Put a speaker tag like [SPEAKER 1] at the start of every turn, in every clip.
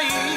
[SPEAKER 1] Ai.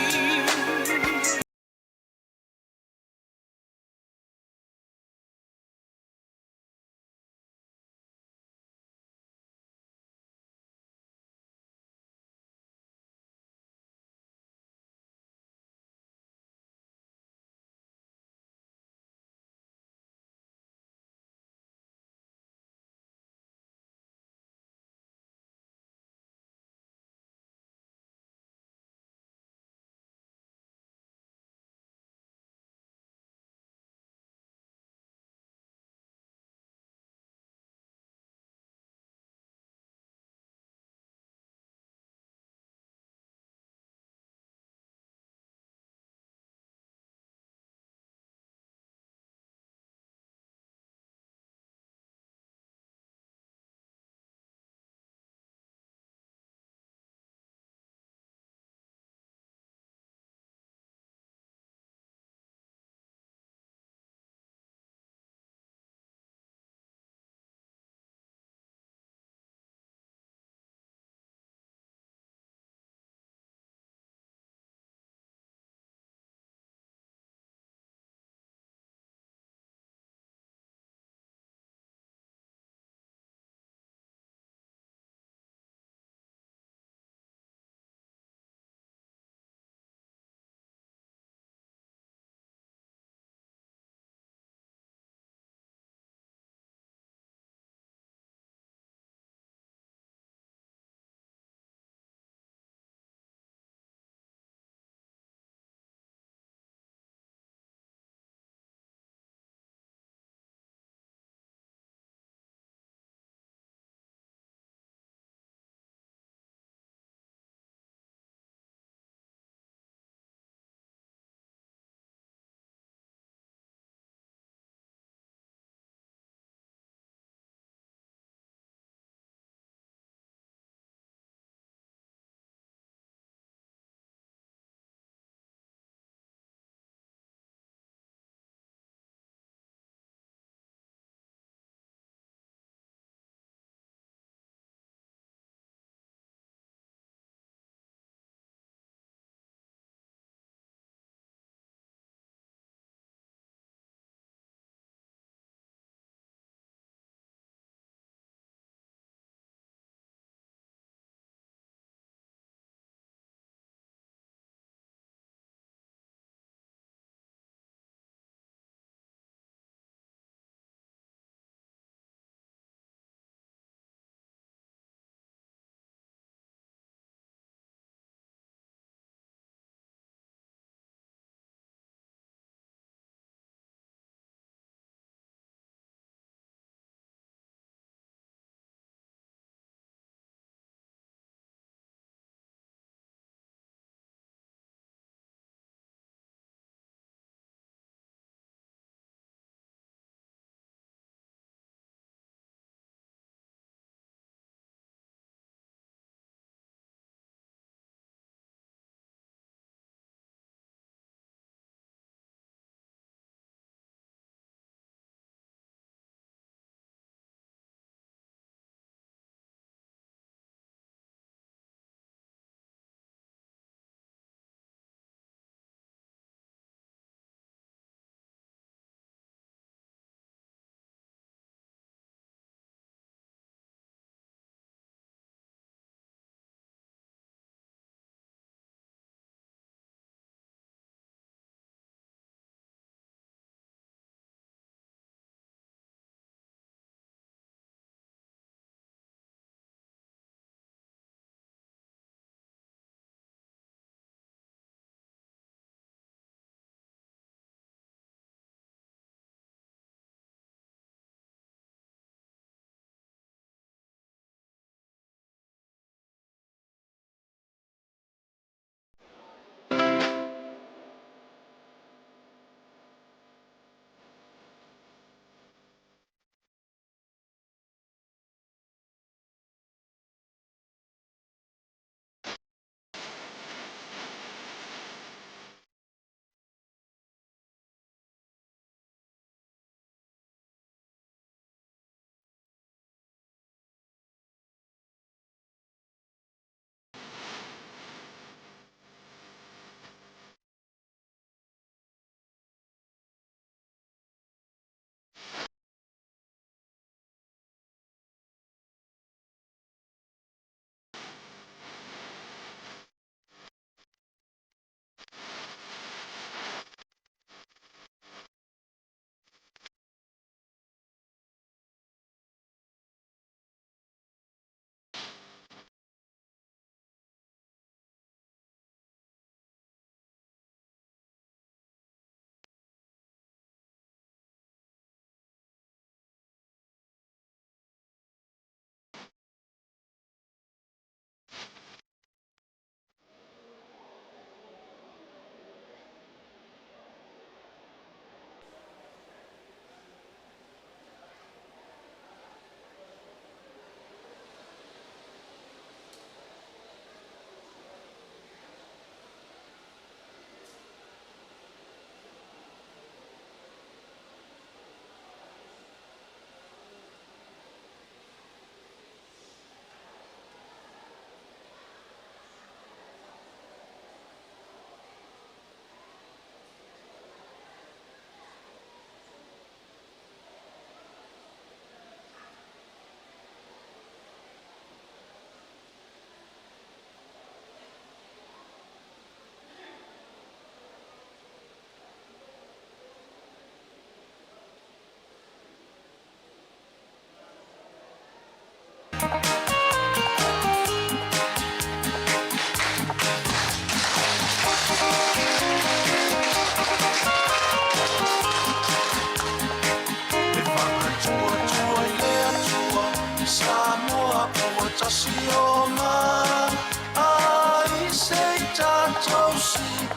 [SPEAKER 1] Sii,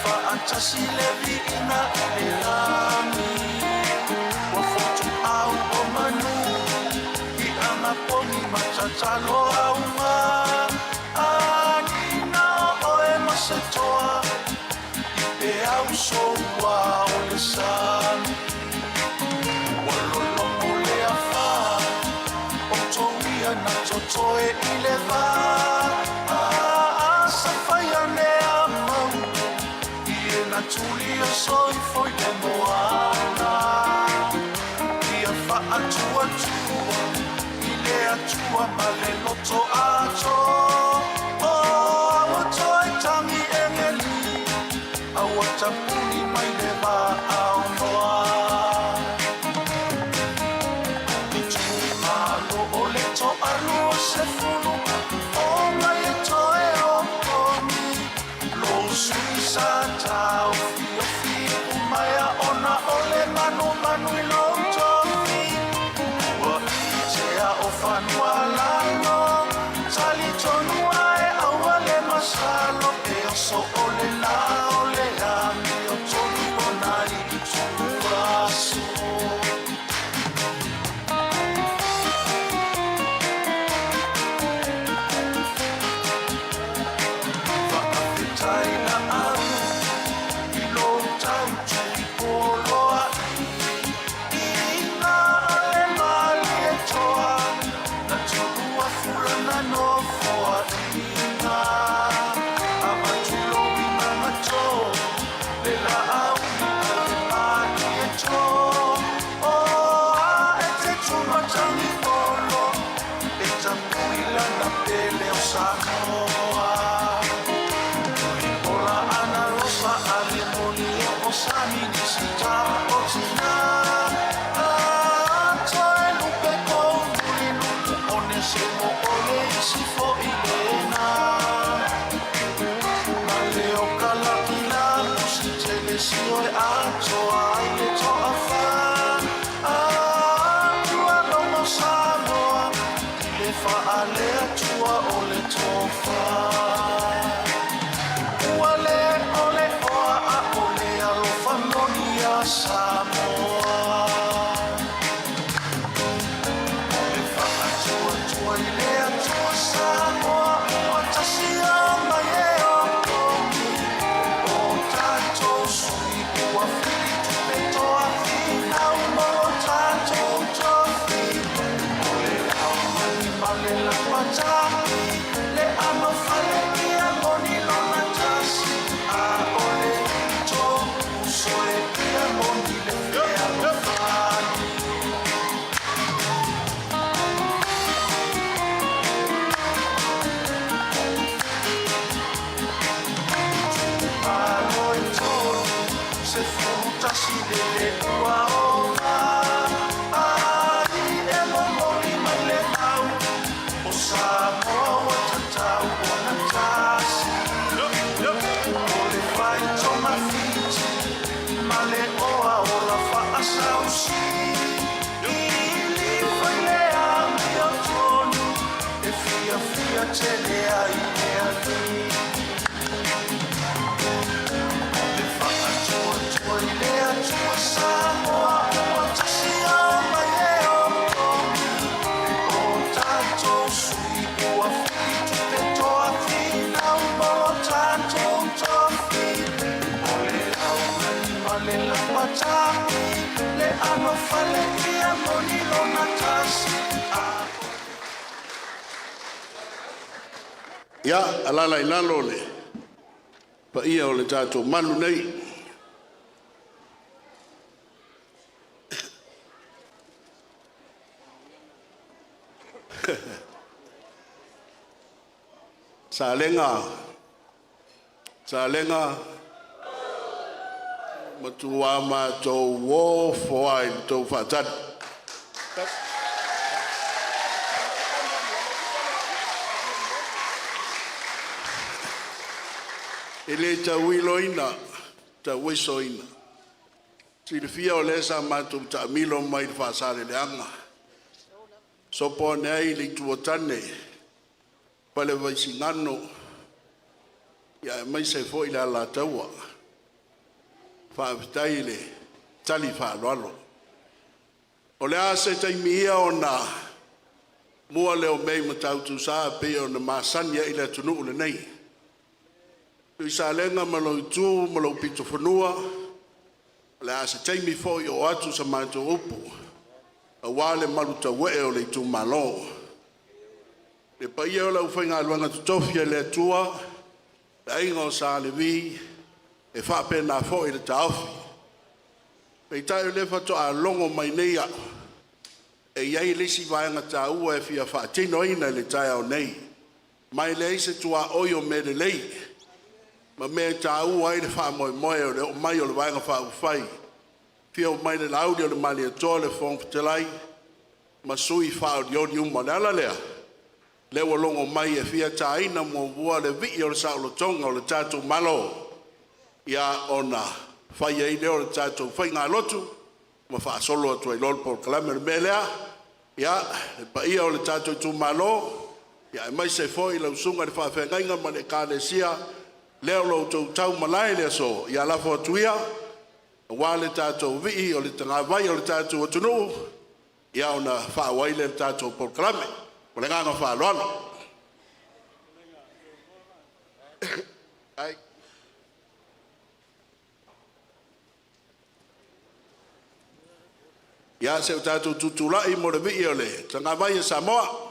[SPEAKER 1] faatasi le viiga i le lagi. Ua fotuau o manu i agapogi ma tatalo auga anina o oe ma se toa i peau soua o le sami. Ua lologo le afa o touia na totoe i le va safaia nea mau i e na tulia soifo i le moana. Ia faatuatua i le Atua ma le loto ato o aua toe tagi egeli aua tapuni mai le vaaonoa. Itumalo o le toalua sefulu o mai e toe opogi lo sui sa taofiofi umaea ona o le manumanu i lou tofi. Ua itea o fanua lalo talitonu ae aua le masalo e oso o le la o le amio tonu lona ituaso. Faafetai la au i lou tau poloa ina ale malie toa na tulua fulana nofoa ina avatuloi magato le laauli ale malie to o a e te tumatagi olo e tapui lana pele o Samoa. Ola ana losa ale moni o sami ni sita o tina toe lupe kou muli lupu one se mo ole isi fo i lena. Ma le o kalaki la pusi tele sio e atoa ai le toa fa tua lomo Samoa i le faalea tua o le tofa. Ua le ole oa a ole alofa moni a Samoa. E faatuatua i le Atua Samoa ua tasi o mai e opogi o tatou sui ua filitupe toa finau mo lo tatou tofi. O le aomani ma le lapata'i le ano fale ia moni lona tasi a o le topuso e ia moni le fealofani. Malo e tolu se fulu tasi le le ua oga ai e momoli mai le mau o Samoa ua tatau ona tasi. O le faitogafiti ma le oa ola faasausi ili fai le amiotonu e fiafia tele ai le alii. E faatuatua i le Atua Samoa ua tasi o mai e opogi o tatou sui ua filitupe toa finau mo lo tatou tofi. O le aulani ma le lapata'i le ano fale ia moni lona tasi a
[SPEAKER 2] Ia, alaala i lalo le paia o le tatou malu nei. Salega, Salega, matua matou o ai le tou faatali. E le tauiloina, tauesoina. Silafia o lea sa matou taamilo mai le Faasaleleaga, sopo ane ai le itu o tane, Falevaisigano. Ia aemaise foi le Alataua. Faafetai i le tali faaaloalo. O le a se taimi ia ona mua lea o mea i Matautu Sa e pei ona masani ai le atunuu lenei. Tuisalega ma lou itu ma lou pitofanua, o le a se taimi foi oo atu sa matou upu aua le malutauee o le itumalo. Le paia o le aufaigaluega totofi a le Atua, le aiga o Sa Levi, e faapena foi le taofi. Peitai o lea faatoa logo mai nei au, e i ai le isi vaega taua e fia faatinoina i le taeao nei, ma e leai se tuaoi o mea lelei ma mea e taua ai le faamoemoe o le oo mai o le Vaega Faaupufai, afio mai le Laauli o le Malietoa, le Fofoga Fetalai ma sui faaolioli uma. O le ala lea, lea ua logo mai e fia taina muamua le vii o le saolotoga o le tatou Malo, ia ona fai ai lea o le tatou faigalotu ma faasolo atu ai loa le polokalame. O le mea lea, ia, le paia o le tatou itumalo, aemaise foi lau susuga i le faafeagaiga ma le ekalesia lea o lo o outou tau malae i le aso, ia lafo atu ia aua le tatou vii o le tagavai o le tatou atunuu, ia ona faaauau ai lea o le tatou polokalame. Ma le agaga faaaloalo. Ia, se i tatou tutulai mo le vii o le tagavai a Samoa.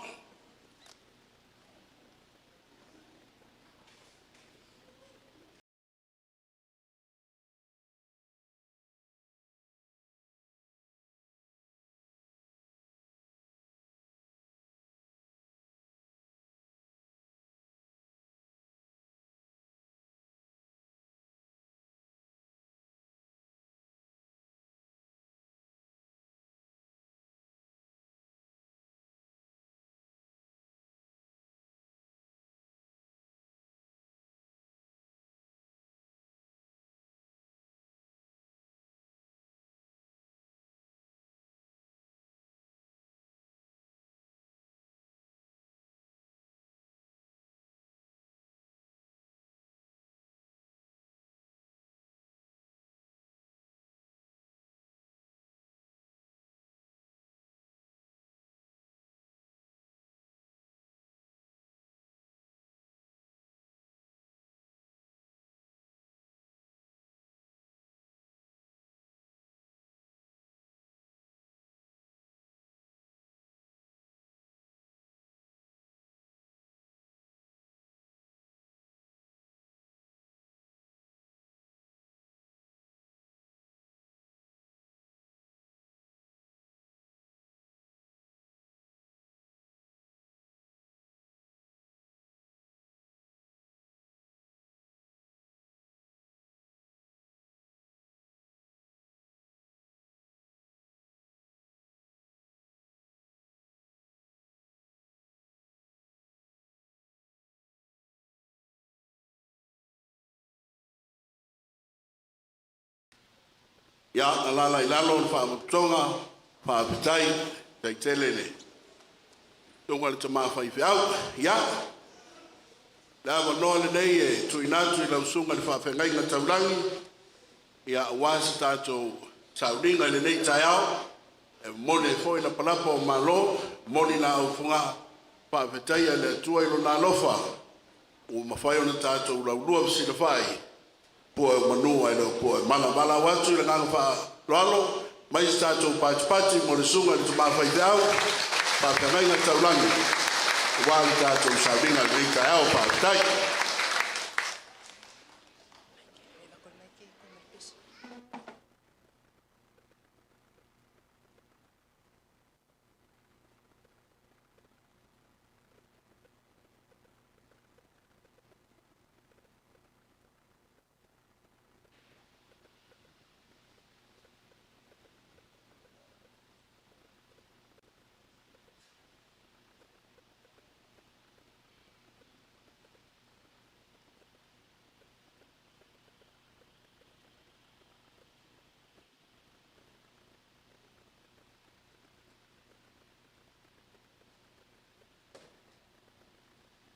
[SPEAKER 2] Ia, alaala i lalo le Faalapotopotoga, faafetai, faafetai tele i le susuga i le tama faifeau. Ia, o le avanoa lenei e tuuina atu i lau susuga i le faafeagaiga taulagi aua se tatou sauniga i lenei taeao e momoli ai foi lapalapa o malo, momoli laau i Fogaa e faafetaia le Atua i Lona alofa ua mafai ona tatou laulua fesilafai pua o manu ae le o pua o mala. Valaau atu i le agaga faaaloalo, aumai se tatou patipati mo le susuga i le tama faifeau faafeagaiga taulagi aua le tatou sauniga i lenei taeao. Faafetai.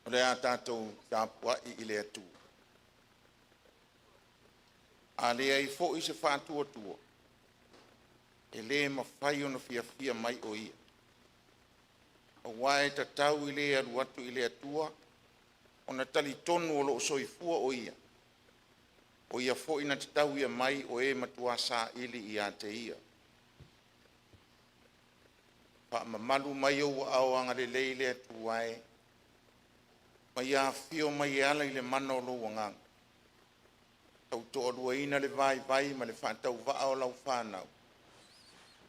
[SPEAKER 3] O le a tatou tapuai i le Atua A leai foi se faatuatua, e le mafai ona fiafia mai o Ia. Auā e tatau i le e alu atu i le Atua ona talitonu o lo o soifua o Ia, o Ia foi na te tauia mai o e matua saili ia te Ia. Faamamalu mai ou aao agalelei le Atua e, ma ia afifio mai e ala i le mana o lou Agaga e tautoaluaina le vaivai ma le faatauvaa o lau fanau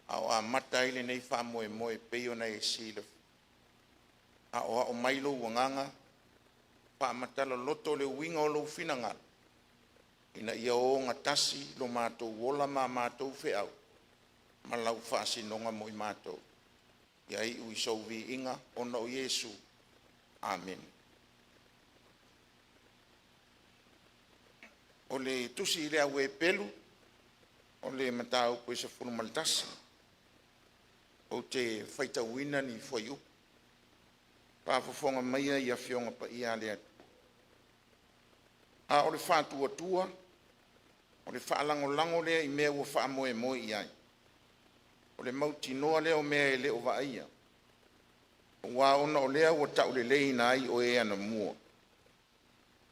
[SPEAKER 3] a o amata ai lenei faamoemoe e pei ona e silafia. Aoao mai lou Agaga faamatala loto le uiga o lou finagalo ina ia ogatasi lo matou ola ma a matou feau ma lau faasinoga mo i matou. Ia iu i sou viiga ona o Iesu. Amene. O le Tusi i le Au Eperu, o le mataupu 11, ou te faitauina ni fuaiupu. Faafofoga maia i Afioga Paia a le Atua. A o le faatuatua, o le faalagolago lea i mea ua faamoemoe i ai, o le mautinoa lea o mea e le o vaaia. Aua ona o lea ua tauleleiina ai o e anamua.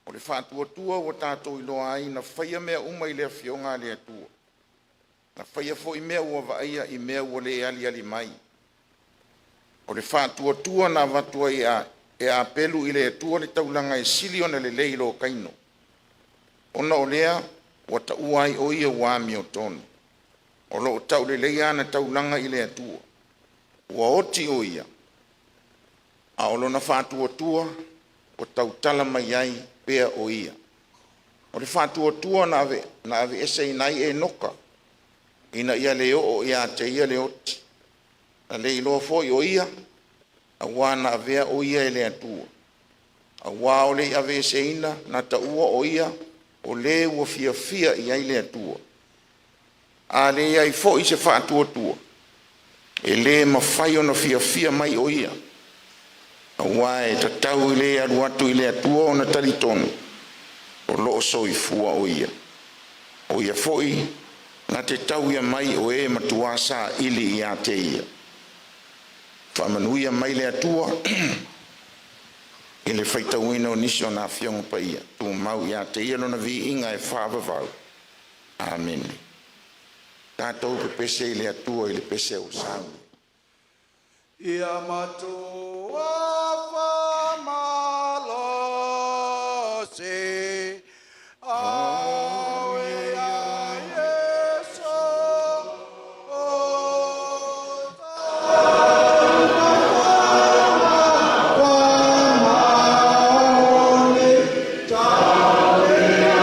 [SPEAKER 3] O le faatuatua ua tatou iloa ai na faia mea uma i le afioga a le Atua. Na faia foi mea ua vaaia i mea ua le aliali mai. O le faatuatua na avatu ai e Apelu i le Atua le taulaga e sili ona lelei i lo Kaino. Ona o lea ua taua ai o ia ua amiotonu. O lo o tauleleia ana taulaga i le Atua. Ua oti o ia, a o lona faatuatua ua tautala mai ai pea o ia. O le faatuatua na aveeseina ai Enoka ina ia le oo ia te ia le oti. Na le iloa foi o ia, auā na avea o ia e le Atua. Auā o le i aveeseina na taua o ia o le ua fiafia i ai le Atua. A leai foi se faatuatua, e le mafai ona fiafia mai o Ia, auā e tatau i le e alu atu i le Atua ona talitonu o lo o soifua o Ia, o Ia foi na te tauia mai o e matua saili ia te Ia. Faamanuia mai le Atua i le faitauina o nisi o ana Afioga Paia, tumau ia te Ia lona viiga e faavavau. Amene. Tatou pepese i le Atua i le pese ua sauni.
[SPEAKER 1] Ia matua faamalosi, au ia Iesu o faamaoni taulia.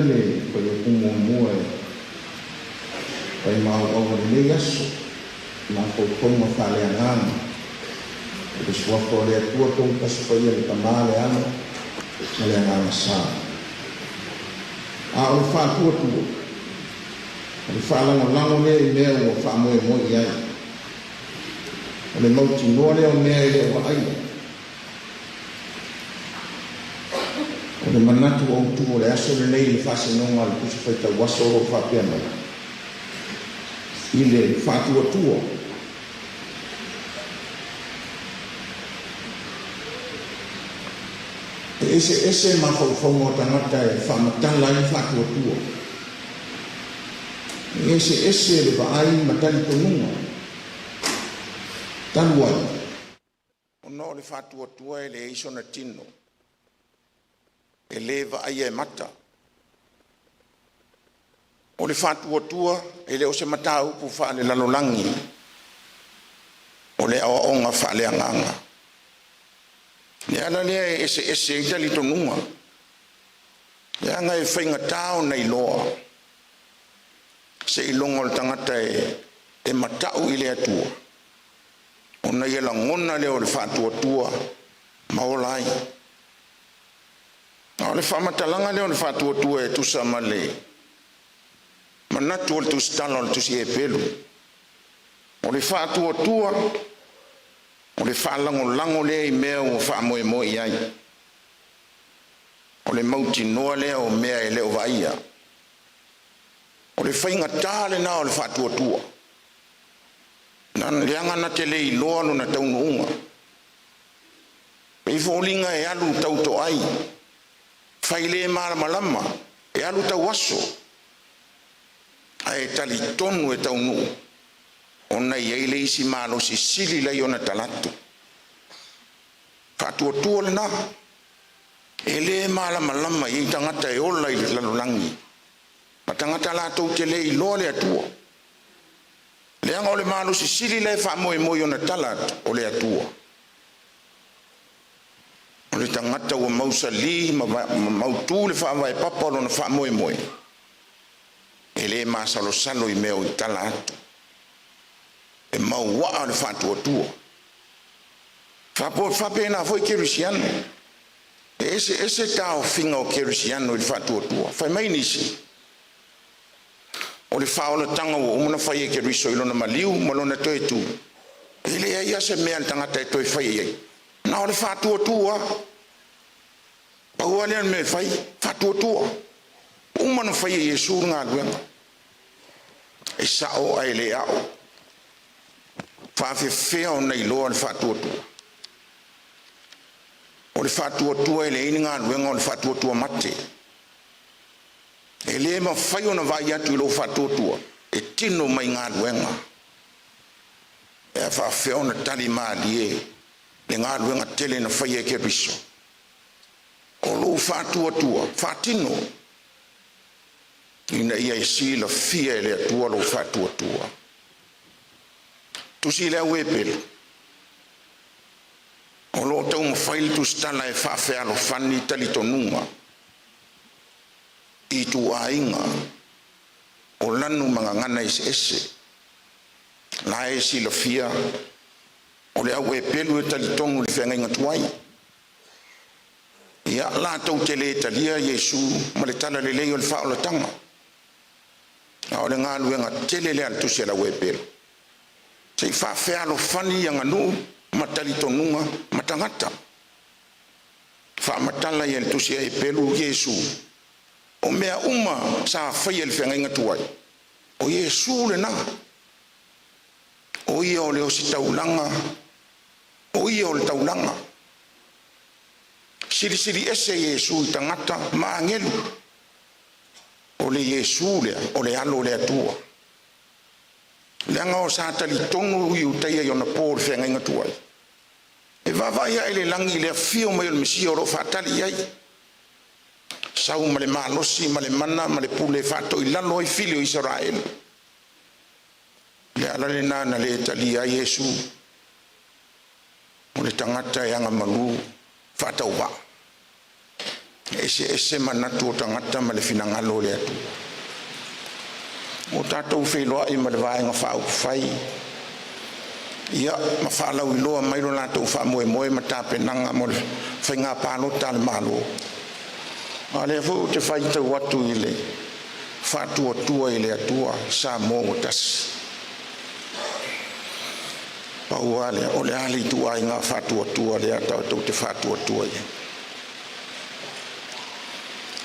[SPEAKER 3] le fuaiupu muamua e faimauau o lenei aso, mafaufauga faaleagaga i le suafa o le Atua Tonu Tasi Paia, le Tama, le Alo ma le Agaga Sa. A o le faatuatua, o le faalagolago lea i mea ua faamoemoe i ai, o le mautinoa lea o mea e le o vaaia. O le manatu autu o le aso lenei i le faasinoga a le Tusi Faitau Aso o lo o faapea mai, i le faatuatua. E eseese mafaufauga o tagata e faamatala ai le faatuatua. E eseese le vaai ma talitonuga. Talu ai, ona o le faatuatua e leai sona tino, e le vaaia e mata. O le faatuatua e le o se mataupu faalelalolagi, o le aoaoga faaleagaga. Le ala lea e eseese ai talitonuga, leaga e faigata ona iloa seiloga o le tagata e matau i le Atua ona ia lagona lea o le faatuatua ma ola ai. A o le faamatalaga lea o le faatuatua e tusa ma le manatu o le tusitala o le tusi Eperu, o le faatuatua o le faalagolago lea i mea ua faamoemoe i ai, o le mautinoa lea o mea e le o vaaia. O le faigata lena o le faatuatua, leaga na te le iloa lona taunuuga. E pei foliga e alu tau toai, fai le malamalama, e alu tau aso, ae talitonu e taunuu ona e i ai le isi malosi sili la i ona talaatu. Faatuatua lena, e le malamalama i ai tagata e ola i le lalolagi ma tagata latou te le iloa le Atua. Leaga o le malosi sili la e faamoemoe i ona tala atu, o le Atua. O le tagata ua mausali ma mautu le faavae papa o lona faamoemoe, e le masalosalo i mea o i tala atu, e mauaa le faatuatua. Faapena foi kerisiano, e eseese taofiga o kerisiano i le faatuatua. Fai mai nisi, o le faaolataga ua uma ona fai e Keriso i lona maliu ma lona toe tu, e leai lava se mea a le tagata e toe faia i ai, na o le faatuatua lava. Pau lava lea o le mea e fai, faatuatua. Ua uma ona fai e Iesu le galuega. E sao ae le ao. Faafefea ona iloa le faatuatua? O le faatuatua e leai ni galuega, o le faatuatua mate. E le mafai ona vaai atu i lou faatuatua e tino mai galuega. Pe a faafefea ona tali malie le galuega tele na faia e Keriso? O lou faatuatua faatino ina ia e silafia e le Atua lou faatuatua. Tusi le au Eperu, o lo o taumafai le tusitala e faafealofani talitonuga i ituaiga o lanu ma gagana eseese. La e silafia o le au Eperu e talitonu i le feagaiga tuai. Ia latou te le talia Iesu ma le talalelei o le faaolataga. A o le galuega tele lea a le tusi a le au Eperu, se i faafealofani aganuu ma talitonuga ma tagata. Faamatala ia e le tusi a Eperu Iesu, o mea uma sa faia i le feagaiga tuai, o Iesu lena. O ia o le ositaulaga, o ia o le taulaga. Silisili ese Iesu i tagata ma agelu. O le Iesu lea o le alo o le Atua. Leaga o sa talitonu Iutaia i ona po o le feagaiga tuai. E vaavaai ae i le lagi i le afio mai o le Mesia o lo o faatali i ai. Sau ma le malosi ma le mana ma le pule e faatoilalo ai fili o Isaraelu. Le ala lena na le talia ai Iesu, o le tagata e agamalu faatauvaa. E eseese manatu o tagata ma le finagalo o le Atua. Ua tatou feiloai ma le Vaega Faaupufai ma faalauiloa mai lo latou faamoemoe ma tapenaga mo le faiga palota a le Malo. A o lea foi ou te faitau atu i le Faatuatua i le Atua Samoa ua Tasi, pau lava lea, o le a le ituaiga faatuatua lea tatou te faatuatua i ai?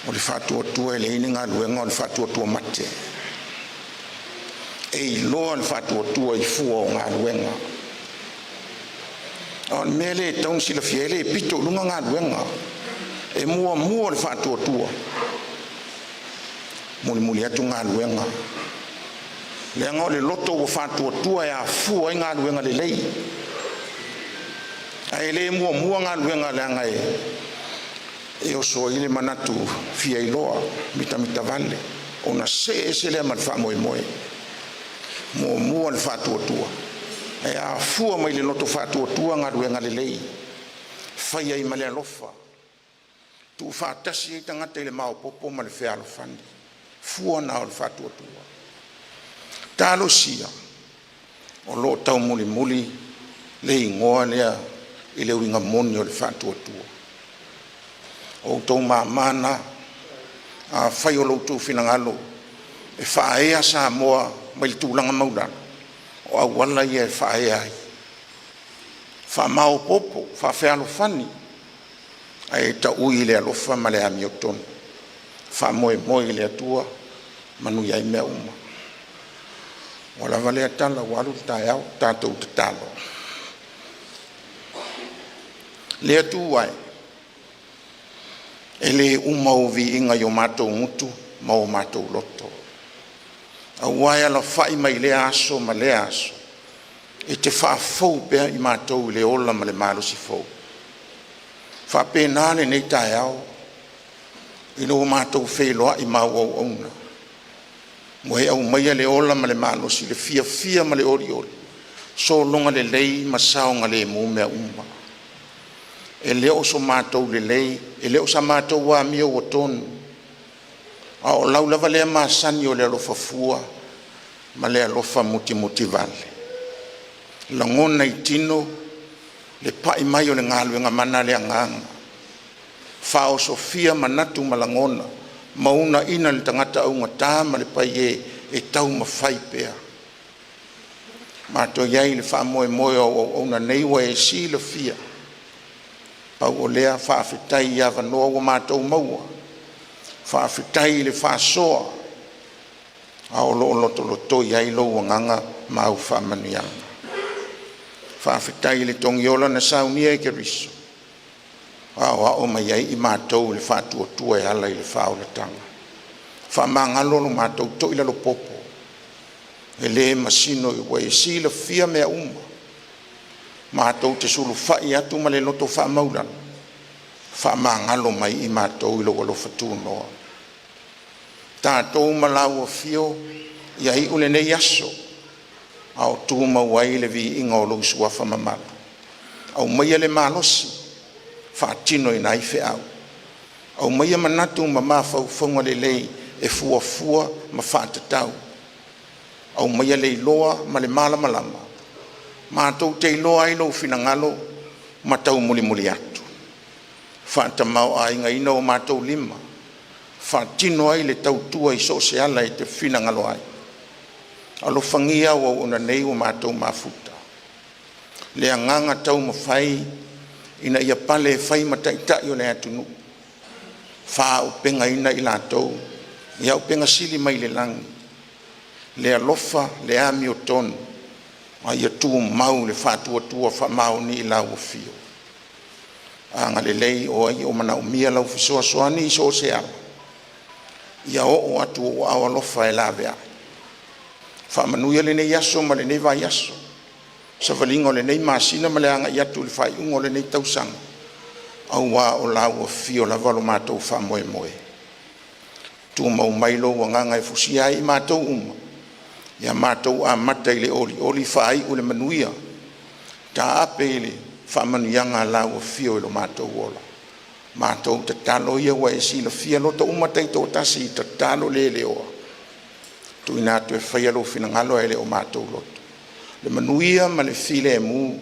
[SPEAKER 3] O le faatuatua e leai ni galuega o le faatuatua mate. E iloa le faatuatua i fua o galuega. A o le mea lea e tatau ona silafia, e le pito i luga galuega, e muamua le faatuatua, mulimuli atu galuega. Leaga o le loto ua faatuatua e afua ai galuega lelei, ae le muamua galuega leaga e oso ai le manatu fiailoa mitamita vale ona see ese lea ma le faamoemoe. Muamua le faatuatua, e afua mai le loto faatuatua galuega lelei, fai ai ma le alofa, tuufaatasi ai tagata i le maopopo ma le fealofani. O fua na o le faatuatua. Talosia o lo o taumulimuli le igoa lea i le uiga moni o le faatuatua. O outou mama na. Afai o lo outou finagalo e faaea Samoa mai le tulaga maualalo, o auala ia e faaea ai, faamaopoopo, faafealofani, ae taui i le alofa ma le amiotonu. Faamoemoe i le Atua e manuia ai mea uma. Ua lava lea tala ua alu le taeao, tatou tatalo. Le Atua e, e le uma ou viiga i o matou gutu ma o matou loto, aua e alafai mai lea aso ma lea aso, e te faafou pea i matou i le ola ma le malosi fou. E faapena lenei taeao ina ua matou feiloai ma au auauna, ua e aumaia le ola ma le malosi, le fiafia ma le olioli, sologa lelei ma saogalemu mea uma. E le o so matou lelei, e le o sa matou amio ua tonu, a o lau lava lea masani o le alofa fua ma le alofa mutimutivale. E lagona i tino le pai mai o le galuega mana a le Agaga, faaosofia manatu ma lagona ma uunaina le tagata augata ma le paiē e taumafai pea. Matou te i ai i le faamoemoe o au auauna nei ua e silafia, pau o lea faafetai i avanoa ua matou maua, faafetai i le faasoa a o lo o lotolotoi ai lou agaga ma au faamanuiaga. Faafetai i le togiola na saunia e Keriso o aoao mai ai i matou i le faatuatua e ala i le faaolataga. Faamagalo lo matou toilalopopo, e le masino ua e silafia mea uma. Matou te sulufai atu ma le loto faamaualalo, faamagalo mai i matou i lou alofa tunoa. Tatou ma lau afio ia iu lenei aso a o tumau ai le viiga o lou suafa mamalu. Aumaia le malosi e faatinoina ai feau, aumaia manatu ma mafaufauga lelei e fuafua ma faatatau, aumaia le iloa ma le malamalama matou te iloa ai lou finagalo ma taumulimuli atu. Faatamaoaigaina o matou lima, faatino ai le tautua i so o se ala e te finagalo ai. Alofagia au auauna nei ua matou mafuta, le agaga taumafai ina ia pale e fai ma taitai o le atunuu, faaauupegaina i latou i auupega sili mai le lagi, le alofa, le amiotonu, a ia tumau le faatuatua faamaoni i lau afio. Agalelei o ai o manaomia lau fesoasoani i so o se ala, ia oo atu ou aao alofa e laveai. Faamanuia lenei aso ma lenei vaiaso, savaliga o lenei masina ma le agai atu i le faaiuga o lenei tausaga, aua o lau afio lava lo matou faamoemoe. Tumau mai lou agaga e fusia ai i matou uma, ia matou amata i le olioli faaiu i le manuia, taape i le faamanuiaga a lau afio i lo matou ola. Matou tatalo ia ua e silafia loto uma taitoatasi i tatalo le leoa, tuuina atu e faia lou finagalo ae le o matou loto. Le manuia ma le filemu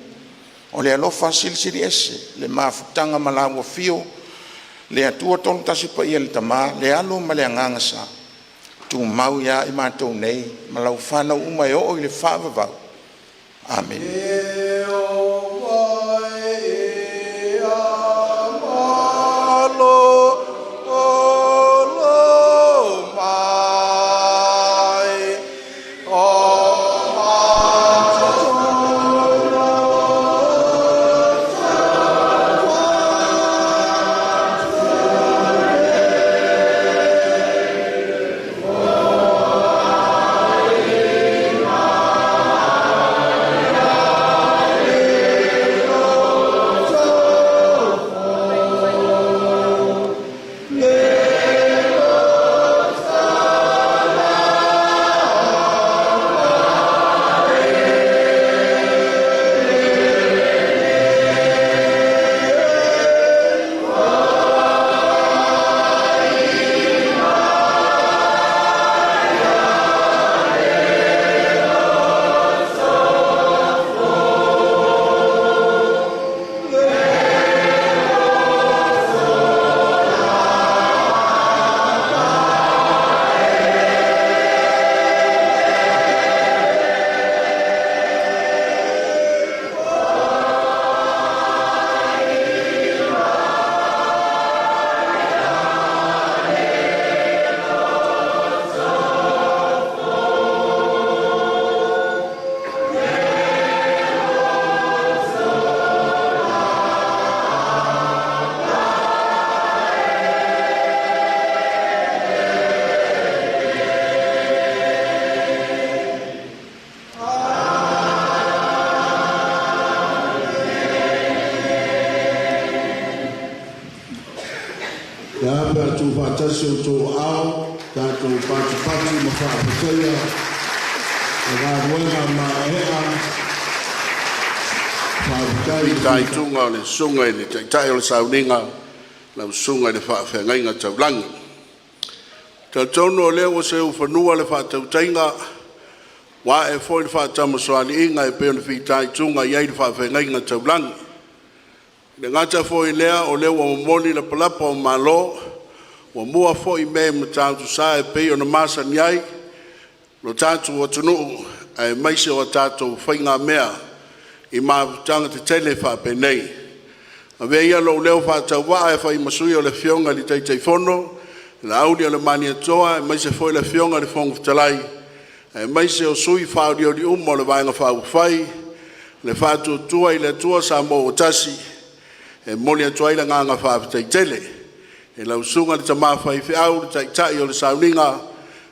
[SPEAKER 3] o le alofa silisili ese, le mafutaga ma la Afio le Atua Toletasi Paia le Tama le Alo ma le Agaga Sa, tumau ia i matou nei ma lau fanau uma e oo i le faavavau. Amene.
[SPEAKER 2] E a pe a tuufaatasi o outou aao, tatou patupatu ma faafetaia le galuega maeaea faafetai fitaituga o le Susuga i le Taitai o le Sauniga, lau Susuga i le Faafeagaiga Taulagi. E talitonu o lea ua seu i fanua le faatautaiga ua ae foi le faatamasoaliiga e pei ona fitaituga i ai le Faafeagaiga Taulagi. E le gata foi i lea o lea ua momoli lapalapa o malo, ua mua foi mea i Matautu-sa e pei ona masani ai lo tatou atunuu aemaise o a tatou faigamea i mafutaga tetele faapenei. Avea ia lou leo faatauvaa e fai ma sui o le Afioga i le Taitaifono Laaulialemalietoa, aemaise foi le Afioga i le Fofoga Fetalai, aemaise o sui faaolioli uma o le Vaega Faaupufai le Faatuatua i le Atua Samoa ua Tasi, e momoli atu ai le agaga faafetai tele i lau Susuga i le Tama Faifeau, le Taitai o le Sauniga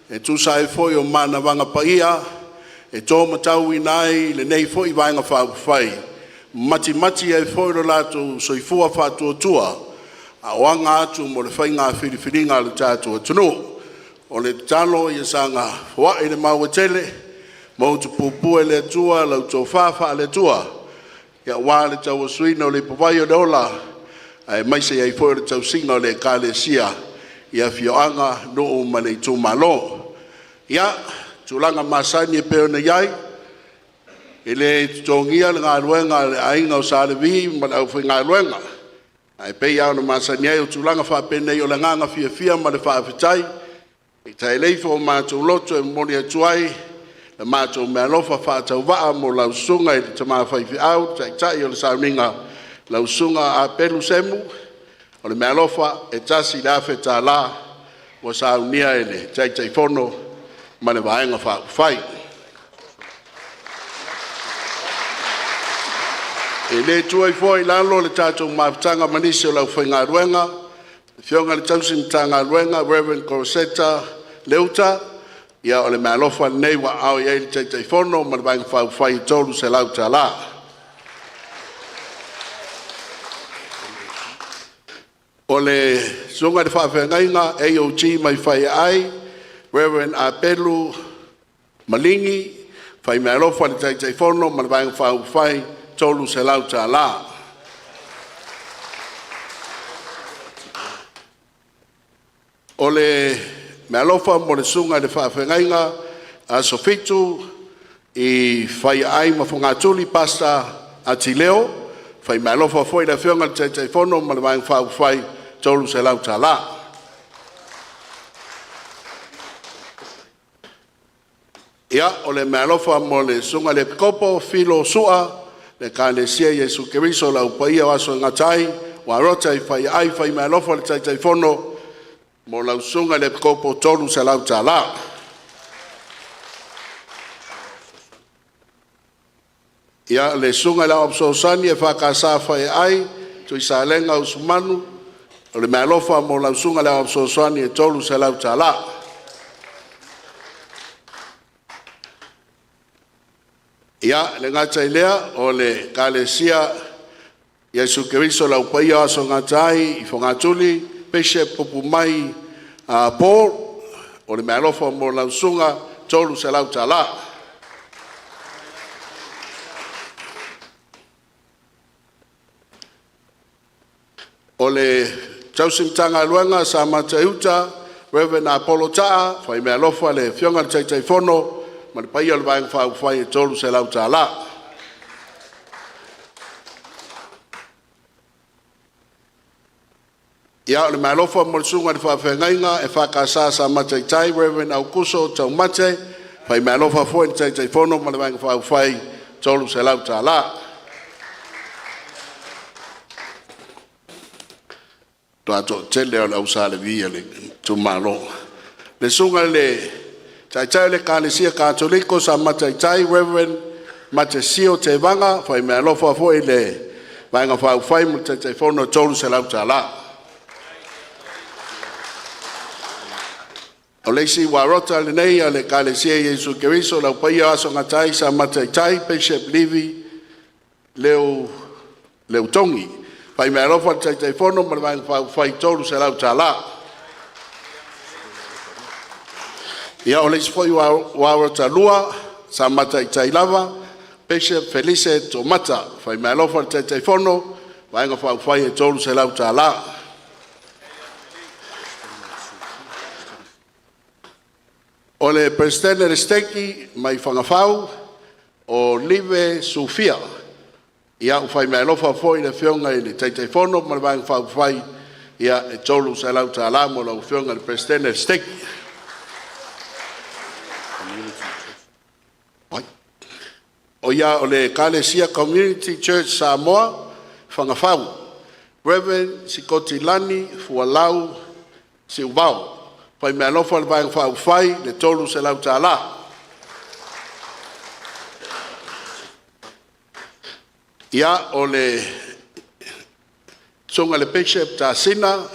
[SPEAKER 2] e tusa ai foi o manavaga paia e to matauina ai lenei foi Vaega Faaupufai, matimati ai foi lo latou soifua faatuatua a o aga atu mo le faiga filifiliga a le tatou atunuu. O le tatalo ia saga foai le maua tele ma utupupu e le Atua lau tofa faale-Atua aua le tauasuina o le ipuvai o le ola aemaise ai foi o le tausiga o le Ekalesia i afioaga, nuu ma le itumalo. Ia, tulaga masani e pei ona i ai, e le totogia le galuega a le aiga o Sa Levi ma le aufaigaluega, ae pei lava ona masani ai o tulaga faapenei, o le agaga fiafia ma le faafetai e taeleifo o matou loto e momoli atu ai la matou meaalofa faatauvaa mo lau susuga i le tama faifeau, le taitai o le sauniga, lau susuga Apelu Semo. O le meaalofa e $1,000 ua saunia e le Taitaifono ma le Vaega Faaupufai. E le tuua ai foi i lalo le tatou mafutaga ma nisi o le aufaigaluega, le afioga i le tausi Matagaluega Rev. Corsetto Leuta, ia o le meaalofa lenei ua aao i ai le Taitaifono ma le Vaega Faaupufai e $300. O le susuga i le faafeagaiga AOG mai Faiaai, Rev. Apelu Maligi, fai meaalofa i le Taitaifono ma le Vaega Faaupufai e $300. O le meaalofa mo le Susuga i le Faafeagaiga Aso Fitu i Faiaai ma Fogatuli Pastor Ati Leo, fai meaalofa foi le Afioga i le Taitaifono ma le Vaega Faaupufai e $300. Ia, o le meaalofa mo le Susuga i le Epikopo Filo Sua le Ekalesia Iesu Keriso o le Au Paia o Aso e Gata ai o Arota i Faiaai, fai meaalofa le Taitaifono mo lau Susuga i le Epikopo e $300. Ia, le Susuga i le Aoao Fesoasoani EFKS a Faiaai Tuisalega Usumanu, o le meaalofa mo lau Susuga i le Aoao Fesoasoani e $300. Ia, e le gata i lea o le Ekalesia Iesu Keriso o le Au Paia o Aso e Gata ai i Fogatuli, Bishop Pupumai Paul, o le meaalofa mo lau susuga e $300. O le tausi Matagaluega a Samata i Uta, Rev. Apollo Taa, fai meaalofa le Afioga i le Taitaifono ma le paia o le Vaega Faaupufai e $300. Ia, o le meaalofa mo le susuga i le faafeagaiga EFKS a Samata i Tai, Rev. Aukuso Taumate, fai meaalofa foi le Taitaifono ma le Vaega Faaupufai e $300. Matua toatele lava o le au Sa Levi a le itumalo. Le susuga i le Taitai o le Ekalesia Katoliko Samata i Tai, Rev. Materio Tevaga, fai meaalofa foi le Vaega Faaupufai ma le Taitaifono e $300. O le isi uarota lenei a le Ekalesia Iesu Keriso o le Au Paia o Aso e Gata ai Samata i Tai, Bishop Livi Leutogi, fai meaalofa le Taitaifono ma le Vaega Faaupufai e $300. Ia o le isi foi uawa lua Samata i tai lava, Bishop Felice Toomata, fai meaalofa le Taitaifono Vaega Faaupufai e $300. O le Peresetene o le Seketi mai Fagafau, o Live Sufia. Ia ua fai meaalofa foi le Afioga i le Taitaifono ma le Vaega Faaupufai e $300 mo lau Afioga i le Peresetene o le STEC. O le Ekalesia Community Church Samoa Fagafau, Rev. Sikotilani Fualau Siuvao, fai meaalofa le Vaega Faaupufai le $300. Ia, o le Susuga i le Bishop Tasina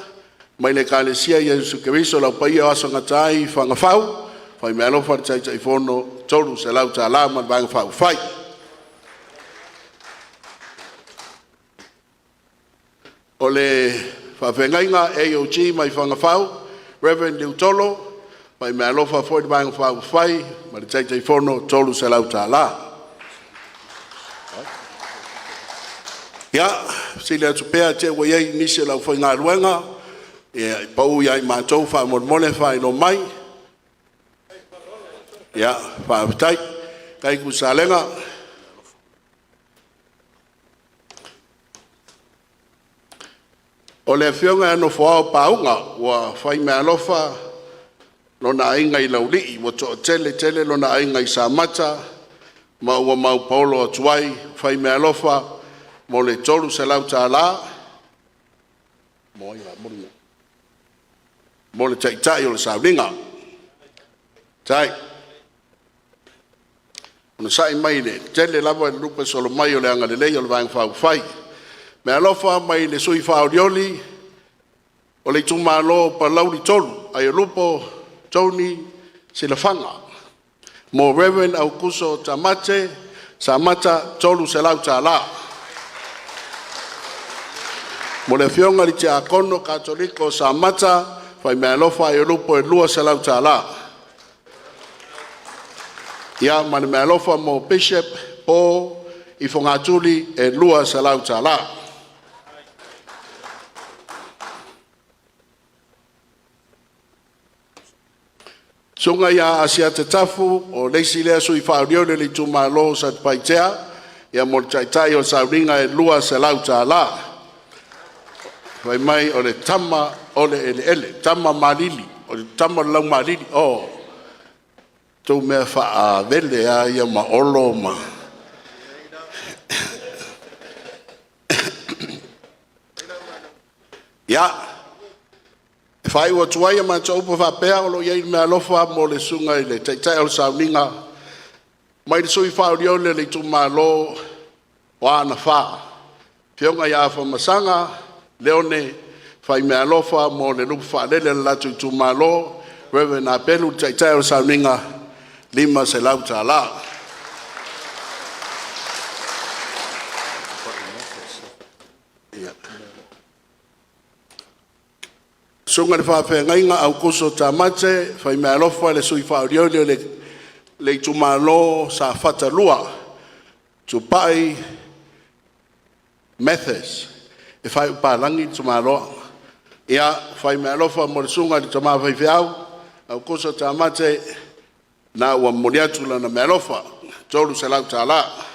[SPEAKER 2] mai le Ekalesia Iesu Keriso o le Au Paia o Aso e Gata ai i Fagafau, fai meaalofa le Taitaifono $300 ma le Vaega Faaupufai. O le faafeagaiga AOG mai Fagafau, Rev. Leutola, fai meaalofa foi le Vaega Faaupufai ma le Taitaifono e $300. Ia, fesili atu pea te i ua i ai nisi o le aufaigaluega e pau ia i matou, faamolemole faailoa mai. Ia, faafetai. Faafetai Tuisalega. O le afioga ia Nofoao Pauga ua fai meaalofa lona aiga i Laulii, ua toatele tele lona aiga i Samata ma ua maupaolo atu ai fai meaalofa mo le $300 mo le taitai o le sauniga. Faafetai. Onosai mai i le tele lava le lupe solo mai o le agalelei o le Vaega Faaupufai. Meaalofa mai le sui faaolioli o le itumalo o Palauli 3, Aiolupo Tony Silafaga mo Rev. Aukuso Tamate Samata $300. Mo le Afioga i le Tiakono Katoliko o Samata, fai meaalofa Aiolupo e $200. Ia ma le meaalofa mo Bishop Paul Ifogatuli e $200. Susuga ia Asiata Tafu, o le isi lea sui faaolioli o le itumalo o Satupaitea mo le Taitai o le Sauniga e $200. Fai mai o le tama o le eleele, tama malili, o le tama o le laumaalili. O tou mea faavele a ia ma Olo ma… Ia, e faaiu atu ai a matou upu e faapea, o lo o i ai le meaalofa mo le susuga i le Taitai o le Sauniga mai le sui faaolioli o le itumalo o Aana 4, Afioga ia Afamasaga Leone, fai meaalofa mo le lupe faalele a le latou itumalo, Rev. Apelu, le Taitai o le Sauniga, $500. Susuga i le Faafeagaiga Aukuso Tamate, fai meaalofa i le sui faaolioli o le itumalo Safata 2, Tupai Mathes, e faaiu palagi le tamaloa. Ia, fai meaalofa mo le susuga i le tama faifeau Aukuso Tamate, lena ua momoli atu lana meaalofa, $300.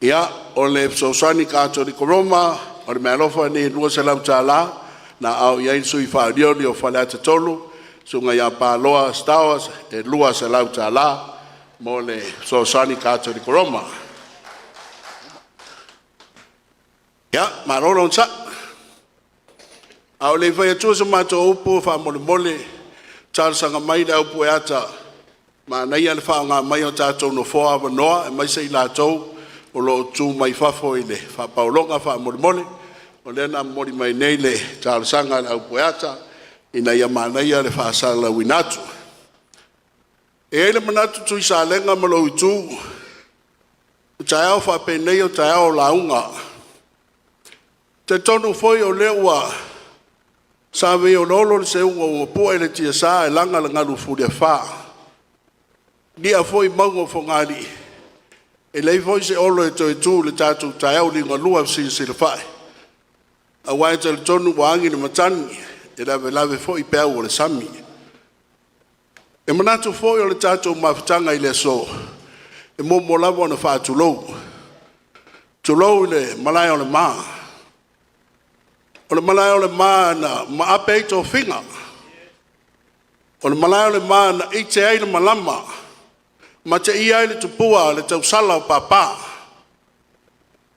[SPEAKER 2] Ia, o le Fesoasoani Katoliko Roma, o le meaalofa lenei e $200 na aao i ai le sui faaolioli o Faleata 3, susuga ia Paloa Stowers, e $200 mo le Fesoasoani Katoliko Roma. Ia, malo le onosai. A o le i fai atua sa matou upu, faamolemole talosaga mai le au pueata, manaia le faaaoga mai o tatou nofoa avanoa aemaise i latou o lo o tu mai fafo i le faapauloga faamolemole. O lea na momoli mai nei le talosaga a le au Pueata ina ia manaia le faasalalauina atu. E i ai le manatu Tuisalega ma lou itu, o taeao faapenei o taeao o lauga. E talitonu foi o lea ua saveioloolo le seuga ua pu'e le tiasa e laga le galu o fuliafa, li'a foi mauga o Fogalii e leai foi se olo e toe tu i le tatou taeao liugalua i Silisiliafai, aua e talitonu ua agi le matagi e lavelave foi peau o le sami. E manatu foi o le tatou mafutaga i le aso, e muamua lava ona faatulou, tulou i le malae o le ma. O le malae o le ma na maape ai tofiga, o le malae o le ma na ite ai le malama ma teia ai le tupua le tausala o papa,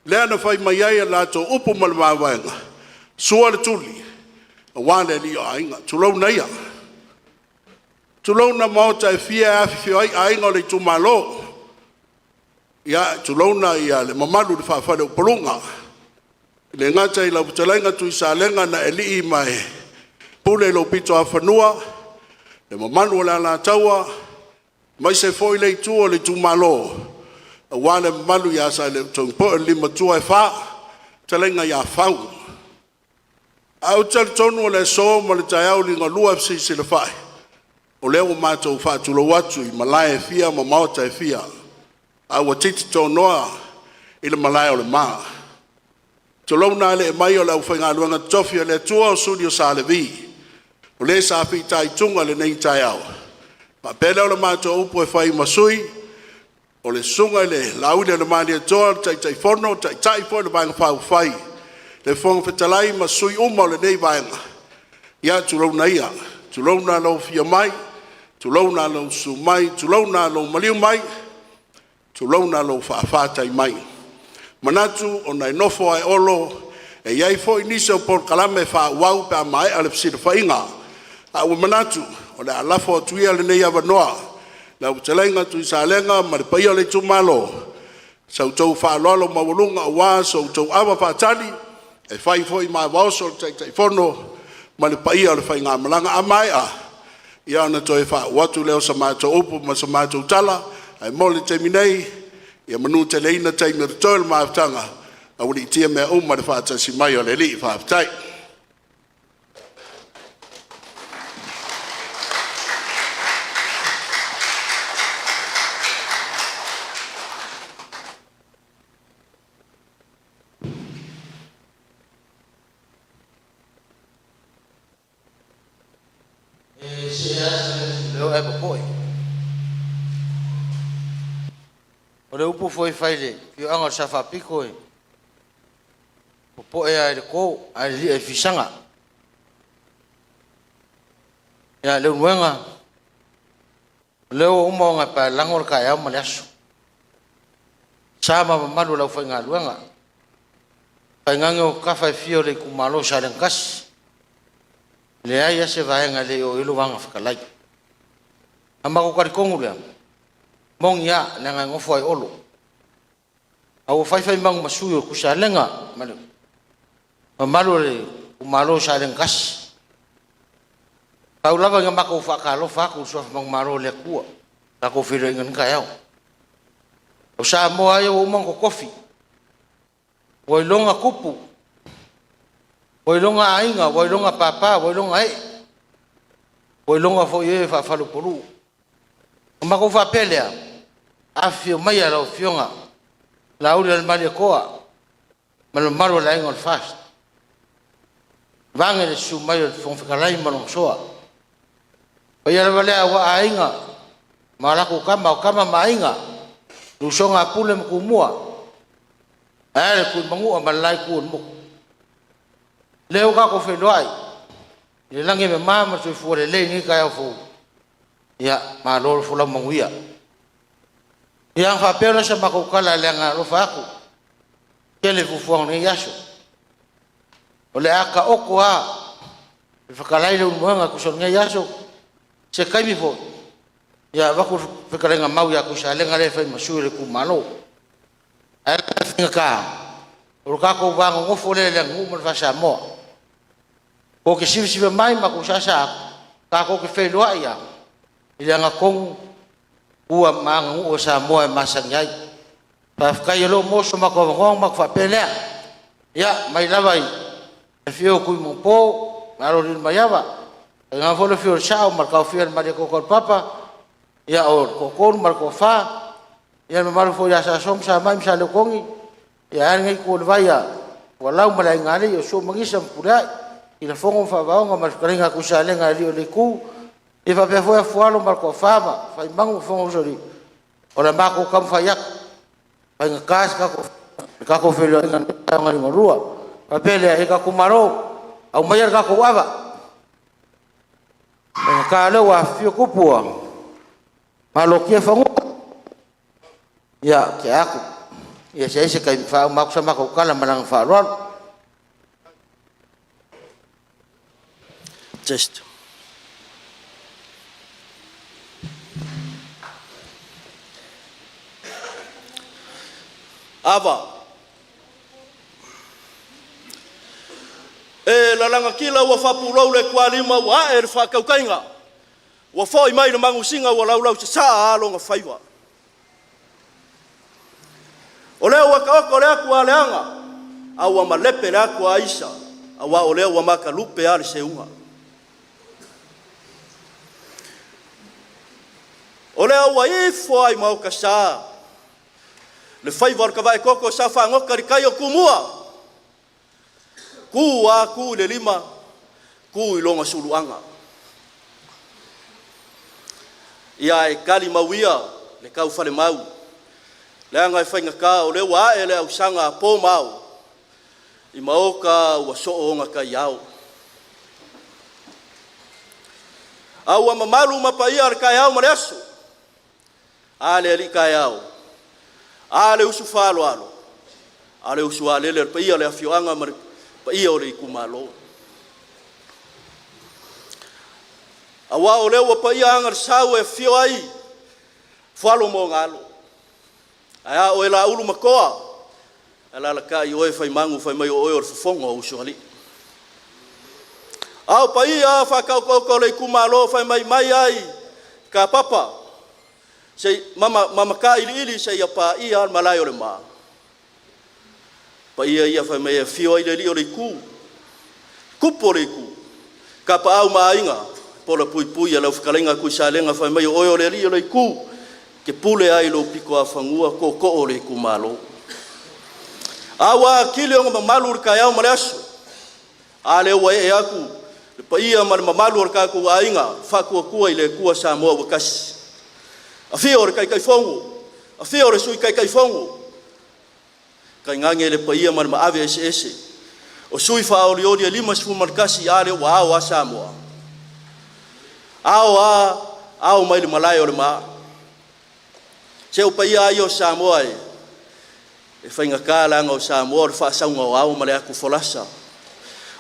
[SPEAKER 2] lea na fai mai ai a latou upu ma le mavaega, sua le tuli aua le alii o aiga, tulouna ia. Tulouna Maota e fia e afifio ai aiga o le itumalo, ia tulouna le mamalu i le faa-Faleupoluga, e le gata i lau fetalaiga Tuisalega na e alii ma e pule i lou pito afanua, le mamalu o le Alataua, aemaise foi le itu o le itumalo aua le mamalu ia Salematogipoe o le lima matua e fa, fetalaiga ia Fau. Ae ou te talitonu o le aso ma le taeao liugalua e fesilisili ae, o lea ua matou faatulou atu i malae e fia ma maota e fia, a ua titi tonoa i le malae o le ma. Tulouna le ee mai o le aufaigaluega totofi a le Atua o suli o Sa Levi, o le sa fitaituga i lenei taeao, faapea lea o le matou upu e fai ma sui o le susuga i le Laaulialemalietoa, le Taitaifono, Taitai foi o le Vaega Faaupufai, le Fofoga Fetalai ma sui usufono uma o lenei Vaega, ia tulouna ia, tulouna lou afio mai, tulouna lou susu mai, tulouna lou maliu mai, tulouna lou faafa-tai mai. E manatu ona e nofo ae Olo, e i ai foi nisi o polokalame e faaauau pe a maea le fesilafaiga, ae ua manatu o le a lafo atu ia lenei avanoa i lau fetalaiga Tuisalega ma le paia o le itumalo, i sa outou faaaloalo maualuga aua so outou ava faatali e fai foi ma ava oso le Taitaifono ma le paia o le faigamalaga. A maea, ia ona toe faauu atu lea o sa matou upu ma sa matou tala, ae mo le taimi nei, ia manuteleina taimi o totoe o le mafutaga, aualiitia mea uma i le faatasi mai o le Alii. Faafetai.
[SPEAKER 4] Lea ua e popoe. O le upu foi e fai i le afioaga o le Sao Faapito, e popoe lava i le to ae lilia i fisaga. Ia Leulumoega, o lea ua uma ona e paelago le taeao ma le aso, sa ma mamalu o le aufaigaluega, tainane o tafa e fia o le itumalo o Salega 1. E leai lava se vaega e le i oo i ai lau fetalai. Ae matou te talitonu lea, e moni lava, leaga e nofo lava i Olo, ae ua fai fai ma sui o Tuisalega ma le mamalu o le itumalo o Salega 1. Tau lava ina matou faatalofa atu i le suafa manumalo o le Atua ua tatou feiloaiga i lenei taeao. O Samoa lava ia ua uma ona totofi, ua iloga tupu, ua iloga aiga, ua iloga papa ua iloga ee, ua iloga foi e faafaleupolu'u. Ona matou faapea lea, afifio maia lau Afioga Laaulialemalietoa ma le mamalu o le Aiga o le FAST, vaeane le susu mai o le Fofoga Fetalai ma lona Soa. O le paia lava lea aua Aiga ma latou Tama, o Tama ma Aiga, le usoga a Pule ma Tumua, ae a le Tuimanua ma le la itu o le motu. O lea ua tatou feiloai i le lagi e mama ma le soifua lelei i lenei taeao fou, ia malo le folau manuia. Ia, ona faapea lea o se matou tala leaga e alofa atu, e tele fuafuaga o lenei aso. O le a taoto lava le fetalai Leulumoega e tusa o lenei aso, se taimi foi avatu le fetalaiga mau ia Tuisalega lea e fai ma sui o le itumalo. Ae faigata o le tatou va nonofo lea i le aganuu ma le faa-Samoa. Tou te sivasiva mai matou sasa atu, tatou te feiloai lava i le gatonu ma aganuu a Samoa e masani ai. Faafetai o lea ua maua so matou avanoa ona matou faapea lea, ia, mai lava i le afio o Tuimaopo ma le alo o Lilomaiava, tainane foi le afio o le Sao ma le Taofia a le Malietoa Taulapapa, o le Toatolu ma le Toafa, le mamalu foi ia Sa Soo ma Samai ma Sa Leotogi, ae a lenei itu o le vai ia Fualau ma le Aiga Alii o Suo ma Gisa ma Fepuleai, Tilafono ma Faavaoga ma le fetalaiga ia Tuisalega le alii o le itu, ia faapea foi Afualo ma le Toafa ma Faimagu ma Fofoga o Usoalii. O le matou taumafai atu, e faigata se tatou feiloaiga i lenei taeao liugalua. Ona faapea lea, le tatou Malo, aumaia le tatou ava, e faigata o lea ua afifio tupu ua malotia fanua. Ia, ua tea atu, se i ai se taimi faauma atu sa matou tala ma le agaga faaaloalo.
[SPEAKER 5] Ava. E lalagakila ua faapulou le tualima ua ae le faatautaiga, ua foi mai le manusina ua laulausasaa a lona faiva. O lea ua taoto le atu a leaga, a ua malepe le atu a aisa, aua o lea ua matalupe lava le seuga. O lea ua ifo lava i maotasa le faiva o le tavaetoto sa fagota i le tai o Tumua, tu a tu i le lima, tu i lona suluaga. Ia ae tali mau ia le taufalemau, leaga e faigata o lea ua ae le ausaga a po ma ao i maota ua soo ona taiao. A ua mamalu ma paia le taeao ma le aso, a le alii taeao, a le usu faaaloalo, a le usu a lele, le paia o le afioaga ma le paia o le itumalo. Aua o lea ua paia aga o le sau e afio ai Falo ma ona alo, ae a oe Laulu ma Toa, alaalatai oe Faimagu fai mai o oe o le fofoga o Usoalii. A o paia lava faatautaouta o le itumalo fai mai mai lava i Kapapa ma Matailiili seia paia le malae o le Ma, paia ia fai mai e afio ai le alii o le itu, tupu o le itu, Tapaau ma Aiga, pola puipui a lau fetalaiga Tuisalega fai mai o oe o le alii o le itu, e te pule ai i lou pitoafanua tootoo o le itumalo. A ua atili ona mamalu le taeao ma le aso, a lea ua ee atu Le paia ma le mamalu o le tatou aiga Faatuatua i le Atua Samoa ua Tasi. Afio le Taitaifono, afio le Sui Taitaifono, tainane le paia ma le maave eseese o sui faaolioli e 51, a lea ua ao lava Samoa. Ao a ao mai le malae o le ma. Se o paia lava ia o Samoa e faigata leaga o Samoa o le faasauga o ao ma le atufolasa.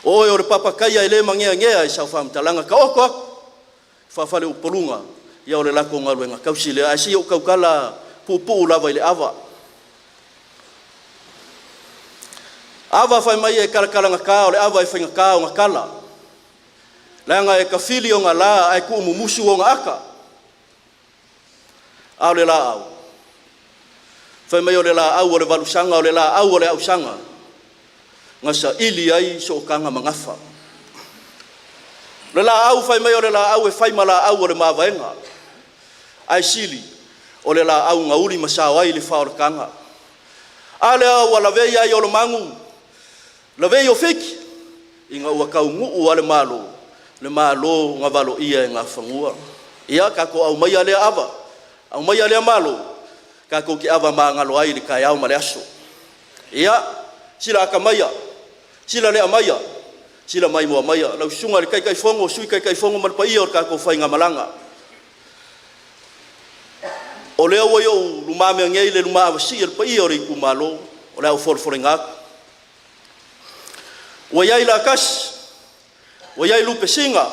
[SPEAKER 5] O oe o le papa taia e le mageagea i sau faamatalaga, taoto atu faa-faleupoluga, ia o le latou galuega tausi lea. Ae se i ou tautala puupuu lava i le ava. Ava fai mai e talatalagata o le ava e faigata ona tala, leaga e tafili ona la ae tuumumusu ona ata. A o le laau, fai mai o le laau o le valusaga o le laau o le ausaga, na saili ai sootaga ma gafa. O le laau fai mai o le laau e fai ma laau o le mavaega, ae sili o le laau na uli ma sao ai le faaolataga. A lea ua lavei ai Olomagu, lavei o Fiti, ina ua taunuu lava le Malo, le Malo na valoia e Nafanua. Ia tatou aumaia lea ava, aumaia lea Malo, tatou te avamagalo ai i le taeao ma le aso. Ia, sila ata maia, sila lea maia, sila maimoa maia lau Susuga i le Taitaifono, Sui Taitaifono ma le paia o le tatou faigamalaga. O lea ua i ou lumamea nei le lumavasii a le paia o le itumalo o le a ou folafolina atu. Ua i ai le atasi, ua i ai lupe sina,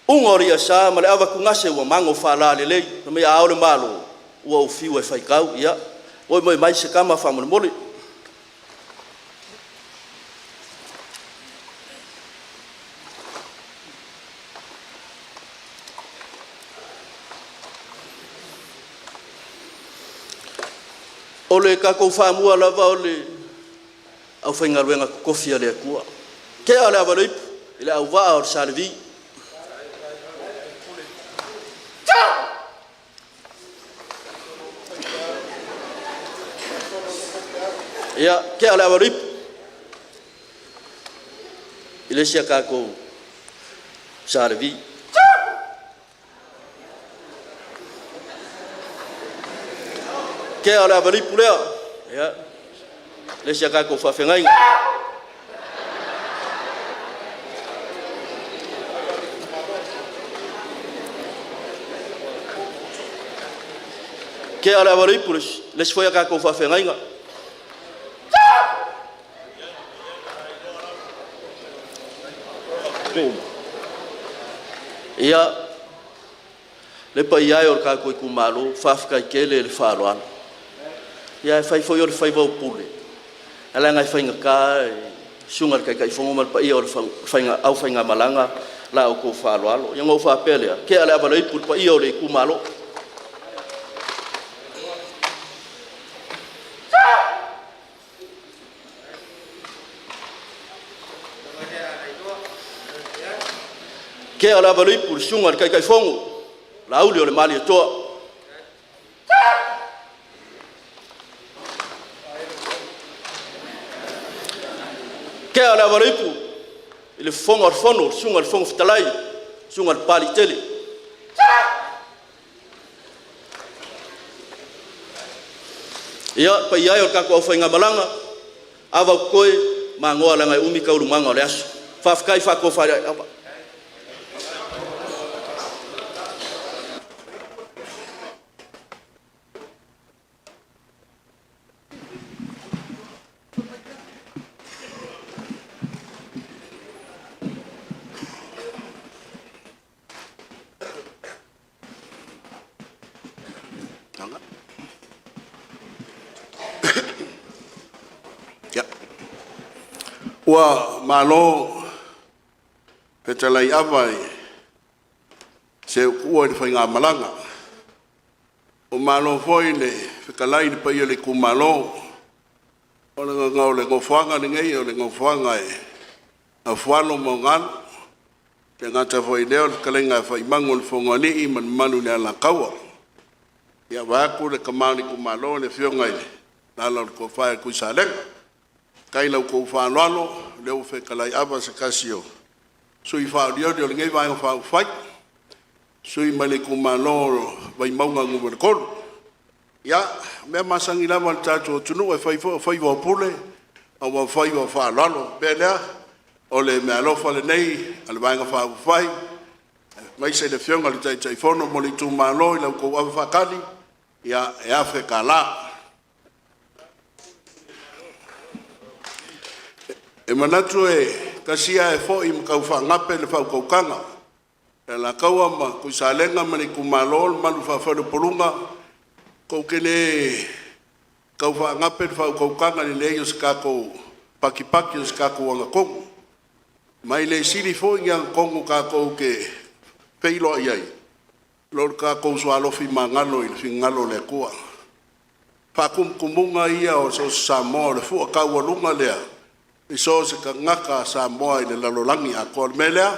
[SPEAKER 5] uga o le iasa ma le avatugase ua mago faalalelei, fai mai a ao le Malo, ua ou fiu e faitau. Ia, moemoe mai se tama faamolemole. O le tatou faamua lava o le aufaigaluega totofi a le Atua. Tea le ava o le ipu i le auvaa o le Sa Levi. Ia, tea le ava o le ipu i le isi a tatou Sa Levi. Tea le avalipu lea, ia, le isi a tatou faafeagaiga. Tea le avalipu le isi foi a tatou faafeagaiga. Ia, le paia e o le tatou itumalo, faafetai tele le faaaloalo. Ia ae fai foi o le faiva o pule, ae leaga e faigata i le susuga i le Taitaifono ma le paia o le aufaigamalaga la outou faaaloalo. Ia ona ou faapea lea, tea le ava a le ipu i le paia o le itumalo. Tea le ava a le ipu i le susuga i le Taitaifono, Laauli o le Malietoa. Tea le ava a le ipu i le Fofoga o le Fono, le susuga i le Fofoga Fetalai, le susuga i le Papaliitele. Ia, le paia e o le tatou aufaigamalaga, ava o totoe, magoa leaga e umi taualumaga o le aso. Faafetai faatofalaiava.
[SPEAKER 2] Ia, ua malo fetalai ava i se uua i le faigamalaga, ua malo foi le fetalai i le paia o le itumalo. O le nofoaga lenei o le nofoaga e Gafualo ma ona alo, e le gata foi i lea o le fetalaiga ia Faimagu o le Fonoalii ma le mamalu i le Alataua, ia vaeatu le tama o le itumalo le afioga i le Lala o le Tofa ia Tuisalega. Faafetai i la outou faaaloalo o lea ua fetalai ava se tasi o sui faaolioli o lenei Vaega Faaupufai, sui mai le itumalo o Vaimauga 3. Ia, o mea masani lava a le tatou atunuu e fai foi o faiva o pule ae ua faiva o faaaloalo. O le mea lea, o le meaalofa lenei a le Vaega Faaupufai aemaise le Afioga i le Taitaifono mo le itumalo i la outou ava faatali, ia, e $1000. E manatu e tasi ia ae foi ma tau faagape le faautautaga a Alataua ma Tuisalega ma le itumalo, le mamalu faa-faleupoluga, tou te le tau faagape le faautautaga i le leai o se tatou patipati o se tatou agatonu. Ma e le sili foi ni agatonu tatou te feiloai ai i lo le tatou soalofi magalo i le finagalo o le Atua. O faatumutumuga ia o so o se Samoa, o le fua taualuga lea i so o se tagata Samoa i le lalolagi atoa. O le mea lea,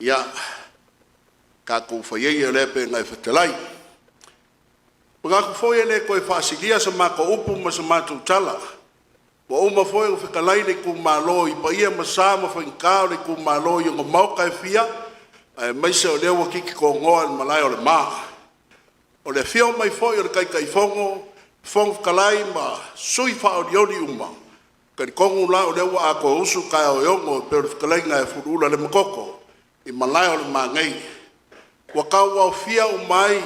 [SPEAKER 2] ia tatou fai ia i lea pei ona e fetalai. E manatu foi e le toe faasilia sa matou upu ma sa matou tala, ua uma foi ona fetalai le itumalo i paia ma sa ma faigata o le itumalo i ona maota e fia, aemaise o lea ua titi tonoa le malae o le ma. O le afio mai foi o le Taitaifono, Fofoga Fetalai ma sui usufono faaolioli uma, e talitonu la o lea ua atoa usu taeao e ono e pei o le fetalaiga ia Fuluula Lemakoko i malae o le Magei, ua tauaofia uma ai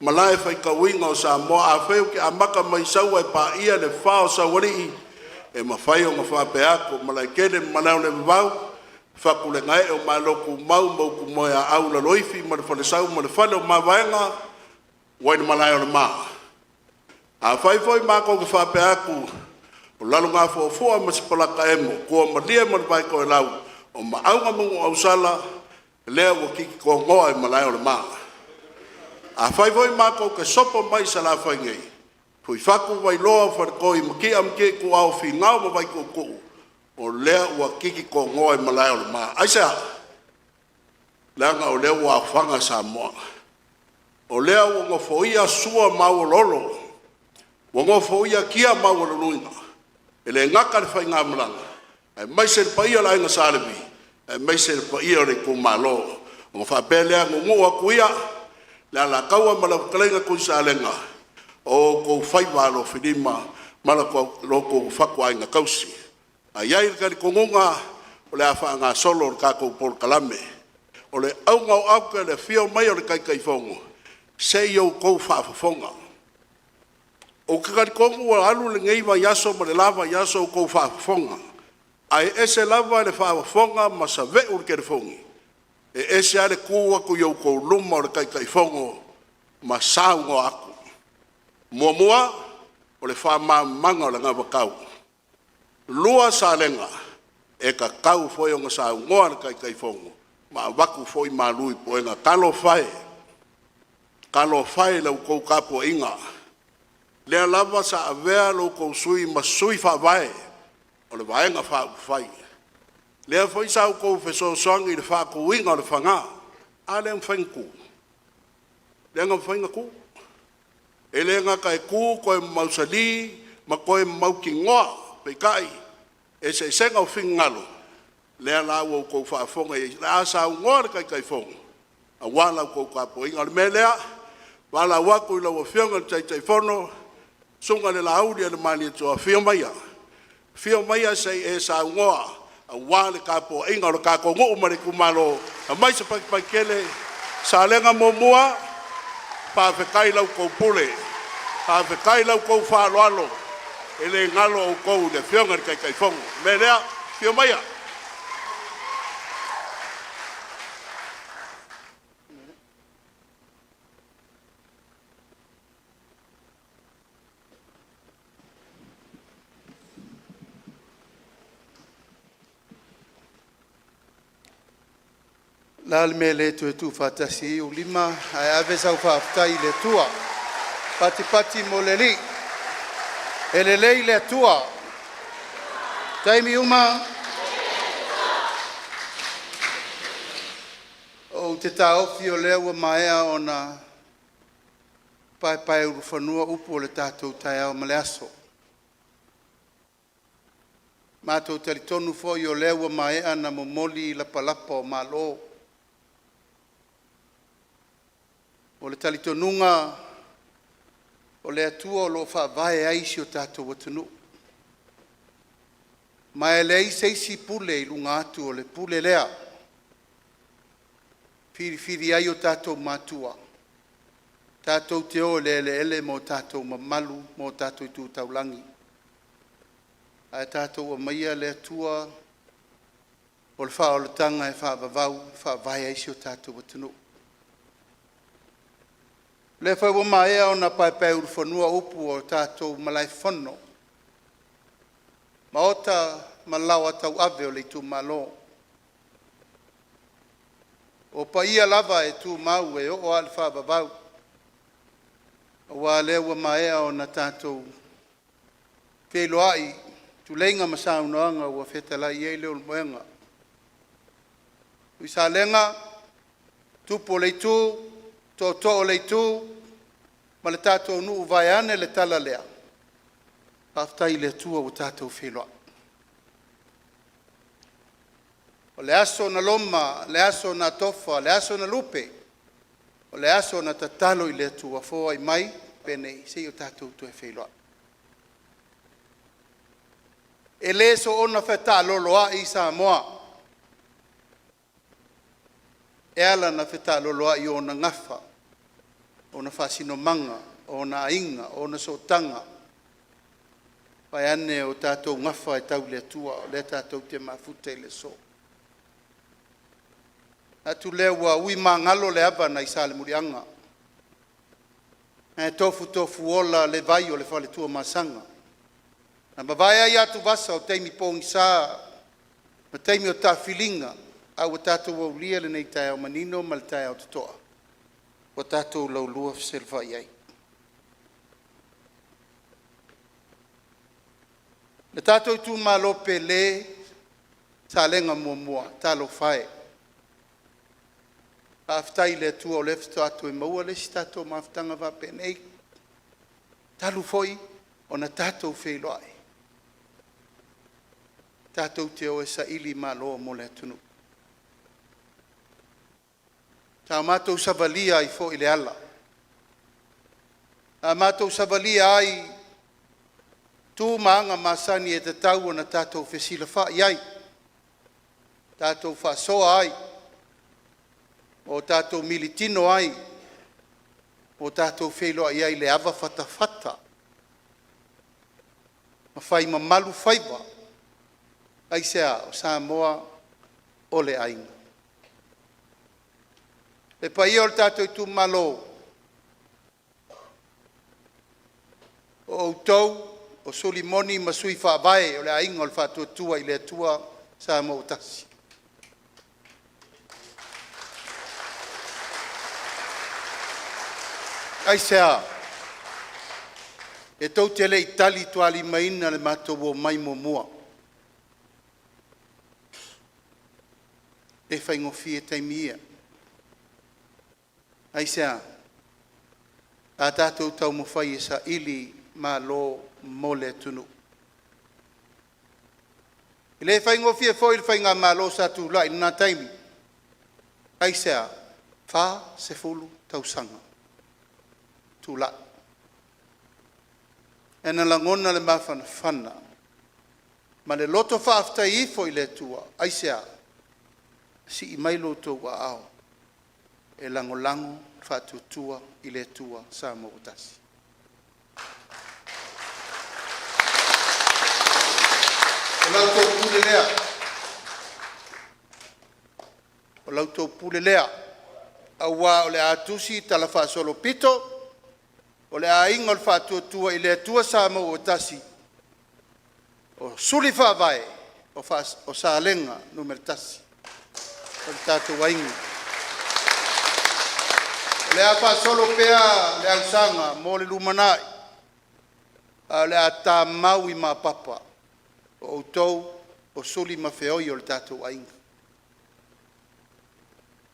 [SPEAKER 2] malae faitauina o Samoa. Afai ou te amata mai Saua e paia le fa o Saualii, e mafai ona faapea atu, Malaetele ma Malae o le Vavau, Fatulegaee o Malotumau ma upu Moeaau Laloifi ma le Falesau ma le Fale o Mavaega, ua i le malae o le Ma. Afai foi matou te faapea atu, o Lalogafuafua ma Sipalataemo, Tua o Malie ma le Vaitoelau, o Maauga ma Nuuausala, lea ua titi tonoa i malae o le Ma. Afai foi matou te sopo mai i Salafai nei, Fuifatu, Vailoa Faletoi, Matia ma Matia Ituau, Finao ma Vaituutuu, o lea ua titi tonoa i malae o le Ma. Aisea? Leaga o lea ua aofaga Samoa, o lea ua nofoia sua ma auoloolo, ua nofoia kia maualuluga, e le gata i le faigamalaga aemaise le paia o le Aiga Sa Levi, aemaise le paia o le itumalo. Ona faapea lea, nuunuu atu ia le Alataua ma lau fetalaiga Tuisalega, o outou faiva alofilima ma lo outou fatuaiga tausi. Ae i ai le talitonuga o le a faagasolo le tatou polokalame. O le auga o aute o le afio mai o le Taitaifono, se i outou faafofoga. Ou te talitonu ua alu lenei vaiaso ma le la vaiaso o outou faafofoga, ae ese lava le faafofoga ma save'u i le telefoni, e ese lava le tu atu i outou luma o le Taitaifono ma saunoa atu. Muamua, o le faamalamalamaga o le anavatau. Lua Salega, e tatau foi ona saunoa le Taitaifono ma avatu foi malu i puega. Talofa e, talofa e i la outou tapuaiga, lea lava sa avea lo outou sui usufono ma sui faavae o le Vaega Faaupufai, lea foi sa outou fesoasoani i le faatuina o le FAGA. A lea na mafai ona tu? Lea na mafai ona tu. E le gata e tu toe mausali ma toe mautinoa, peitai, eseesega o finagalo, lea la ua outou faafofoga i ai, o le a saunoa le Taitaifono aua la outou tapuaiga. O le mea lea, e valaau atu i lau Afioga i le Taitaifono, Susuga i le Laaulialemalietoa, afio maia, afio maia se i e saunoa aua le tapuaiga a le tatou nuu ma le itumalo. Aumai se pakipaitele. Salega 1, faafetai i la outou pule, faafetai i la outou faaaloalo, e le galo outou i le Afioga i le Taitaifono. O le mea lea, afio maia.
[SPEAKER 6] O le a le mea e le toe tuufaatasi ai ou lima ae ave sau faafetai i le Atua. Patipati mo le Alii, e lelei le Atua i taimi uma. Ou te taofi o lea ua maea ona paepaeulufanua upu o le tatou taeao ma le aso. Matou talitonu foi o lea ua maea ona momoli lapalapa o malo. O le talitonuga o le Atua o lo o faavae ai si o tatou atunuu, ma e leai se isi pule i luga atu o le pule lea e filifili ai o tatou matua tatou te o i le eleele ma o tatou mamalu ma o tatou tu taulagi, ae tatou aumaia le Atua o le faaolataga e faavavau e faavae ai si o tatou atunuu. O lea foi ua maea ona paepaeulufanua upu o le tatou malaefono, maota ma laoa tauave o le itumalo. O paia lava e tumau e oo lava i le faavavau, aua o lea ua maea ona tatou feiloai i tuleiga ma saunoaga ua fetalai i ai Leulumoega. Tuisalega, tupu o le itu, tootoo o le itu ma le tatou nuu vaeane le tala lea, faafetai i le Atua ua tatou feiloai. O le aso na loma, le aso na atofa, le aso na lupe, o le aso na tatalo i le Atua, foai mai penei se i o tatou toe feiloai. E le soona fetaaloloai Samoa, e ala ona fetaaloloai i ona gafa, ona faasinomaga, o ona aiga, o ona sootaga, vaeane o tatou gafa e tau i le Atua, o lea tatou te mafuta i le aso. Ona manatu lea ua ui magalo le ava nai Salemuliaga, ae tofutofuola le vai o le fale Tuamasaga. Na mavae ai atuvasa o taimi pogisa ma taimi o taafiliga, a ua tatou aulia lenei taeao manino ma le taeao totoa ua tatou laulua fesilafai ai. Le tatou itumalo pele Salega 1, talofa e, faafetai i le Atua o lea faatoa toe maua le isi tatou mafutaga faapenei, talu foi ona tatou feiloai tatou te o e saili malo mo le atunuu. Sa matou savalia ai foi le ala, sa matou savalia ai tu ma aga masani e tatau ona tatou fesilafai ai, tatou faasoa ai, ma o tatou militino ai, ma o tatou feiloai ai i le ava fatafata ma fai mamalu faiva. Aisea? O Samoa o le aiga. Le paia o le tatou itumalo, o outou o suli moni ma sui faavae o le Aiga o le Faatuatua i le Atua Samoa ua Tasi. Aisea? E tou te le i talitualimaina le matou omai muamua. E le faigofie taimi ia. Aisea? Sa tatou taumafai e saili malo mo le atunuu. E le faigofie foi le faigamalo sa tulai i lena taimi. Aisea? 40 tausaga tulai. Ae na lagona le mafanafana ma le loto faafetai ifo i le Atua. Aisea? Sii mai lo outou aao e lagolago le Faatuatua i le Atua Samoa ua Tasi. O la outou pule lea, o la outou pule lea, aua o le a tusi talafaasolopito, o le Aiga o le Faatuatua i le Atua Samoa ua Tasi, o suli faavae o Salega 1, o le tatou aiga. O le a faasolo pea le ausaga mo le lumanai, ae o le a tamau i mapapa, o outou o suli ma feoi o le tatou aiga.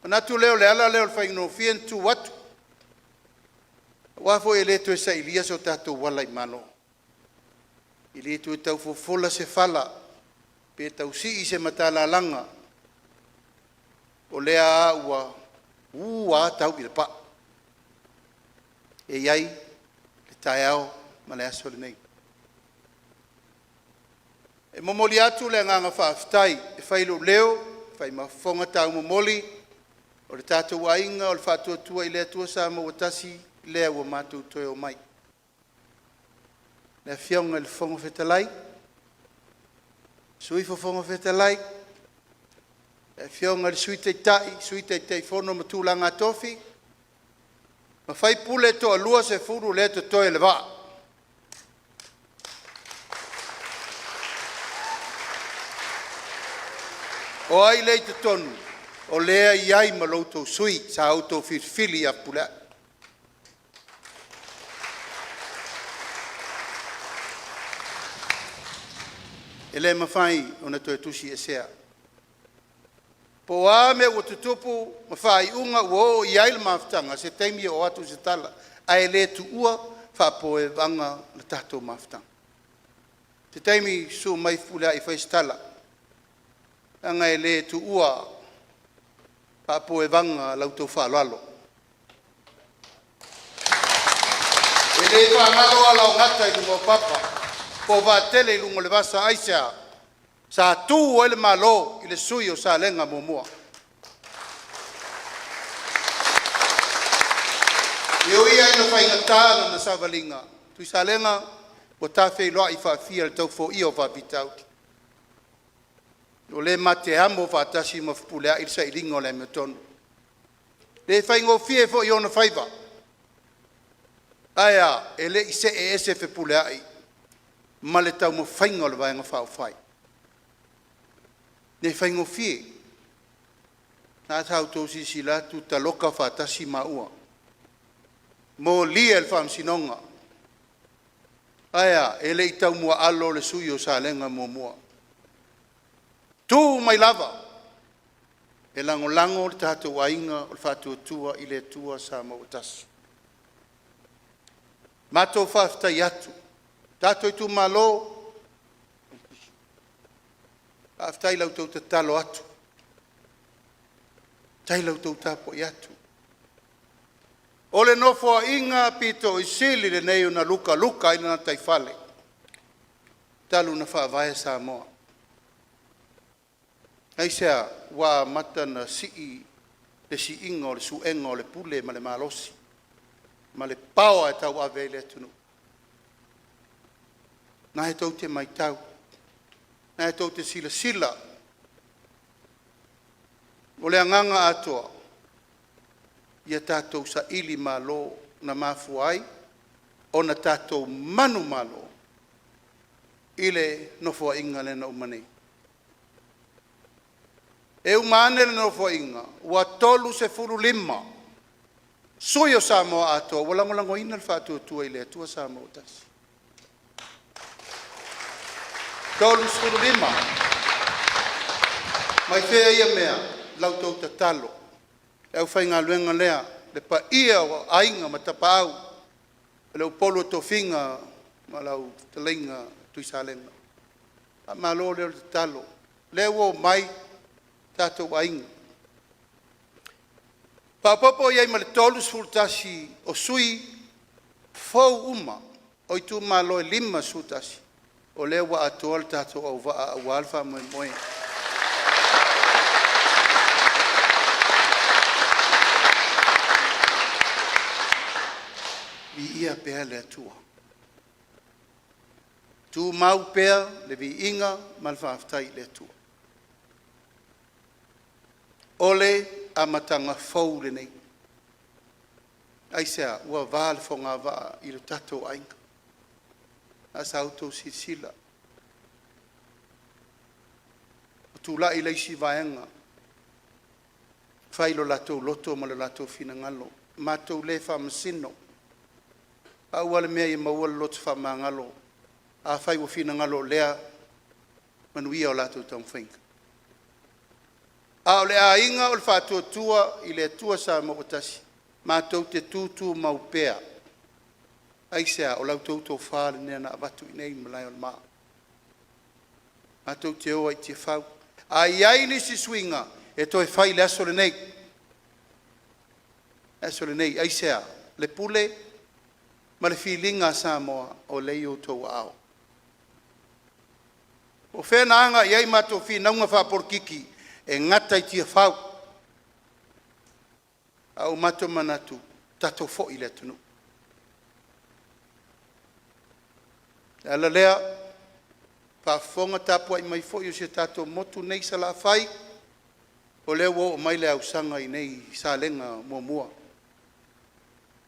[SPEAKER 6] Ona manatu lea o le ala lea o le faigofie ona tu atu, aua foi e le toe sailia so tatou ala i malo, e le toe tau fofola se fala. Pe tau sii se matalalaga, o lea a ua u a tau i le pau. E i ai le taeao ma le aso lenei. E momoli atu le agaga faafetai e fai lou leo fai ma fofoga taumomoli o le tatou aiga o le Faatuatua i le Atua Samoa ua Tasi, lea ua matou toe omai. Le Afioga i le Fofoga Fetalai, Sui Fofoga Fetalai, le Afioga i le Sui Taitai, Sui Taitaifono ma tulaga tofi, ma sui usufono e toaluasefulu lea e totoe o le vaa. O ai lea e i totonu? O lea e i ai ma lo outou sui usufono sa outou filifili ia Fepuleai. E le mafai ona toe tusiesea. Po o a mea ua tutupu ma faaiuga ua oo i ai le mafutaga, o se taimi oo atu se tala, ae le tuua faapopoevaga le tatou mafutaga. O se taimi susu mai Fepuleai e fai se tala, leaga e le tuua faapoevaga la outou faaaloalo. E le faagalo ala o gata i luga o papa po o vaatele i luga o le vasa. Aisea? Sa tu ai le Malo i le sui usufono o Salega 1. E ui lava ina faigata lana savaliga, Tuisalega, ua ta feiloai faafia i le tau foia o faafitauli. O lea ma te amo faatasi ma Fepuleai le sailiga o le amiotonu. E le faigofie foi ona faiva. Ae a? E le i see ese Fepuleai ma le taumafaiga o le Vaega Faaupufai. E le faigofie. O lena sa outou silasila atu, taloka faatasi maua, molia i le faamasinoga. Ae a? E le i taumuaalo le sui usufono o Salega 1. Tu mai lava e lagolago le tatou aiga o le Faatuatua i le Atua Samoa ua Tasi. Matou faafetai atu. Tatou itumalo, faafetai i la outou tatalo atu, faafetai i la outou tapuai atu. O le Nofoaiga aupito sili lenei na lukaluka ai le gataifale talu ona faavae Samoa. Aisea? Ua amata ona sii le siiga o le suega o le pule ma le malosi ma le power e tauave ai le atunuu. O lena tou te matau, o lena tou te silasila. O le agaga atoa, ia tatou sailimalo na mafua ai ona tatou manumalo i le Nofoaiga lea na uma nei. E uma ane le Nofoaiga ua 35 sui usufono o Samoa atoa ua lagolagoina le Faatuatua i le Atua Samoa ua Tasi. E 35. Mai fea ia mea? La outou tatalo, le aufaigaluega lea, le paia o Aiga ma Tapaau, o le upolu o tofiga ma lau fetalaiga Tuisalega. Faamalo lea o le tatalo, lea ua omai tatou aiga. Faaopoopo i ai ma le 31 o sui usufono fou uma o itumalo e 51, o lea ua atoa le tatou auvaa aua le faamoemoe. Viia pea le Atua, tumau pea le viiga ma le faafetai i le Atua. O le amataga fou lenei. Aisea? Ua va le fogavaa i lo tatou aiga. O lena sa outou silasila, ua tulai le isi vaega fai lo latou loto ma le latou finagalo, matou le faamasino. Pau lava le mea ia maua le loto faamagalo, afai ua finagalo o lea, manuia latou taumafaiga. A o le aiga o le Faatuatua i le Atua Samoa ua Tasi, matou te tutumau pea. Aisea? O la outou tofa lea na avatu i inei i le Malae o le Ma. Matou te o lava i Tiafau. A i ai nisi suiga, e toe fai i le aso lenei. O le aso lenei. Aisea? Le pule ma le filiga a Samoa o lea e i outou aao. Po o fea na aga i ai a matou finauga faapolokiki, e gata i Tiafau. Ae ua matou manatu, tatou foi i le atunuu. O le ala lea, faafofoga tapuai mai foi a si o tatou motu nei i Salafai, o lea ua oo mai le ausaga i inei i Salega 1.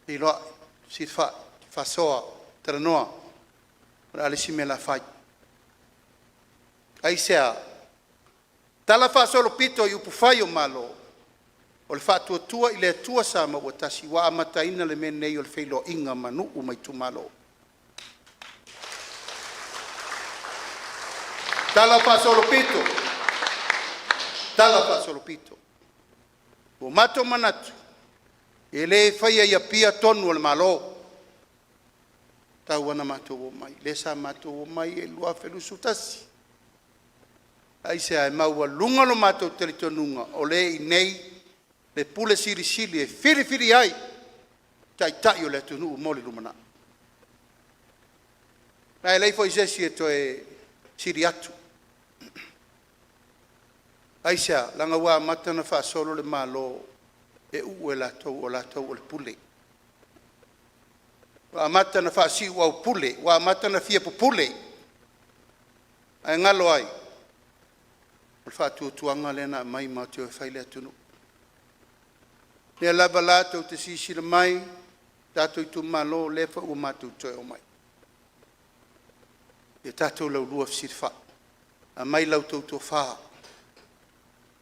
[SPEAKER 6] Feiloai, fesilafai, faasoa, talanoa. O le a le isi mea o le a fai? Aisea? Talafaasolopito i upufai o Malo, o le Faatuatua i le Atua Samoa ua Tasi ua amataina le mea lenei o le feiloaiga ma nuu ma itumalo. Talafaasolopito, talafaasolopito. Ua matou manatu, e le faia i Apia tonu a le Malo, e tatau lava ona matou omai, lea sa matou omai ai i le 2021. Aisea? E maualuga lo matou talitonuga o lea e i inei le pule silisili e filifili ai Taitai o le atunuu mo le lumanai. Ma e leai foi se isi e toe sili atu. Aisea? Leaga ua amata ona faasolo le Malo e uu e latou o latou o le pule. Ua amata ona faasiuaupule, ua amata ona fia pupule, ae galo ai, o le faatuatuaga lea na aumai matou te o e fai le atunuu. O lea lava la tou te silasila mai tatou itumalo, o lea foi ua matou toe omai, ia tatou laulua fesilafai, aumai la outou tofa,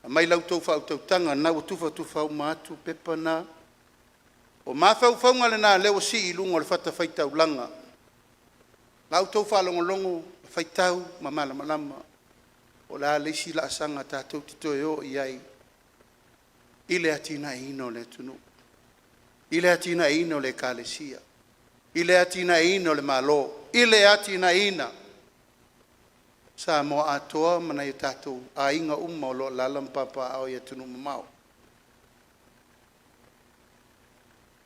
[SPEAKER 6] aumai la outou faautautaga, o lena ua tufatufa uma atu pepa na. O mafaufauga na o lea ua sii i luga o le fatafaitaulaga, la outou faalogologo, faitau ma malamalama po o le a le isi laasaga tatou te toe o i ai i le atinaeina o le atunuu, i le atinaeina o le Ekalesia, i le atinaeina o le Malo, i le atinaeina o Samoa atoa ma nai o tatou aiga uma o lo o alaala ma papaaao i atunuu mamao.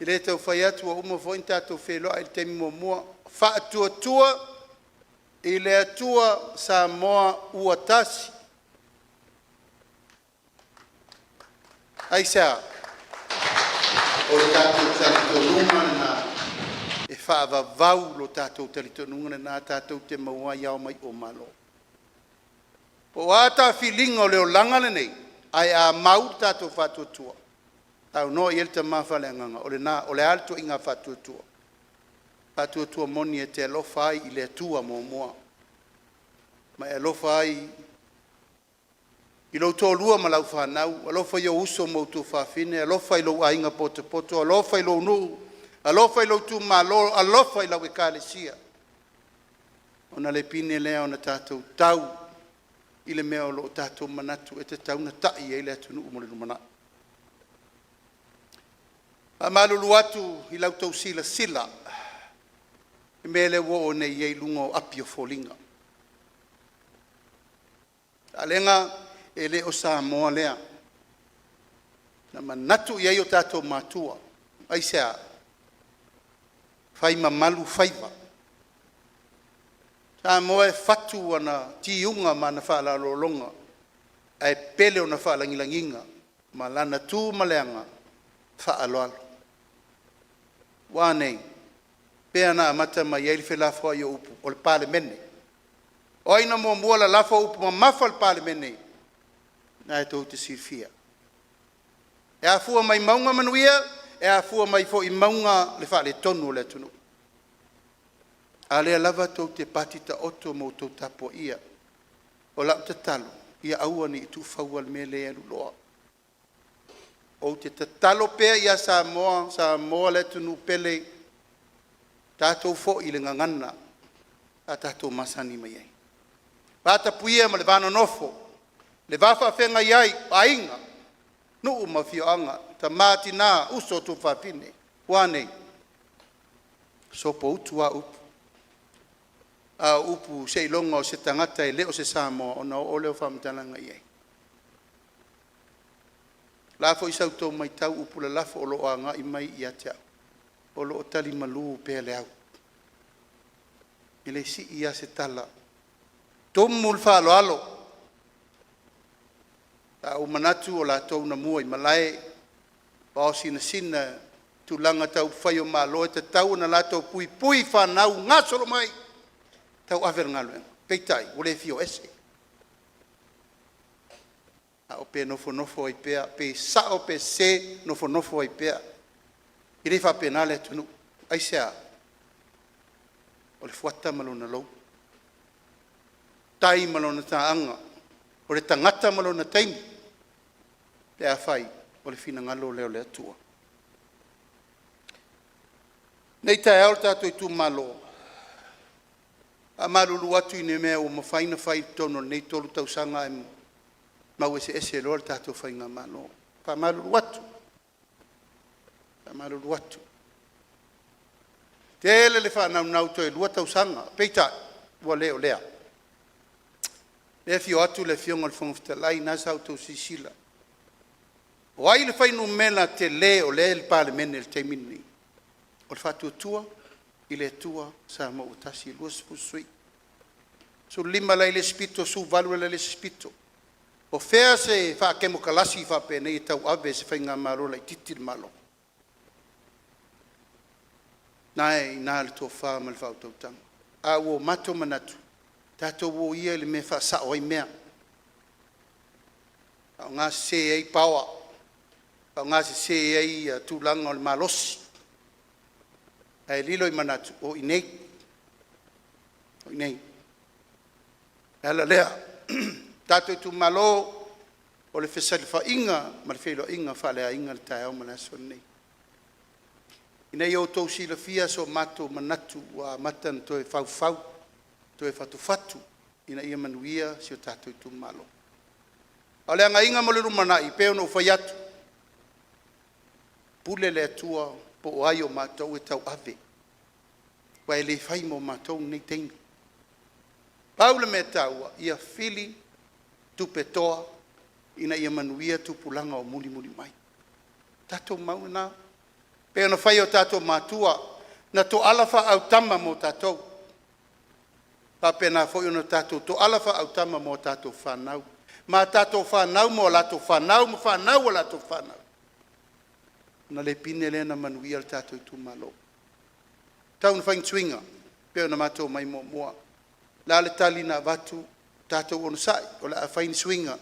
[SPEAKER 6] E le tau fai atu, ua uma foi ona tatou feiloai i le taimi muamua, Faatuatua i le Atua Samoa ua Tasi. Aisea? O le tatou talitonuga lena e faavavau lo tatou talitonuga lena tatou te maua ai Ao ma Iu o Malo. Po o a tafiliga o le olaga lenei, ae a mau le tatou faatuatua, saunoa i ai le Tama Faaleagaga, o lena. O le a le ituaiga faatuatua? Faatuatua moni e te alofa ai i le Atua muamua ma e alofa ai i lou toalua ma lau fanau, alofa i ou uso ma ou tuafafine, alofa i lou aiga potopoto, alofa i lou nuu, alofa i lou itumalo, alofa i lau Ekalesia, ona le pine lea ona tatou tau i le mea o lo o tatou manatu e tatau ona tai i ai le atunuu mo le lumanai. E faamalulu atu i la outou silasila i le mea lea ua oo nei i ai luga o api o foliga. Salega, e le o Samoa lea na manatu i ai o tatou matua. Aisea? Fai mamalu faiva. O Samoa e fatu ana tiuga ma ana faalalologa, ae pele ona faalagilagiga ma lana tu ma le aga faaaloalo. Ua a nei? Pei lava ona amata mai ai le felafoai o upu, o le Palemene. O ai na muamua lalafo upu mamafa i le Palemene? O lena tou te silafia. E afua mai mauga manuia, e afua mai foi i mauga le faaletonu o le atunuu. A o lea lava tou te pati taoto ma outou tapuaia. O lau tatalo, ia aua ne i tufaua le mea lea e alu loa. Ou te tatalo pea ia Samoa, Samoa le atunuu pele, tatou foi i le gagana sa tatou masani mai ai, le vatapuia ma le va nonofo, le va faafeagai ai o aiga, nuu ma afioaga, tama tina, uso o tuafafine. Ua a nei? Sopoutu lava upu. A o upu seiloga o se tagata e le o se Samoa ona oo lea o faamatalaga i ai. O le a foi sa outou matau i upu lalafo o lo o agai mai ia te au, o lo o tali malu pea le au. E le sii lava se tala, e tumu i le faaaloalo. Sa ou manatu o latou na mua i malae o ao sinasina i tulaga tau upufai o Malo, e tatau ona latou puipui fanau gasolo mai e tauave le galuega, peitai ua le fia o ese. A o pe nofonofo ai pea, pe sao pe sese, nofonofo ai pea. E le faapena le atunuu. Aisea? O le fuata ma lona lou, tai ma lona taaga, o le tagata ma lona taimi pe afai o le finagalo lea o le Atua. O lenei taeao le tatou itumalo, e faamalulu atu i ni mea ua mafai ona fai i totonu o lenei 3 tausaga ae mau eseese loa le tatou faigamalo. E faamalulu atu, faamalulu atu. Tele le faanaunau toe 2 tausaga, peitai, ua le o lea. O lea e afio atu le Afioga i le Fofoga Fetalai, o lena sa outou silasila, o ai le fuainumera tele o lea e i le Palemene i le taimi lenei? O le Faatuatua i le Atua Samoa ua Tasi, e 20 sui usufono, 15 la e i le isi pito, 18 la e i le isi pito. O fea se faatemokalasi faapenei e tauave e se faigamalo laitiiti le Malo? O lena e i ina le tofa ma le faautautaga. Ae ua matou manatu, tatou o ia i le mea e faasao ai mea, faaaogasese ai power, faaaogasese ai tulaga o le malosi, ae lilo i manatu, o i inei, o i inei. O le ala lea, tatou itumalo, o le fesilafaiga ma le feiloaiga faaleaiga i le taeao ma le aso lenei, ina ia outou silafia so matou manatu ua amata ona toe faufau, toe fatufatu ina ia manuia si o tatou itumalo. A o le agaiga mo le lumanai, e pei ona ou fai atu, pule le Atua po o ai o matou e tauave, aua e le fai mo matou lenei taimi. Pau le mea e taua, ia fili tupe toa ina ia manuia tupulaga o mulimuli mai. Tatou mau lena, pei ona fai e o tatou matua, na toala faaautama mo tatou, faapena foi ona tatou toala faaautama mo a tatou fanau, ma a tatou fanau mo a latou fanau ma fanau a latou fanau, ona le pine lea ona manuia le tatou itumalo. Tau ina fai ni suiga pei ona matou omai muamua. O le a le tali na avatu? Tatou onosai o le a fai ni suiga.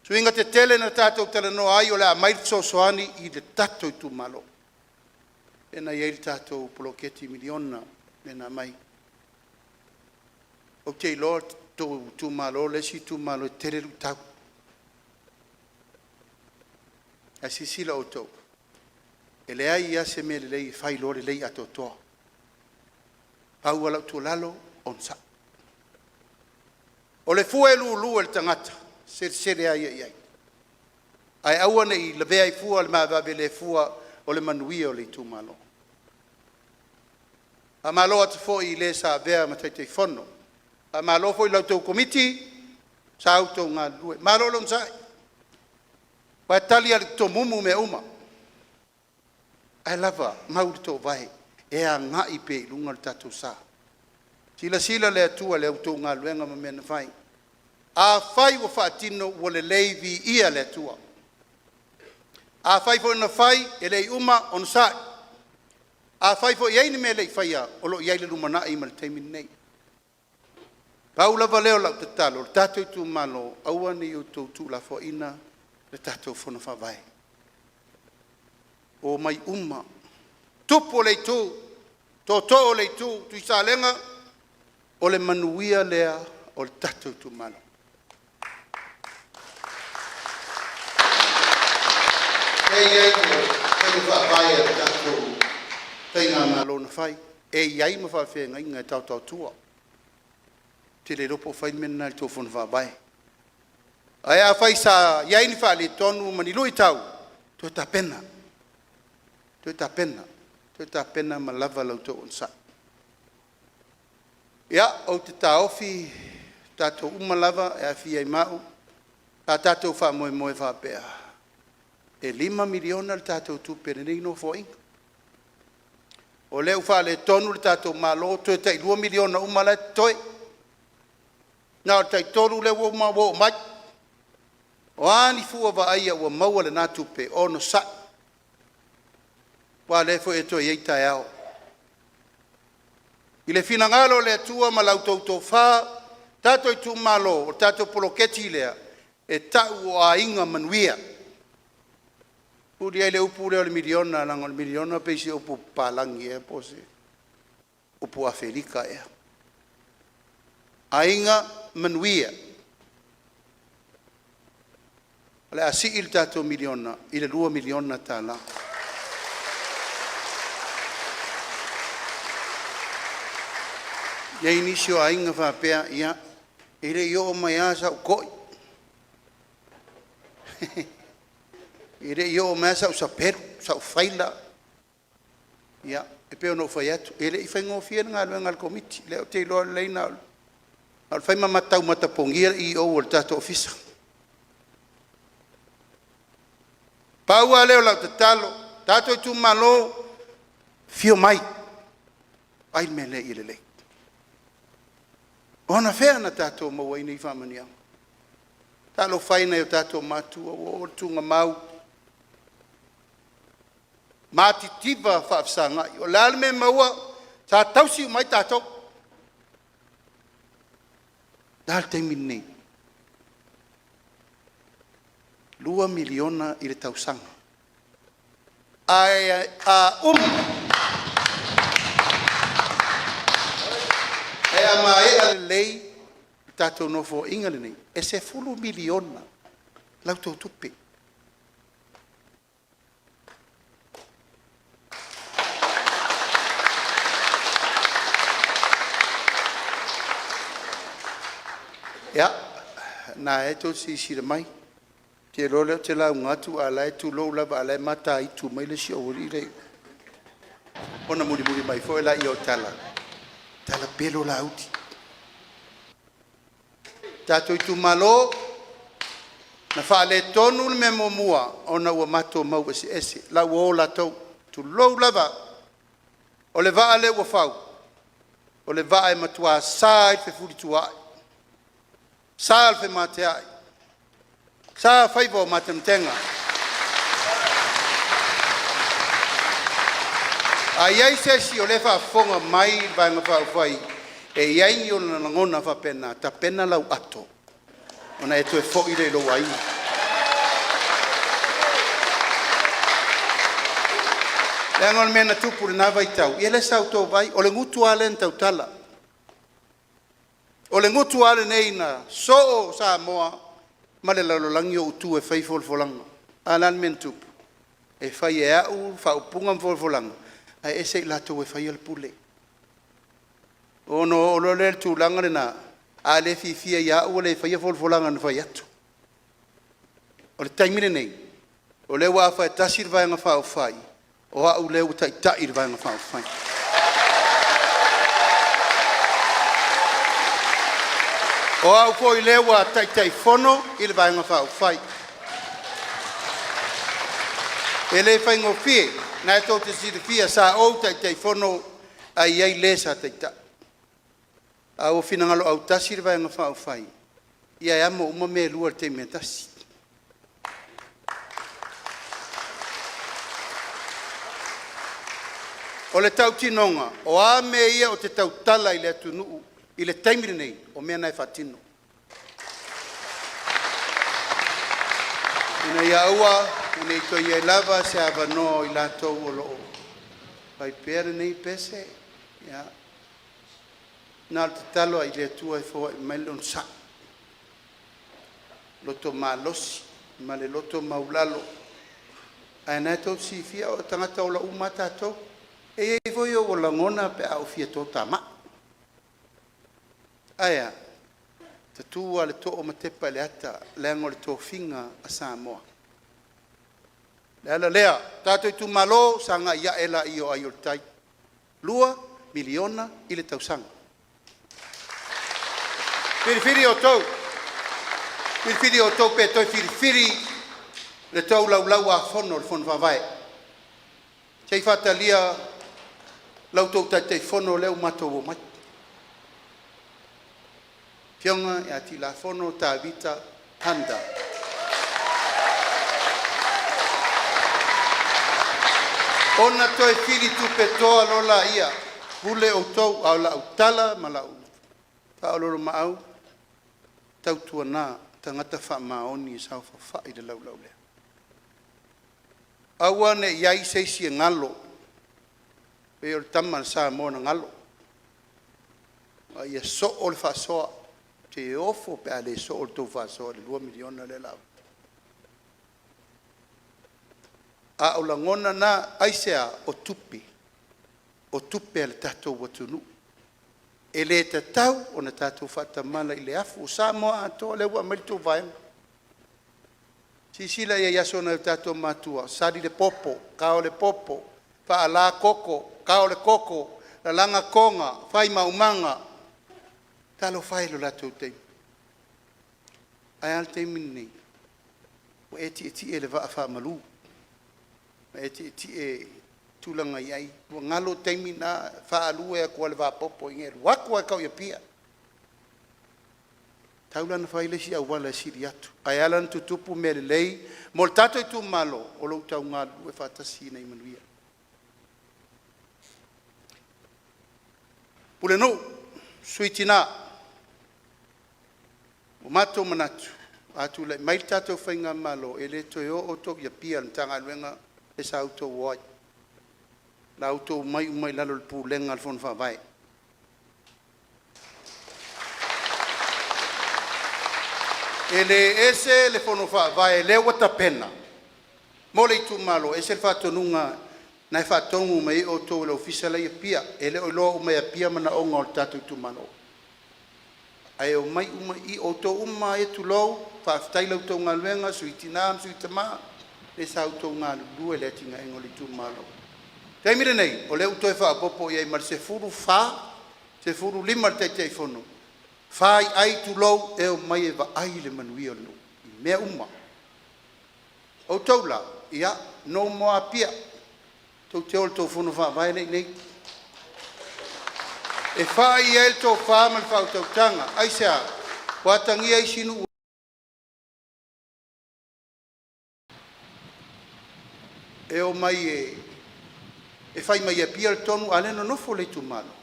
[SPEAKER 6] Suiga tetele na tatou talanoa ai o le a aumai le fesoasoani i le tatou itumalo, lea na i ai le tatou poloketi miliona lea na aumai. Ou te iloa o le tou itumalo le isi itumalo e tele luitau. Ae silasila outou, e leai lava se mea lelei e fai loa lelei atoatoa. Pau lava lau tuualalo, onosai. O le fua e lulu e le tagata, e selesele lava ia i ai, ae aua ne i lavea ai fua i le maveave le fua o le manuia o le itumalo. Faamalo atu foi i le sa avea ma Taitaifono, faamalo foi i la outou Komiti sa outou galulue. Malo le onosai, aua e tali lava i le tomumu mea uma, ae lava mau le toovae e agai pea i luma le tatou sa. Silasila le Atua i la outou galuega ma mea na fai. Afai ua faatino ua lelei, viia le Atua. Afai foi na fai e le i uma, onosai. Afai foi e i ai ni mea e le i faia, o lo o i ai le lumanai ma le taimi lenei. Pau lava lea o lau tatalo, le tatou itumalo, aua ne i outou tuulafoaiina le tatou Fono Faavae. Omai uma, tupu o le Itu, tootoo o le Itu, Tuisalega, o le manuia lea o le tatou itumalo. Lea e i ai le faiga faavae a le tatou faigamalo na fai, e i ai ma faafeagaiga e taotaotua. Ou te le iloa po o fai le mea lena i le tou fono faavae. Ae afai sa i ai ni faaletonu ma ni luitau, toe tapena, toe tapena, toe tapena ma lava la outou onosai. Ia, ou te taofi tatou uma lava e aofia ai ma au, sa tatou faamoemoe e faapea e $5 miliona le tatou tupe i lenei Nofoaiga. O lea ua faaletonu le tatou Malo toe tai $2 miliona uma la e totoe. Na o le tai 3 lea ua uma ua oo mai. O a ni fua vaaia ua maua i lena tupe, onosai, aua o lea foi e toe i ai taeao. I le finagalo o le Atua ma la outou tofa, tatou itumalo, o le tatou poloketi lea, e tau o Aiga Manuia. Tuu ai le upu lea o le miliona leaga o le miliona e pei o se upu papalagi ea po o se upu Afelika ea. Aiga Manuia. O le a sii le tatou miliona i le $2 miliona. E i ai nisi o aiga faapea, ia, e le i oo mai lava sau toi, e le i oo mai lava sau sapelu, sau faila. Ia, e pei ona ou fai atu, e le i faigofie le galuega a le Komiti, o lea ou te iloa lelei na o le fai ma tau matapogia le CEO o le tatou ofisa. Pau lava lea o lau tatalo, tatou itumalo, afio mai, vaai le mea lea ia lelei. O anafea na tatou maua ai nei faamanuiaga? Talofa e i nai o tatou matua ua oo i le tuugamau, matitiva faafesagai. O le a le mea e maua? Sa tausi uma ai tatou. O le a le taimi lenei? $2 miliona i le tausaga. Ae a maea lelei le tatou Nofoaiga lenei, e $10 miliona la outou tupe. Ia, o lena e tou te silasila mai, ou te iloa o lea ou te lauga atu a o la e, tulou lava, a o la e mataitu mai le isi aualii lea i o, ona mulimuli mai foi lea o tala, talapelo Laauli. Tatou itumalo, na faaletonu le mea muamua ona ua matou mau eseese, o la ua o latou, tulou lava. O le vaa lea ua fau, o le vaa e matua sa ai le fefulituaai, sa le femateai, sa faiva o matematega. A i ai se isi o lea e faafofoga mai le Vaega Faaupufai e i ai ni ona lagona faapena, tapena lau ato ona e toe foi lea i lou aiga. Leaga o le mea na tupu i lena vaitau, ia lea sa outou vaai, o le gutu lava lea na tautala, o le gutu lava lenei na soo Samoa ma le lalolagi o ou tu e fai folafolaga. A o le a le mea na tupu? E fai e au faaupuga ma folafolaga, ae ese i latou e faia le pule. Ona oo loa lea i le tulaga lena, a le fiafia ia au ua le faia folafolaga na fai atu. O le taimi lenei, o lea ua afa e tasi le Vaega Faaupufai, o au lea ua taitai le Vaega Faaupufai. O au foi lea ua Taitaifono i le Vaega Faaupufai. E le faigofie, o lena tou te silafia sa ou Taitaifono ae i ai le sa taitai. A ua finagalo autasi le Vaega Faaupufai, ia e amo uma mea e lua i le taimi e tasi. O le tautinoga, o a mea ia ou te tautala i le atunuu i le taimi lenei, o mea na e faatino, ina ia aua ne i toe i ai lava se avanoa o i latou o lo o fai pea lenei pese. Ia, na o le tatalo lava i le Atua e foai mai le onosai, loto malosi ma le loto maualalo. Ae o lena tou te silafia o tagata ola uma lava tatou. E i ai foi ou lagona pe a ou fia toatamai. Ae a? E tatu lava i le too ma tepa i le ata, leaga o le tofiga a Samoa. O le ala lea, tatou itumalo, sagai ae laia o ai o le tai. $2 miliona i le tausaga. Filifili outou, filifili outou pe toe filifili le tou Laulau-a-Fono i le Fono Faavae. Se i faatalia la outou Taitaifono lea ua matou omai, Afioga ia Tilafono Tavita Handa. Ona toe fili tupetoa loa laia, pule outou, a o lau tala ma lau faaoloolomaau, tautuana tagata faamaoni e saofafai i le laulau lea. Aua ne i i ai se isi e galo, pei o le tama a le Samoa na galo, a ia soo le faasoa. Ou te ofo pe a le soo le tou faasoa i le $2 miliona lea o le a avatu. A o lagona na, aisea? O tupe, o tupe a le tatou atunuu. E le tatau ona tatou faatamala i le afu o Samoa atoa lea ua aumai le tou vaega. Silasila i ai i aso a nai o tatou matua, sali le popo, kao le popo, faala koko, kao le koko, lalaga toga, fai maumaga. Talofa e i lo latou taimi. Ae a le taimi lenei? Ua e tietie i le vaa faamalu ma e tietie i tulaga e i ai, ua galo taimi na e faaalua atu lava i le vapopo e alu atu lava e tau i Apia. E tatau la ona fai le isi auala e sili atu. Ae ala ona tutupu mea lelei mo le tatou itumalo, o lo outou galulue faatasi ina ia manuia. Pulenuu, Sui Tina, ua matou manatu, a tulai mai le tatou faigamalo, e le toe o outou i Apia i le Matagaluega lea sa outou o ai. O le a outou omai uma i lalo o le Pulega a le Fono Faavae. E le ese le Fono Faavae lea ua tapena mo le itumalo, ese le faatonuga lena e faatonu mai ai outou e le ofisa la e i Apia. E le o iloa uma e Apia manaoga o le tatou itumalo, ae omai uma i i. O outou uma lava ia, tulou, faafetai i la outou galuega, Sui Tina ma Sui Tama, lea sa outou galulue i le atinaeina o le itumalo. O le taimi lenei, o lea ua toe faaopoopo i ai ma le 14, 15 i le Taitaifono, faiai tulou, e omai e vaai le manuia o le nuu i mea uma. O outou la, ia, no more Apia, tou te o i le tou Fono Faavae lea e i inei e fai i ai le tofa ma le faautautaga. Aisea? Ua atagia isi nuu e omai e fai mai Apia le tonu a o lea e nonofo le itumalo.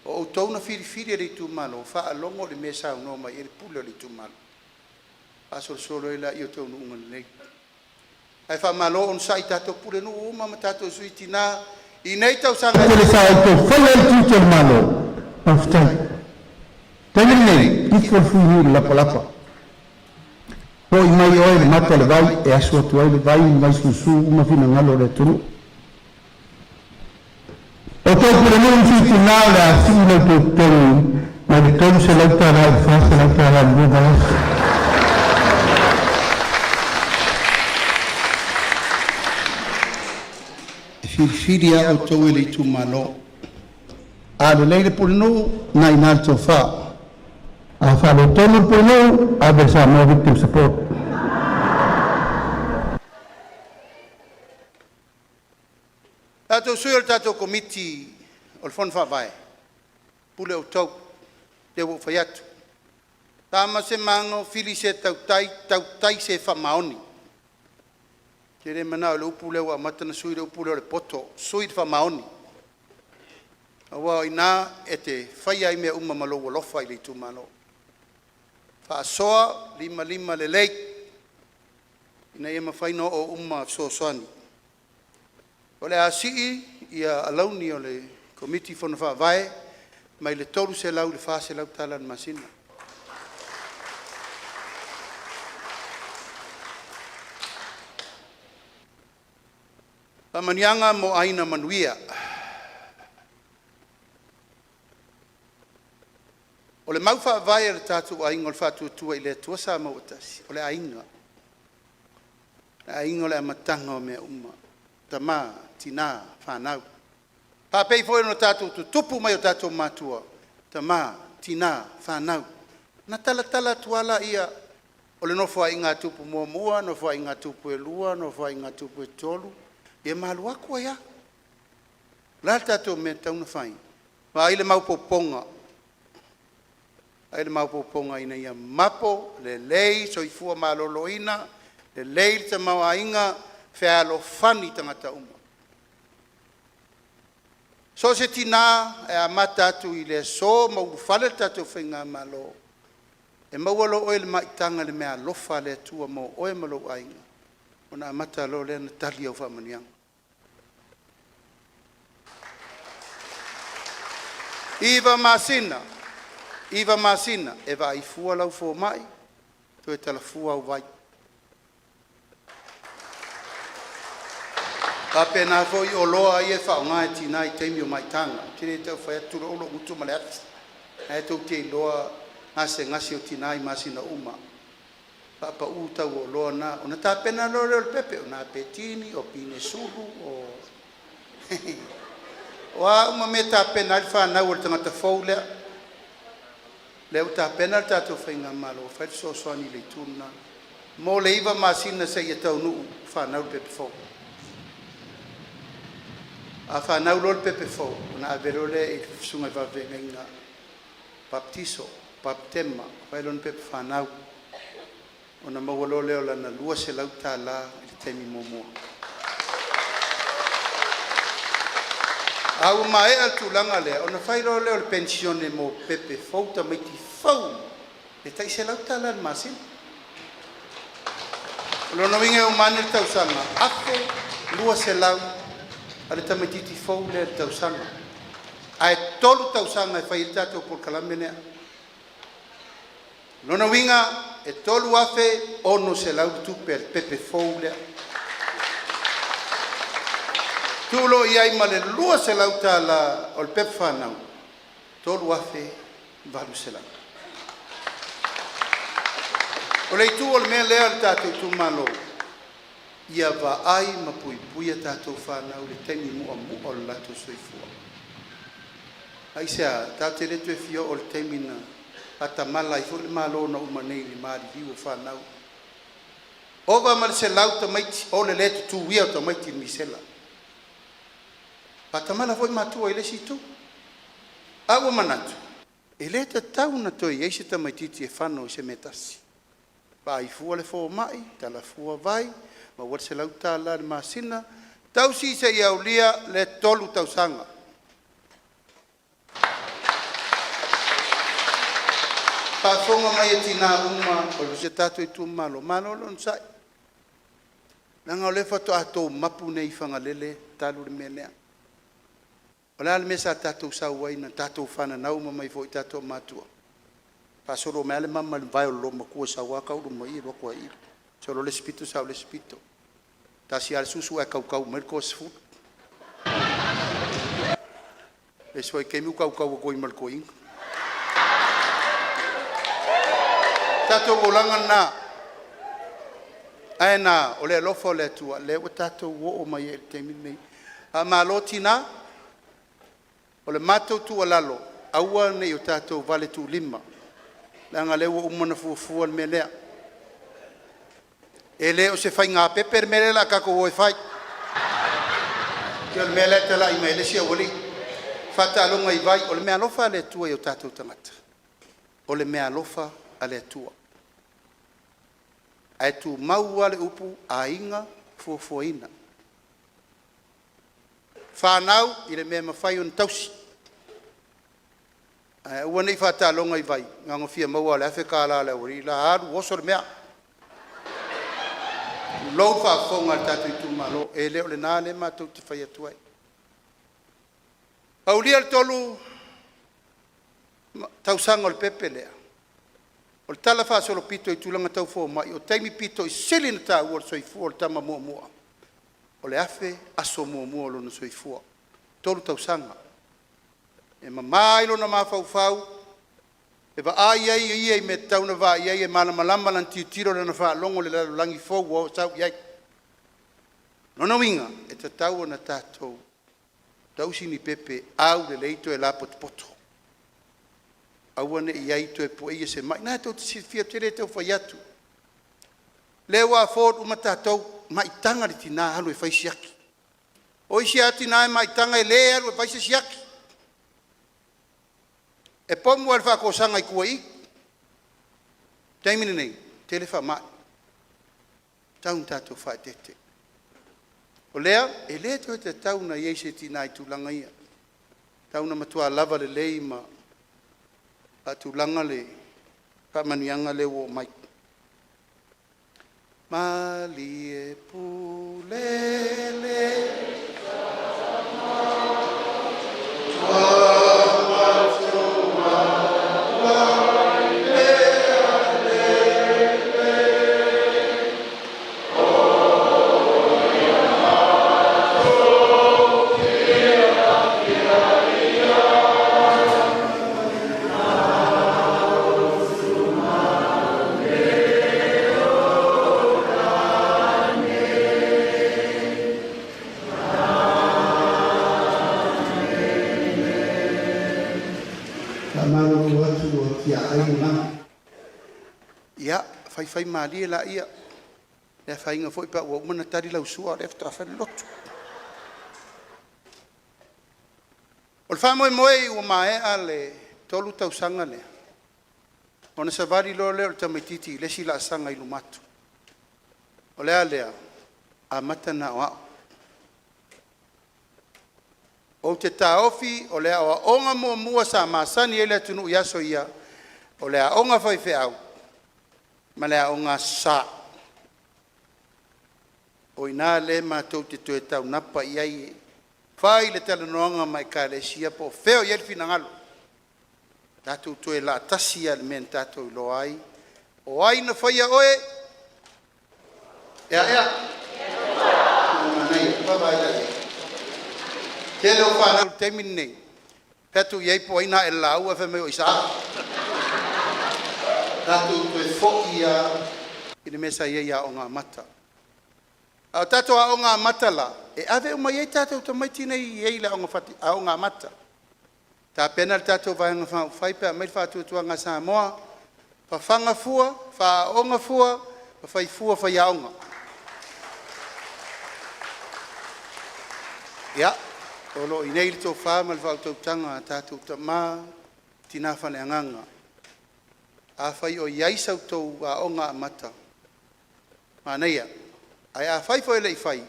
[SPEAKER 6] O outou na filifili e le itumalo, faalogo i le mea e saunoa mai ai le pule o le itumalo, faasolosolo ai lea o taunuuga lelei. Ae faamalo onosai i tatou pulenuu uma ma tatou sui tina i nei tausaga e tele.
[SPEAKER 7] Foi mai oe i le mata o le vai e asu atu ai le vai ma vaisulusulu uma finagalo o le atunuu. O outou Pulenuu ma Sui Tina, o le a sii lo outou totogi mai le $300 i le $400 i le 2 vaiaso.
[SPEAKER 6] E filifili lava outou e le itumalo.
[SPEAKER 7] A lelei le pulenuu, o lena e i ina le tofa. A faaletonu le pulenuu, ave i le Samoa Victim Support.
[SPEAKER 6] Tatou sui o le tatou Komiti o le Fono Faavae, pule outou, lea ua ou fai atu. Tama se mago fili se tautai, tautai se faamaoni. Ou te le manao i le upu lea ua amata ona sui le upu lea o le poto, sui i le faamaoni. Aua o i ina e te faia ai mea uma ma lou alofa i le itumalo. Faasoa limalima lelei ina ia mafai ona oo uma fesoasoani. O le a sii ia alauni o le Komiti Fono Faavae mai le $300 i le $400 i le masina. Faamanuiaga mo Aiga Manuia. O le mau faavae a le tatou aiga o le Faatuatua i le Atua Samoa ua Tasi, o le aiga. O le aiga o le amataga o mea uma, tama, tina, fanau. E faapei foi ona tatou tutupu mai o tatou matua, tama, tina, fanau. Ona talatala atu lava lea o le Nofoaiga a Tupu Muamua, Nofoaiga a Tupu Lua, Nofoaiga a Tupu Tolu, ia ma alu atu ai lava. O le a le tatou mea e tatau ona fai? Vaai le maopoopoga, vaai le maopoopoga ina ia mapo lelei le soifua maloloina, lelei le tamaoaiga, fealofani tagata uma. So o se tina e amata atu i le aso ma ulufale le tatou faigamalo, e maua loa oe i le maitaga i le meaalofa a le Atua mo oe ma lou aiga, ona amata loa lea ona tali au faamanuiaga. 9 masina, 9 masina e vaai fua lau fomai, toe tala fua au vai. E faapena foi oloa ia e faaaoga e tina i taimi o maitaga. Ou te le tau fai atu, tulou lou gutu ma le ati, o lena tou te iloa gasegase o tina i masina uma, faapau le tau o oloa na, ona tapena loa lea o le pepe, o napetini o pinesulu, o a uma mea e tapena ai le fanau a le tagata fou lea. O lea ua tapena le tatou faigamalo e fai le fesoasoani i le itu lena mo le 9 masina seia taunuu fanau le pepe fou. A fanau loa le pepe fou ona ave loa lea i le susuga i le faafeagaiga papatiso, patema fai lona pepa fanau ona maua loa lea o lana $200 i le taimi muamua. A ua maea le tulaga lea ona fai loa lea o le penisione mo pepe fou, tamaiti fou e tai $100 i le masina. O lona uiga e uma ane le tausaga e $1,200 a le tamaititi fou lea i le tausaga, ae tolu tausaga e fai ai le tatou polokalame lea. O lona uiga e $3,600 le tupe a le pepe fou lea. Tuu loa i ai ma le $200 o le pepa fanau, $3,800. O le itu o le mea lea le tatou Itumalo, ia vaai ma puipui a tatou fanau i le taimi muamua o le latou soifua. Aisea? Tatou te le toe fia oo i le taimi na faatamala ai foi le Malo na uma nei i le maliliu o fanau. Ova ma le 100 tamaiti o le le tutuia o tamaiti i le misela. Faatamala foi matua i le isi itu. Ae ua manatu e le tatau ona toe i ai se tamaititi e fano i se mea e tasi, vaai fua le fomai, tala fua vai, maua le $100 i le masina, tausi seia aulia le 3 tausaga. Faafofoga mai a tina uma o si o tatou Itumalo, malo le onosai leaga o lea faatoa outou mapu nei i Fagalele talu le mea lea. O le a le mea sa tatou sau ai na tatou fananau uma mai foi i tatou matua? Faasolo mai a le mama i le vae o le loomatua e sau lava tau luma i i alu atu lava i i, solo le isi pito sau i le isi pito. Tasi a le susu ae tautau mai le toasefulu. Le isi foi taimi ua tautau atu ai ma le toeaina. O le tatou olaga lena, ae na o le alofa o le Atua lea ua tatou oo mai ai i le taimi lenei. Faamalo tina, o le matou tuualalo aua nei o tatou valetuulima leaga o lea ua uma ona fuafua le mea lea. E le o se faiga pepe le mea lea o le a tatou o e fai, pei o le mea lea e talai mai ai le isi aualii, faataaloga i vai. O le meaalofa a le Atua i o tatou tagata, o le meaalofa a le Atua. Ae tumau a le upu aiga fuafuaina, fanau i le mea e mafai ona tausi ae aua nei faataaloga i vai na ona fia maua lava o le $1,000 a le aualii le la, alu oso le mea. Tulou le faafofoga a le tatou Itumalo, e le o lena lea matou te fai atu ai. Aulia le 3 tausaga o le pepe lea, o le talafaasolopito i tulaga tau fomai, o taimi aupito sili ona taua o le soifua o le tama muamua, o le 1,000 aso muamua o lona soifua, 3 tausaga. E mama ai lona mafaufau, e vaai ai o ia i mea e tatau ona vaai i ai, e malamalama lana tilotilo ma lana faalogo i le lalolagi fou ua sau i ai. O lona uiga e tatau ona tatou tausi ni pepe aulelei toe lapotopoto. Aua ne i i ai toe pueia se mai. O lena tou te silafia ou te le tau fai atu, o lea ua afford uma tatou, maitaga le tina alu e fai siaki. O isi lava tina e maitaga e le alu e fai se siaki. E pomu lava i le faatosaga i tua i i. O le taimi lenei, e tele faamai, e tatau ona tatou faaeteete. O lea e le toe tatau ona i ai se tina i tulaga ia, e tatau ona matua lava lelei ma faatulaga le faamanuiaga lea ua oo mai. Malie pule le Faamalulu atu ua tiaai lena. Ia, faifaimalie lea, le afaina foi pe a ua uma ona tali lau sua a o lea faatoa fai le lotu. O le faamoemoe ua maea le 3 tausaga lea, ona savali loa lea o le tamaitiiti i le isi laasaga i luma atu. O le a lea? Amata ona aoao. Ou te taofi o le aoaoga muamua sa masani ai le atunuu i aso ia, o le aoga a faifeau ma le aoga Aso Sa. O i ina lea matou te toe taunapa i ai e fai le talanoaga ma Ekalesia po o fea o i ai le finagalo, tatou toe laa tasi lava i le mea na tatou iloa ai. O ai na faia oe? E a ea? Manaia, vaavaai la i ai. Tele o fanau i le taimi lenei, e fai atu i ai po o ai na ae i le lauga ae fai mai o Isaako. Tatou toe foi lava i le mea sa i ai i Aoga Amata. A o tatou Aoga Amata la, e ave uma i ai tatou tamaiti nei e i ai i le Aoga Amata. E tapena le tatou Vaega Faaupufai pe a aumai le Faatuatuaga a Samoa, fafaga fua, faaaooga fua, ma fai fua faiaoga. Ia, o lo o i inei le tofa ma le faautautaga a tatou tama ma tina faaleagaga. Afai o i ai sa outou Aoga Amata, manaia. Ae afai foi e le i faia,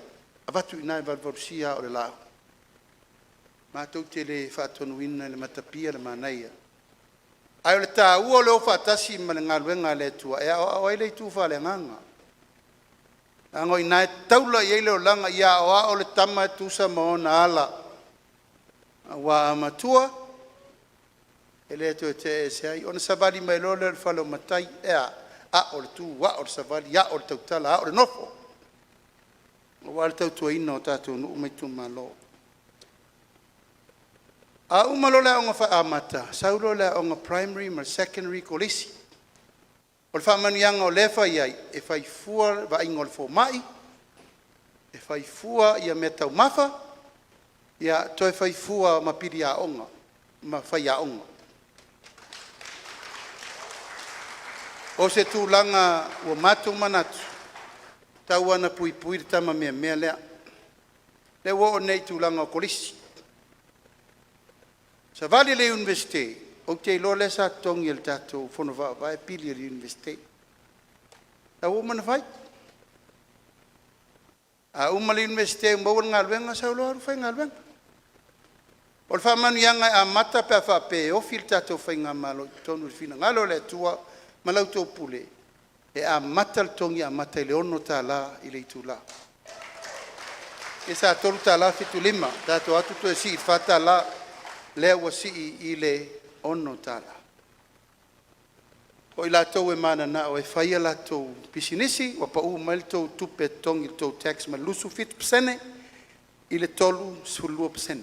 [SPEAKER 6] avatu i ina e valuvalusia aa o le laau. Matou te le faatonuina i le matapia le manaia, ae o le taua o le o faatasi ma le galuega a le Atua e aoao ai le itu faaleagaga. Leaga o i ina e taula i ai le olaga, ia aoao le tama e tusa ma ona ala, aua a matua, e le toe te'e ese ai, ona savali mai loa lea i le fale o matai. E a? Ao le tu, ao le savali, ao le tautala, ao le nofo, aua le tautuaina o tatou nuu ma itumalo. A uma loa le aoga amata, sau loa le aoga primary ma le secondary, kolisi. O le faamanuiaga o lea e fai ai, e fai fua le vaaiga o le fomai, e fai fua meataumafa, toe fai fua ma pili aoga ma faiaoga. O se tulaga ua matou manatu, e tatau lava ona puipui le tama meamea lea. O lea ua oo nei i le tulaga o Kolisi. Savali i le Iunivesite, ou te iloa lea sa totogi e le tatou Fono Faavae pili o le Iunivesite. La ua uma ona fai. A uma le Iunivesite ua maua le galuega, sau loa alu faigaluega. O le faamanuiaga e amata pe a faapea e ofi le tatou faigamalo i totonu i le finagalo o le Atua ma la outou pule, e amata le totogi amata i le $6 i le itula. Lea sa $3.75, tatou o atu toe sii i le $4, lea ua sii i le $6. O i latou e mananao e fai a latou pisinisi, ua pau mai le tou tupe e totogi i le tou tax mai le 27% i le 32%.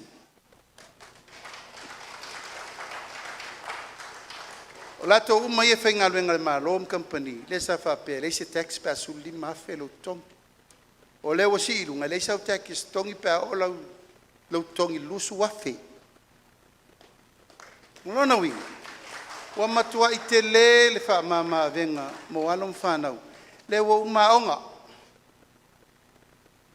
[SPEAKER 6] O latou uma ia e faigaluega a le Malo ma kamupani, lea sa faapea e leai se tax pe a $15,000 lou totogi. O lea ua sii i luga, e leai sau tax e totogi pe a oo lou totogi i le $20,000. O lona uiga, Ua matuai tele le faamama-avega mo alo ma fanau lea ua uma aoga.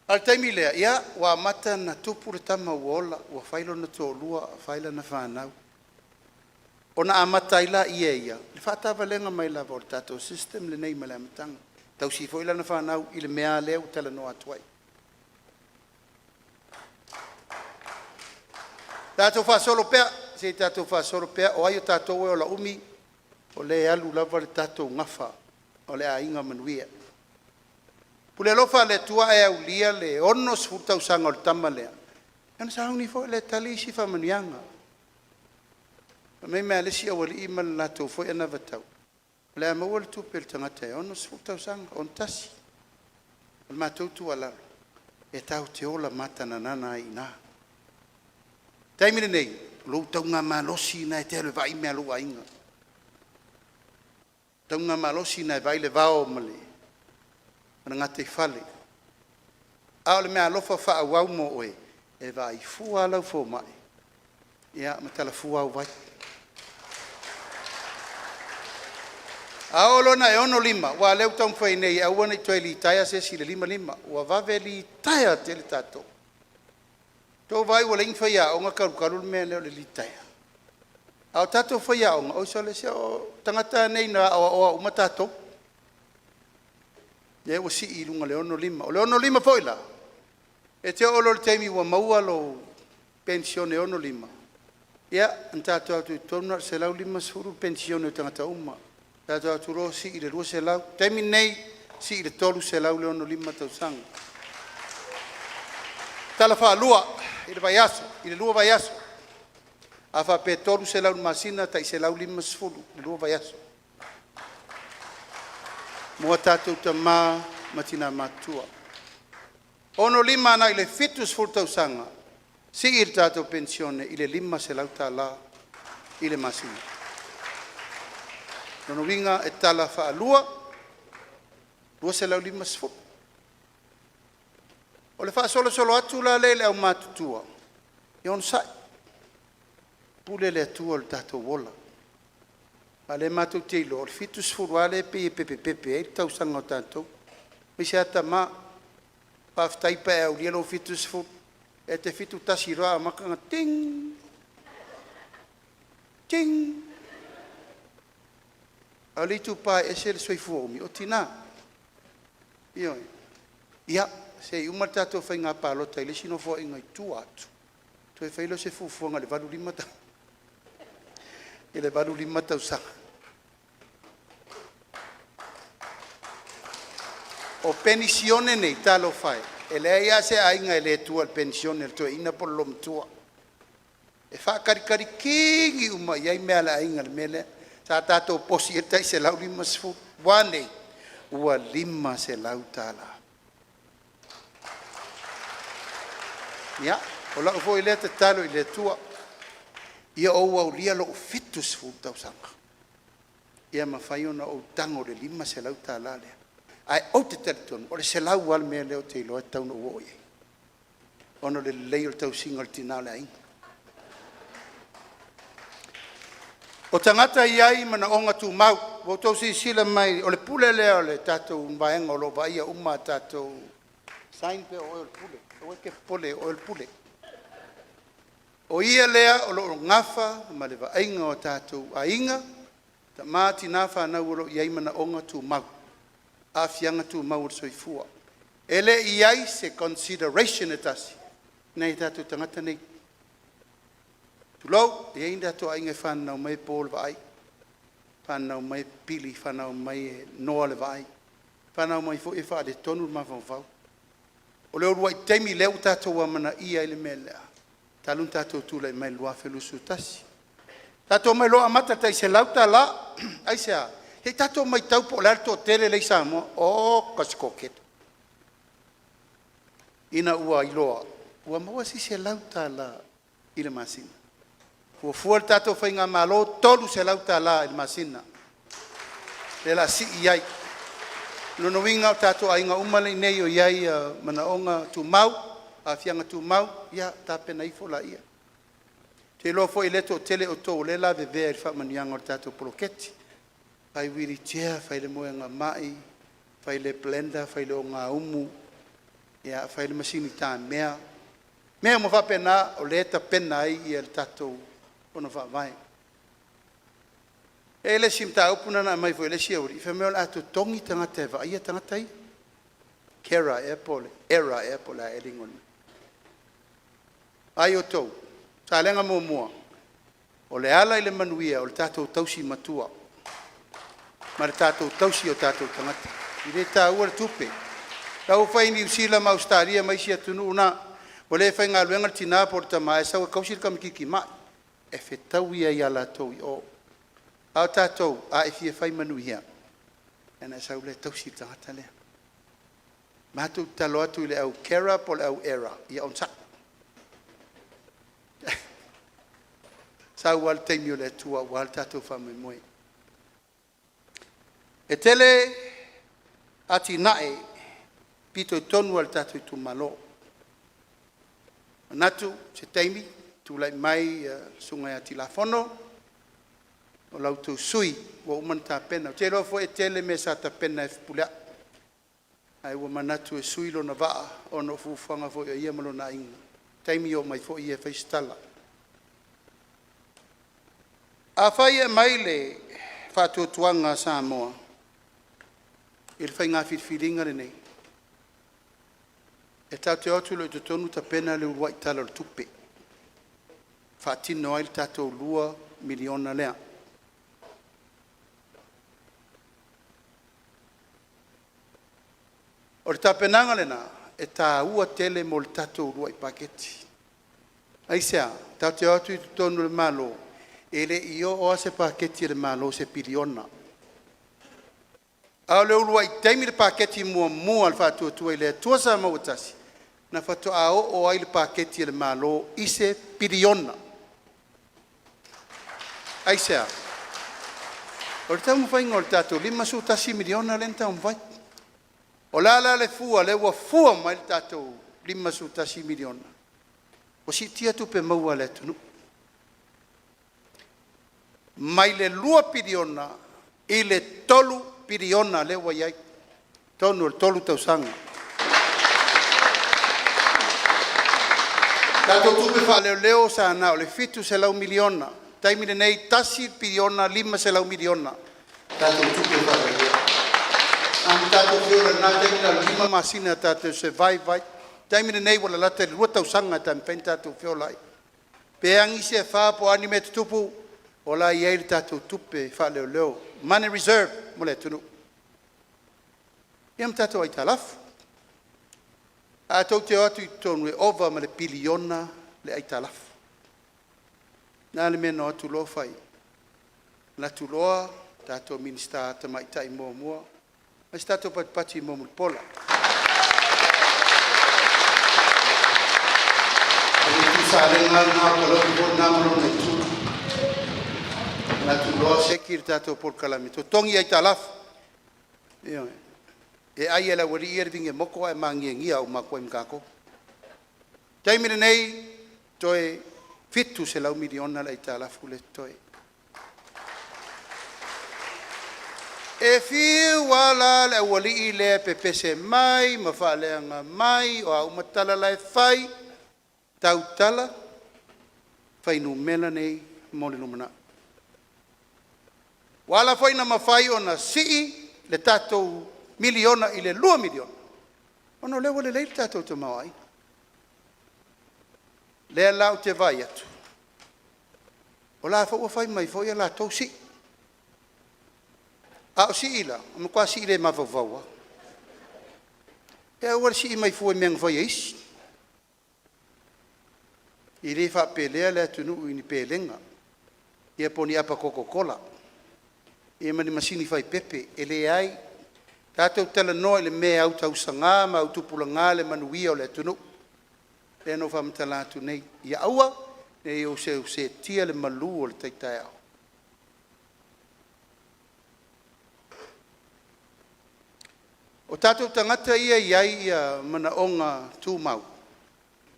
[SPEAKER 6] A o le taimi lea, ia ua amata ona tupu le tama ua ola, ua fai lona toalua, fai lana fanau, ona amata ai lea e ia le faatavalega mai lava o le tatou system lenei mai le amataga, tausi foi lana fanau i le mea lava lea ua talanoa atu ai. Tatou faasolo pea, se i tatou faasolo pea, o ai o tatou e ola umi, o lea e alu lava le tatou gafa o le aiga manuia. Pule alofa a le Atua ae aulia le 60 tausaga o le tama lea, ona sauni foi lea e tali isi faamanuiaga. Fai mai le isi aualii ma le latou foi anavatau, o le a maua le tupe a le tagata e 60 tausaga, 61. O le matou tuualalo, e tatou te ola matananana ai i ina. O le taimi lenei, o lou taugamalosi lena e te alu e vaai mea a lou aiga, taugamalosi lena e vaai le vao ma le gataifale, a o le meaalofa faaauau mo oe, e vaai fua lava lau fomai ma tala fua au vai. A oo loa ina e 65, aua o lea ua taumafai nei e aua ne i toe litaea se isi i le 55, ua vave litaea tele tatou. Ua outou vaai ua leai ni faiaoga talu talu le mea lea o le litaea? A o tatou faiaoga, oi sole se o tagata lava nei na aoaoa uma tatou, lea ua sii i luga i le 65. O le 65 foi la, e te oo loa i le taimi ua maua lou penisione 65, ia na tatou o atu i totonu na o le $150 le penisione a tagata uma, tatou o atu loa sii i le $200. O le taimi lenei, sii i le $300 le 65 tausaga. Tala faalua i le vaiaso, i le lua vaiaso. A faapea e $300 i le masina, tai $150 i le lua vaiaso mo a tatou tama ma tina matutua. 65 agai i le 70 tausaga, sii le tatou penisione i le $500 i le masina. O lona uiga e tala faalua, $250. O le faasolosolo atu la lea i le aumatutua, ia onosai, pule le Atua i lo tatou ola. Aua o lea matou te iloa o le 70 lava lea e pei e pepepepe ai le tausaga o tatou, aemaise lava tama. Faafetai pe a e aulia lou 70, e te 71 loa amata ona ting, ting. A o le itupa e ese le soifua umi, o tina. Ioe. Ia, se i uma le tatou faiga palota i le isi nofoaiga i tua atu ona toe fai lea o se fuafuaga i le 85 tausaga. O penisione nei, talofa e, e leai lava se aiga e le tua i le penisione a le toeaina po o le olomatua. E faatalitali uma i ai mea a le aiga i le mea lea. Sa tatou posi ai le tai $150, ua a nei? Ua $500. Ia, o lau foi lea tatalo i le Atua, ia ou aulia lou 70 tausaga ia mafai ona ou tago i le $500 lea. Ae ou te talitonu o le $100 lava le mea lea ou te iloa e tatau ona ou oo i ai ona o le lelei o le tausiga o le tina o le aiga. O tagata e i ai manaoga tumau, ua outou silasila mai, o le pule lea o le tatou vaega o lo o vaaia uma a tatou… Sign pe o oe o le Pule, aua e te popole o oe o le Pule. O ia lea o lo o nafa ma le vaaiga o tatou aiga, tama, tina, fanau o lo o i ai manaoga tumau, aafiaga tumau o le soifua. E le i i ai se consideration e tasi i nai o tatou tagata nei. Tulou, e i ai o tatou aiga e fananau mai e po le vaai, fananau mai e pipili, fananau mai e noa le vaai, fananau mai foi e faaletonu le mafaufau. O le uluai taimi lea ua tatou amanaia ai le mea lea, talu ona tatou tulai mai i le 2021. Tatou omai loa amata i le tai $100. Aisea? Se i tatou matau po o le a le toatele lea e i Samoa. Oka se toatele. Ina ua iloa ua maua si $100 i le masina, fuafua le tatou faigamalo, e $300 i le masina lea o le a sii ai. O lona uiga o tatou aiga uma nei o lo o i ai manaoga tumau, aafiaga tumau, ia tapena ifo laia. te iloa foi o lea e toatele outou o lea e lavevea i le faamanuiaga o le tatou poloketi, fai wheelchair, fai le moega mai, fai le blender, fai le ogaumu, fai le masini tamea, mea uma faapena o lea e tapena ai le tatou Fono Faavae. E i ai le isi mataupu na ona aumai foi e le isi aualii fai mai o le a totogi tagata e vaaia tagata ia, carer ea po o le error ea po o le a ea le igoa o le mea. Vaai outou, Salega 1, o le ala i le manuia o le tatou tausi matua ma le tatou tausi o tatou tagata. E le taua le tupe. O la ua fai i Niu Sila ma Ausetalia ma isi atunuu na, ua le faigaluega le tina po o le tama ae sau e tausi le tamaitiiti mai, e fetaui lava ia latou i o. A o tatou, a e fia fai manuia, ona e sau lea e tausi le tagata lea. Matou te tatalo atu i le au carer po o le au error, ia onosai. E sau lava le taimi o le Atua aua le tatou faamoemoe. E tele atinae fitoitonu lava i le tatou itumalo. E manatu i se taimi tulai mai le Susuga ia Tilafono, o la outou sui usufono ua uma ona tapena. Ou te iloa foi e tele mea sa tapena e Fepuleai, ae ua manatu e sui lona vaa ona o fuafuaga foi a ia ma lona aiga, se taimi oo mai foi ia e fai se tala. Afai e aumai le faatuatuaga a Samoa i le faiga filifiliga lenei, e tatou te o atu loa i totonu tapena le uluai Tala o le Tupe e faatino ai le tatou $2 miliona lea. O le tapenaga lena e taua tele mo le tatou uluai Paketi. Aisea? Tatou te o atu i totonu o le Malo e le i oo lava se Paketi a le Malo i se piliona. A o le uluai taimi le Paketi muamua a le Faatuatua i le Atua Samoa ua Tasi, na faatoa oo ai le Paketi a le Malo i se piliona. Aisea? O le taumafaiga o le tatou $51 miliona lea na taumafai. O le a la le fua lea ua fua mai le tatou $51 miliona? Ua siitia tupe maua a le atunuu mai le $2 piliona i le $3 piliona lea ua i ai i totonu o le 3 tausaga. Tatou tupe faaleoleo sa na o le $700 miliona, o le taimi lenei e $1 piliona $500 miliona tatou tupe faaleoleo. Sa tatou feola i lena taimi na o le 5 masina tatou te survive ai. O le taimi lenei ua lalata i le 2 tausaga e mafai ona tatou feola ai. Pe agi se afa po o a ni mea e tutupu, o la e i ai le tatou tupe faaleoleo, money reserve mo le atunuu. Ia ma tatou aitalafu. A tou o atu i totonu, e ova ma le piliona le aitalafu. O le a le mea na o atu loa fai ai? Alu atu loa tatou Minisita Tamaitai muamua, fai se tatou patipati mo Mulipola. O le Itu Salega lava lena, o Palauli foi lena ma lona itu. Alu atu loa seki le tatou polokalame, totogi aitalafu. Ioe. E ai lava e le aualii ia le vigemoto ae magiagia uma atu ai ma tatou. O le taimi lenei, toe $700 miliona le aitalafu lea e totoe. E fiu lava la le aualii lea e pepese mai ma faaleaga mai, o a uma tala la e fai, tautala fuainumera nei mo le lumanai. Ua ala foi ona mafai ona sii le tatou miliona i le $2 miliona, ona o lea ua lelei le tatou tamaoaiga. O lea la ou te vaai atu, o la e foi ua fai mai foi a latou sii. A o sii la, e matua sii le mafaufau lava. Se aua le sii mai fua i mea na fai e isi. E le faapelea le atunuu i ni pelega, ia po o ni apa coca cola ia ma ni masini fai pepe. E leai. Tatou talanoa i le mea e autausaga ma autupulaga le manuia o le atunuu. Lea na ou faamatala atu nei, ia aua ne i ou seutisetia le malu o le tai taeao. O tatou tagata ia e i ai manaoga tumau,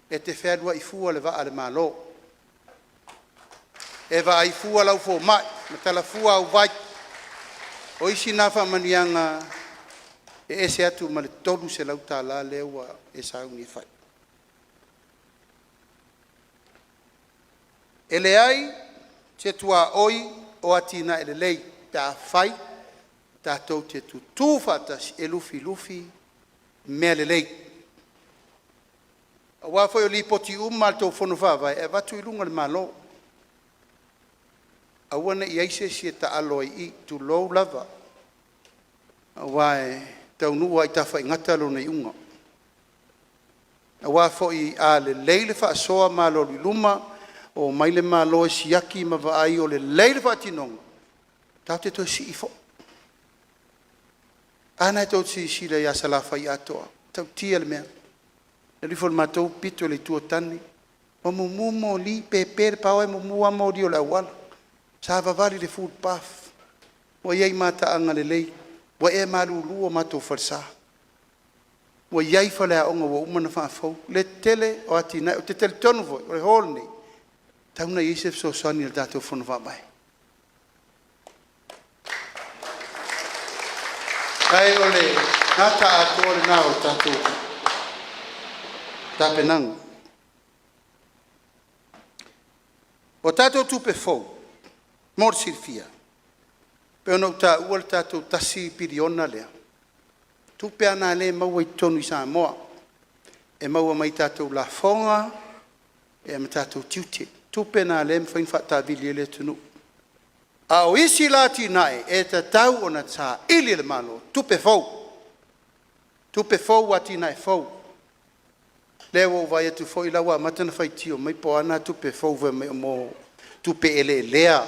[SPEAKER 6] e te fealuai fua i le vaa a le Malo. E vaai fua lau fomai, matala fua au vai. O isi na faamanuiaga e ese atu ma le $300 lea ua e sauni e fai. E leai se tuaoi o atinae lelei pe afai tatou te tutu faatasi e lufilufi mea lelei. Aua foi o Lipoti uma lava a le tou Fono Faavae e avatu i luga o le Malo, aua ne i i ai se isi e taalo ai i i, tulou lava, aua e taunuu lava i Tafaigata lona iuga. Aua foi a lelei le faasoa ma alualu i luma, omai le Malo e siaki ma vaai o lelei le faatinoga, tatou te toe sii foi. A lena tou te silasila ia Salafai atoa, e matautia le mea. E alu ifo i le matou pito i le Itu o Tane, ua mumu moli, pe pe le power e mumu lava moli o le auala, savavali i le footpath, ua i ai mataaga lelei, ua ea malulu o matou falesa, ua i ai faleaoga ua uma ona faafou. Le tele o atinae. Ou te talitonu foi, o le hall lenei, e tatau ona i ai se fesoasoani a le tatou Fono Faavae. Ae o le ata atoa lena o le tatou tapenaga. O tatou tupe fou, mo le silafia, e pei ona ou taua le tatou $1 piliona lea, o tupe lava na o lea e maua i totonu i Samoa, e maua mai tatou lafoga ma tatou tiute, tupe na o lea e mafai ona faataavili ai le atunuu. A o isi la atinae, e tatau ona saili e le Malo tupe fou, tupe fou, atinae fou. Lea ua ou vaai atu foi o la e ua amata ona faitio mai po o a na tupe fou fai mai o tupe eleelea,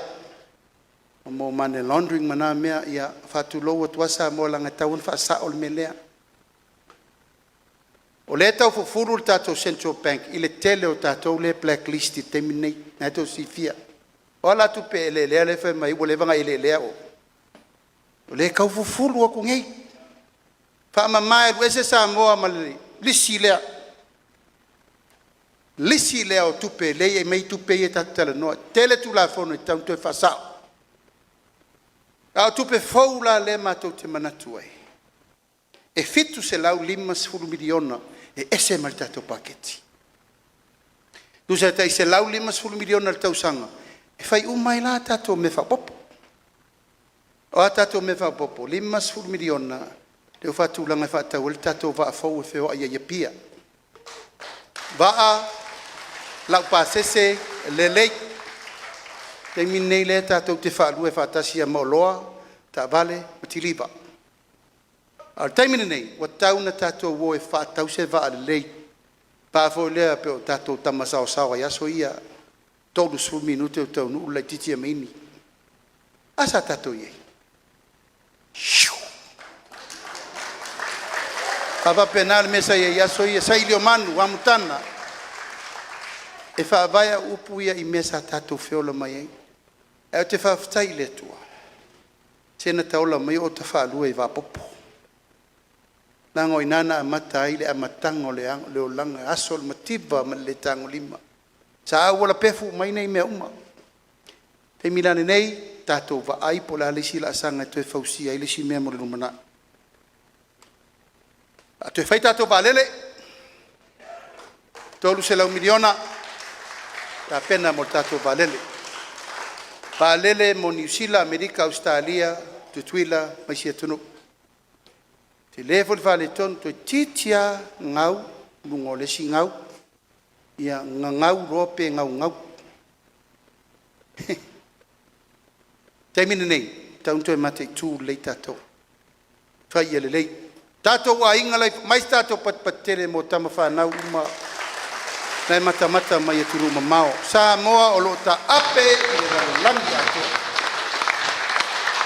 [SPEAKER 6] o money laundering ma na mea. Ia, e faatulou atu lava Samoa leaga e tatau ona faasao le mea lea. O lea e tau fufulu le tatou Central Bank i le tele o tatou lea e blacklist i le taimi lenei, lena tou te silafia. O a la tupe eleelea lea e fai mai ai ua leva ona eleelea oe? O lea e tau fufulu atu nei, faamama e alu ese Samoa ma le lisi lea, lisi lea o tupe lea e aumai ai tupe ia tatou te talanoa. E tele Tulafono e tatau ona toe faasao. A o tupe fou la lea matou te manatu ai, e $750 miliona e ese mai le tatou paketi. Tusa e tai $150 miliona i le tausaga e fai uma ai la tatou mea faaopoopo. O a tatou mea faaopoopo? $50 miliona lea ua faatulaga e faatau ai le tatou vaa fou e feoai ai i Apia, vaa laupasese lelei. O le taimi lenei lea tatou te faalue faatasi ai ma oloa, taavale ma kiliva. A o le taimi lenei, ua tatau ona tatou o e faatau se vaa lelei, vaa foi lea pei o tatou tama saosaoa i aso ia, 30 minute ua taunuu le laitiiti ia maini. A sa tatou i ai? A faapena le mea sa i ai i aso ia, sailiomanu, amutaga, e faavae au upu ia i mea sa tatou feola mai ai. Ae ou te faafetai i le Atua, se na ta ola mai o ota faalue i Vapopo, leaga o i ina na amata ai le amataga o le olaga, aso o le mativa ma le le tagolima. Sa aualapefu uma ai nei mea uma. O le taimi la lenei, tatou vaai po o le a le isi laasaga e toe fausia ai le isi mea mo le lumanai. O le a toe fai tatou vaalele, $300 miliona tapena mo le tatou vaalele, vaalele mo Niu Sila, Amerika, Ausetalia, Tutuila ma isi atunuu. Tele foi le faaletonu, toeitiiti lava gau i luga o le isi gau, ia gagau loa pe gaugau. O le taimi lenei, e tatau ona toe mataitu lelei tatou, fai ia lelei. Tatou aiga la e i fafo, aumai se tatou patupatu tele mo tama fanau uma la e matamata mai i atunuu mamao. Samoa o lo o taape i le lalolagi atoa,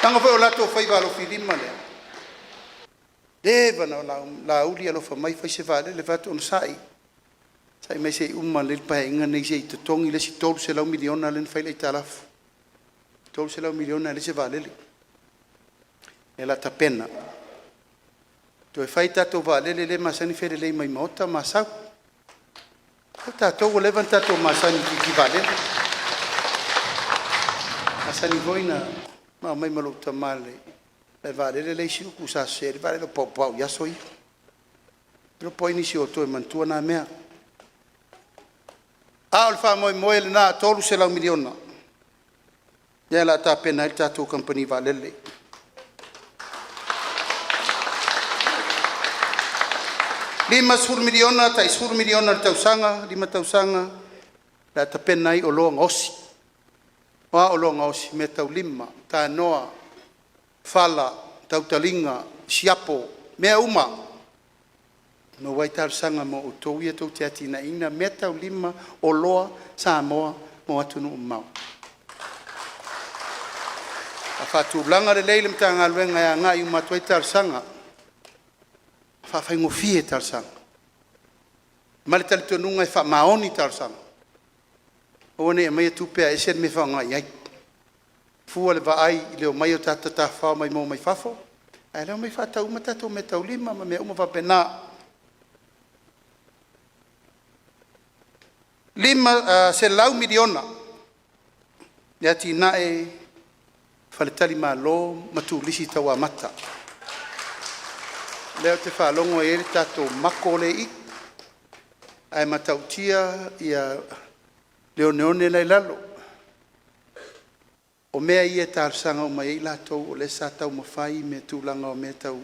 [SPEAKER 6] leaga foi o latou faiva alofilima lea. Leva ona Laauli alofa mai fai se vaalele. Ou fai atu, onosai, onosai mai se i uma lelei le Paeaiga lenei se i totogi le isi $300 miliona lea na fai ai le aitalafu. $300 miliona e leai se vaalele. O lea o le a tapena. Toe fai tatou vaalele lea e masani ona felelei mai i Maota ma Asau. O tatou ua leva ona tatou masani i le kiki vaalele. Masani foi ona ma omai ma lou tama i le malae vaalele le isi upu sa sese ai le vaalele o paopao i aso ia. Le iloa po o ai nisi o outou e manatua na mea. A o le faamoemoe lena, $300 miliona lea o le a tapena ai le tatou Kamupani Vaalele. $50 miliona tai $10 miliona i le tausaga, 5 tausaga o le a tapena ai oloa gaosi. O a oloa gaosi? O meataulima, tanoa, fala, tautaliga, siapo, mea uma e maua ai talosaga mo outou ia tou te atinaeina meataulima, oloa Samoa mo atunuu mamao. A faatulaga lelei le Matagaluega e agai uma atu ai talosaga, e faafaigofie talosaga ma le talitonuga e faamaoni talosaga. Aua ne i aumaia tupe ae ese le mea e faaaoga i ai. Fua le vaai i le omai o tagata tafafao maimoa mai fafo a o lea e omai faatau uma tatou meataulima ma mea uma faapena. $100 miliona le atinae faletalimalo ma turisi tauamata. O lea ou te faalogo e i ai le tatou mako lea e i i, ae matautia le oneone la e i lalo. O mea ia e talosaga uma i ai latou o lea sa taumafai tulaga o mea tau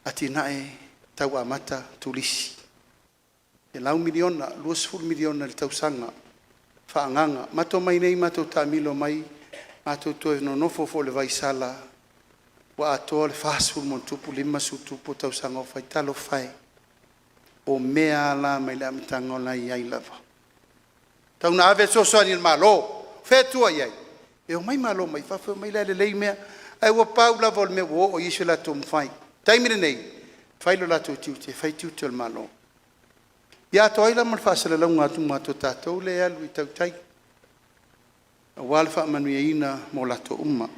[SPEAKER 6] atinae tau amata turisi. $100 miliona, $20 miliona i le tausaga faaagaaga. Matou omai nei matou taamilo mai, matou toe nonofo foi i le vaisala ua atoa le 40+ 50+ tausaga o fai. Talofa e, o mea lava la mai le amataga o la e i ai lava. Tau ina ave le fesoasoani a le Malo. O fea e tua i ai? E omai malo mai fafo e omai o la e lelei mea. Ae ua pau lava o le mea ua oo i ai so latou mafai. O le taimi lenei, fai lo latou tiute, fai tiute o le Malo. Ia atoa ai la ma le faasalalauga uma atu a tatou lea e alu i tautai aua le faamanuiaina mo latou uma.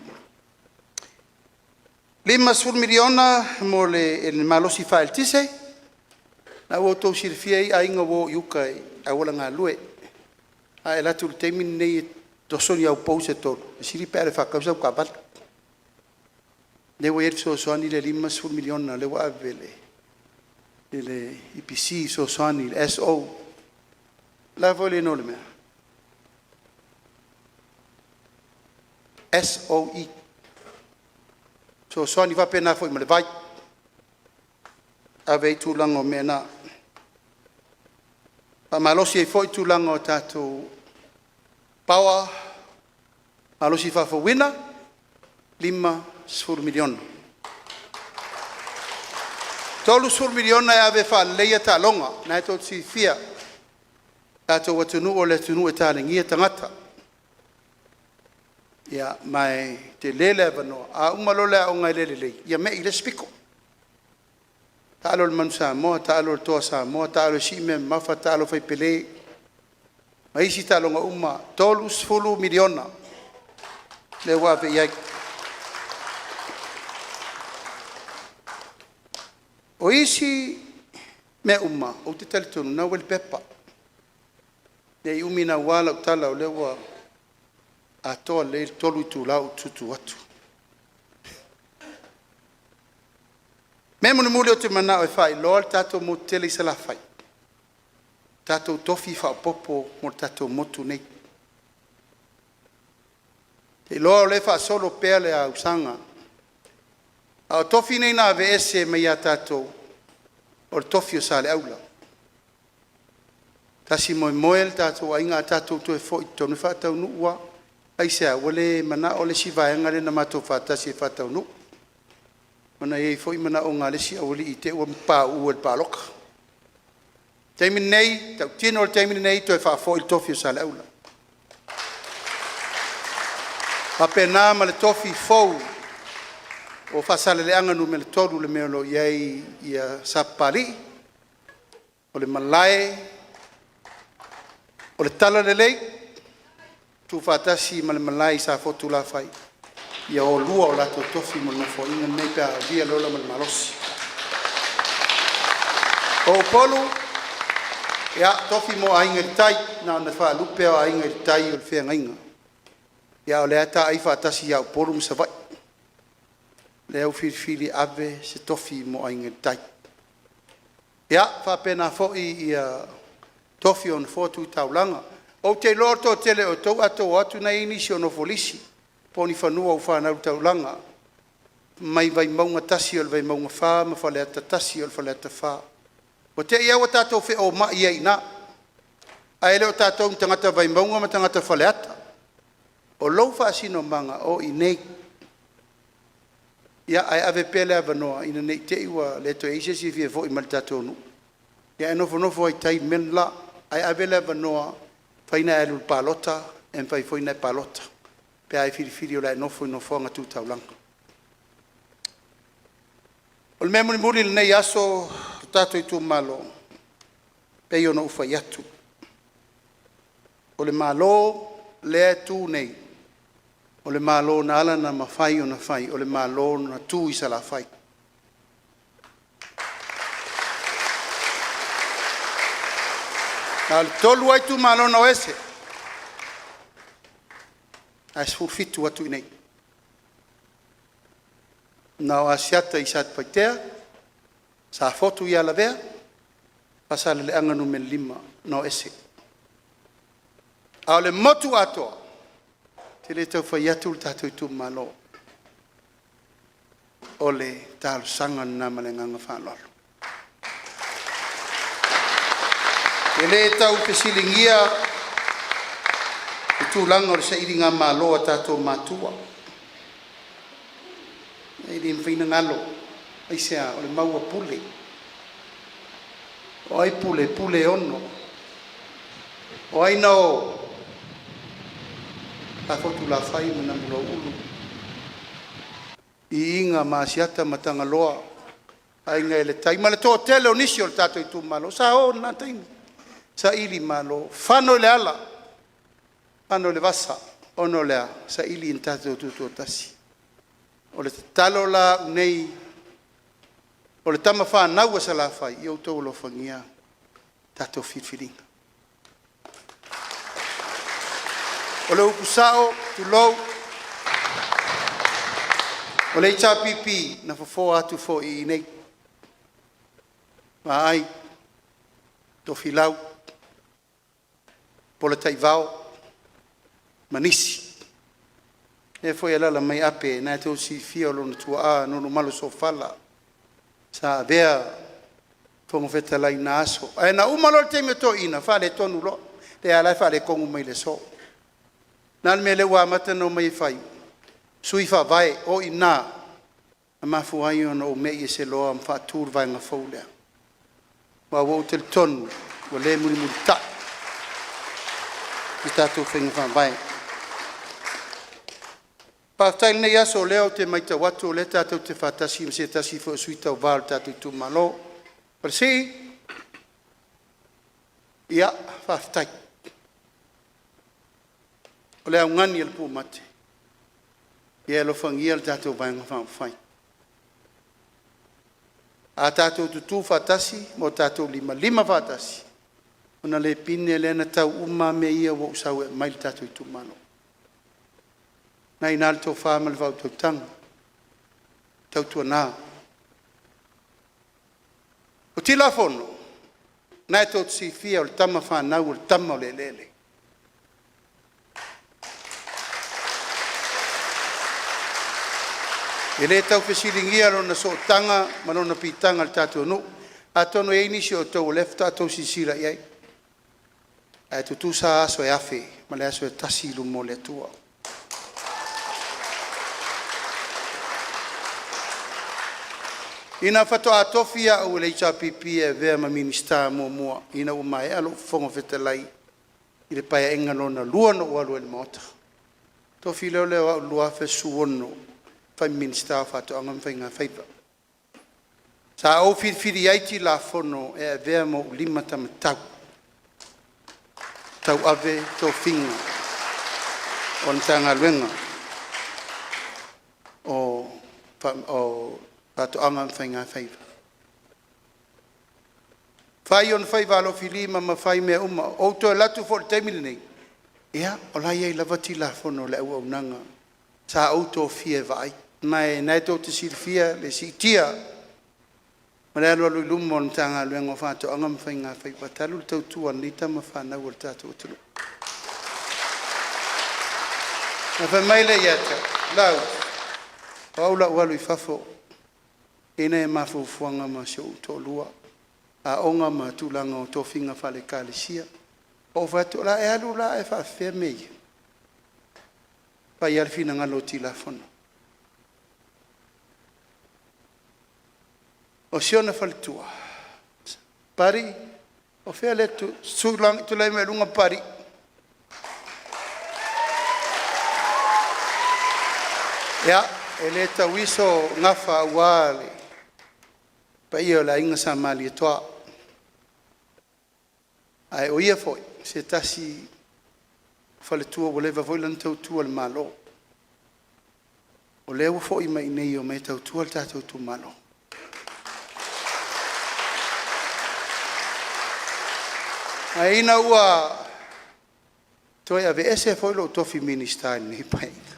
[SPEAKER 6] $50 miliona mo le malosi faa-eletise, lena ua outou silafia e i ai aiga ua o i uka i auala galue. A e alu atu i le taimi lenei e toso ni au pou se tolu, e sili pe a alu e faatau sau taavale. Lea ua i ai le fesoasoani lea e $50 miliona lea ua ave i le EPC e fesoasoani i le SO. O le a foi le igoa o le mea? SOE, fesoasoani faapena foi ma le vai, ave ai tulaga o mea na. Faamalosi ai foi tulaga o tatou power, malosi faafouina, $50 miliona. $30 miliona e ave e faaleleia taaloga. O lena tou te silafia, o le tatou atunuu o le atunuu e talenia tagata. Ma e tele le avanoa, a uma loa le aoga e le lelei, ia me i i le isi pito. Taalo i le Manu Samoa, taalo i le Toa Samoa, taalo e sii mea mamafa, taalo fai pele ma isi taaloga uma. $30 miliona lea ua ave i ai. O isi mea uma, ou te talitonu o lena ua i le pepa. Ne i umi naua lau tala o lea ua atoa lelei le 3 itula o ou tutu atu. O le mea mulimuli ou te manao e faailoa le tatou motu tele i Salafai, tatou tofi faaopoopo mo le tatou motu lenei. Ou te iloa o lea e faasolo pea le ausaga, a o tofi nei na aveese mai ia tatou, o le tofi o Saleaula. Tasi moemoe le tatou aiga a tatou toe foi i totonu, e faataunuu lava. Aisea? Ua le manao le isi vaega lea na matou faatasi e faataunuu, ona e i ai foi manaoga o le isi aualii i te i ua pauu e le palota. O le taimi lenei, e tautino le taimi lenei, toe faafoi le tofi o Saleaula. E faapena ma le tofi fou o Faasaleleaga Nu.3 i le mea o lo o i ai Sapapalii, o le Malae o le Talalelei, tuufaatasi ma le Malae i Safotulafai, ia o lua o latou tofi mo le Nofoaiga lenei pe a aulia le ola ma le malosi. O Upolu, ia, tofi mo Aiga i le Tai, na ona faalupe lava o Aiga i le Tai o le feagaiga. Ia a o lea lava e taa'i faatasi ia Upolu ma Savaii, lea ua filifili e ave se tofi mo Aiga i le Tai. Ia, e faapena foi tofi o Nofoa Tu Taulaga. Ou te iloa o le toatele o outou a outou o atu o lena e i ai nisi o nofo lisi po o ni fanua ua fanau i le taulaga mai Vaimauga 1, o le Vaimauga 4 ma Faleata 1, o le Faleata 4. Ua te i lava ua tatou feomai ai i ina, ae le o tatou ni tagata Vaimauga ma tagata Faleata. O lou faasinomaga, o i inei. Ia, ae ave pea le avanoa ina ne i te i ua le toe i ai se isi e fia foi mai i le tatou nuu, ia e nofonofo lava i tai i le mea le la, ae ave le avanoa e mafai ona e alu i le palota, e mafai foi ona e palota pe a e filifili o le a e nofo i le nofoaga Tu Taulaga. O le mea mulimuli i lenei aso le tatou itumalo, e pei ona ou fai atu, o le Malo lea e tu nei, o le Malo na ala ona mafai ona fai, o le Malo na tu i Salafai. Na o le 3 lava itumalo na o ese, ae 17 atu i inei. Na o Asiata i Satupaitea, Safotu ia Lavea, Faasaleleaga 5 na o ese. A o le motu atoa, ou te le tau fai atu le tatou itumalo. O le talosaga lena ma le agaga faaaloalo. E le tau fesiligia le tulaga o le sailigamalo a tatou matua. E le mafai ona galo. Aisea? O le mau a Pule. O ai Pule? Pule e ono. O ai na o? Safotu-lafai ma Namulauulu, Iiga ma Asiata ma Tagaloa, Aiga i le Tai ma le toatele o nisi o le tatou itumalo sa o i lena taimi, sailimalo, fano i le ala, fano i le vasa, ona o le a? Saili ina tatou tutoatasi. O le tatalo la a au nei o le tama fanau a Salafai, ia outou alofagia tatou filifiliga. O le upu sao, tulou, o le HRPP, na fofoa atu foi i inei, vaai Tofilau, Polataivao ma nisi. O lea foi e alaala mai Ape, o lena tou te silafia o lona tuaa Nonumalo Sofala sa avea Fofoga Fetalai i lena aso. Ae na uma loa le taimi o toeaiina, faaletonu loa, lea la e faaletonu mai le aso. O le a le mea lea ua amata ona omai e fai? Sui Faavae, o i ina na mafua ai ona ou mei ese loa ma faatu le Vaega fou lea, aua ua ou talitonu ua le mulimulitai i tatou faiga faavae. Faafetai i lenei aso o lea ou te matau atu o lea tatou te faatasi ma se tasi foi o sui tauva o le tatou itumalo. Falasii, ia, faafetai. O le augani a le pumate, ia e alofagia le tatou Vaega Faaupufai. A tatou tutu faatasi ma o tatou limalima faatasi, ona le pine lea ona tau uma lava mea ia ua ou sau e aumai i le tatou itumalo. O lena e i ina le tofa ma le faautautaga, tautuana. O Tilafono, o lena tou te silafia o le tama fanau a le tama o le eleele. E le tau fesiligia lona sootaga ma lona piitaga i le tatou nuu. Atonu e i ai nisi o outou o lea faatoa outou silasila i ai, ae tutusa lava aso e 1000 ma le aso e tasi i luma o le Atua. Ina faatoa tofi au e le HRPP e avea ma Minisita muamua ina ua maea lou Fofoga Fetalai i le Paeaiga Lona II na ou alu ai i le Maota, tofi loa lea o au i le 2016 e fai ma Minisita o Faatoaga ma Faiga Faiva. Sa ou filifilia ai Tilafono e avea ma ou limataumatau e tauave tofiga o le Matagaluega o Faatoaga ma Faiga Faiva. Fai ona faiva alofilima ma fai mea uma. Ou toe alu atu foi i le taimi lenei, Ia, o la e i ai lava Tulafono a le auaunaga sa ou tofia e vaai, ma o lena tou te silafia le siitia ma le alualu i luma o le Matagaluega o Faatoaga ma Faigafaiva talu le tautua a nei tama fanau a le tatou atunuu. Ona fai mai lea ia te au, Laauli, o au o le a ou alu i fafo, e i ai nai a ma fuafuaga ma si ou toalua, aoga ma tulaga o tofiga faale-Ekalesia. Ou fai atu, o le a e alu la ae faapefea mea ia? Fai lava le finagalo o Tilafono. O si ona faletua, Pari, o fea lea e tu? Tulai mai i luga Pari. Ia, e le tauiso gafa aua le paia o le Aiga Sa Malietoa, ae o ia foi o se tasi o faletua ua leva foi lana tautua i le Malo, o lea ua foi mai i inei e omai e tautua le tatou itumalo. Ae ina ua toe aveese foi lou tofi Minisita i lenei Paeaiga,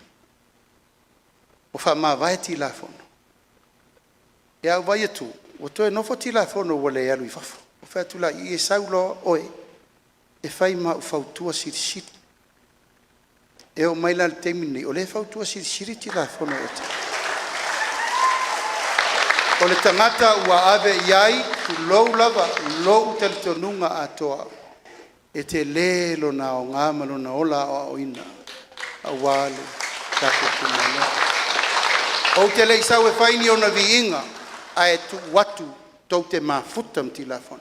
[SPEAKER 6] ua faamavae Tilafono. Ae ou vaai atu ua toe nofo Tilafono ua le alu i fafo. Ou fai atu laia, sau loa oe e fai ma au fautua silisili. E oo mai la i le taimi lenei, o lea e fautua silisili Tilafono ia te au. O le tagata ua ave i ai, tulou lava, lou talitonuga atoa, e tele lona aoga ma lona ola aoaoina aua le tatou itumalo. Ou te le i sau e fai ni ona viiga, ae tuu atu tou te mafuta ma Tilafono.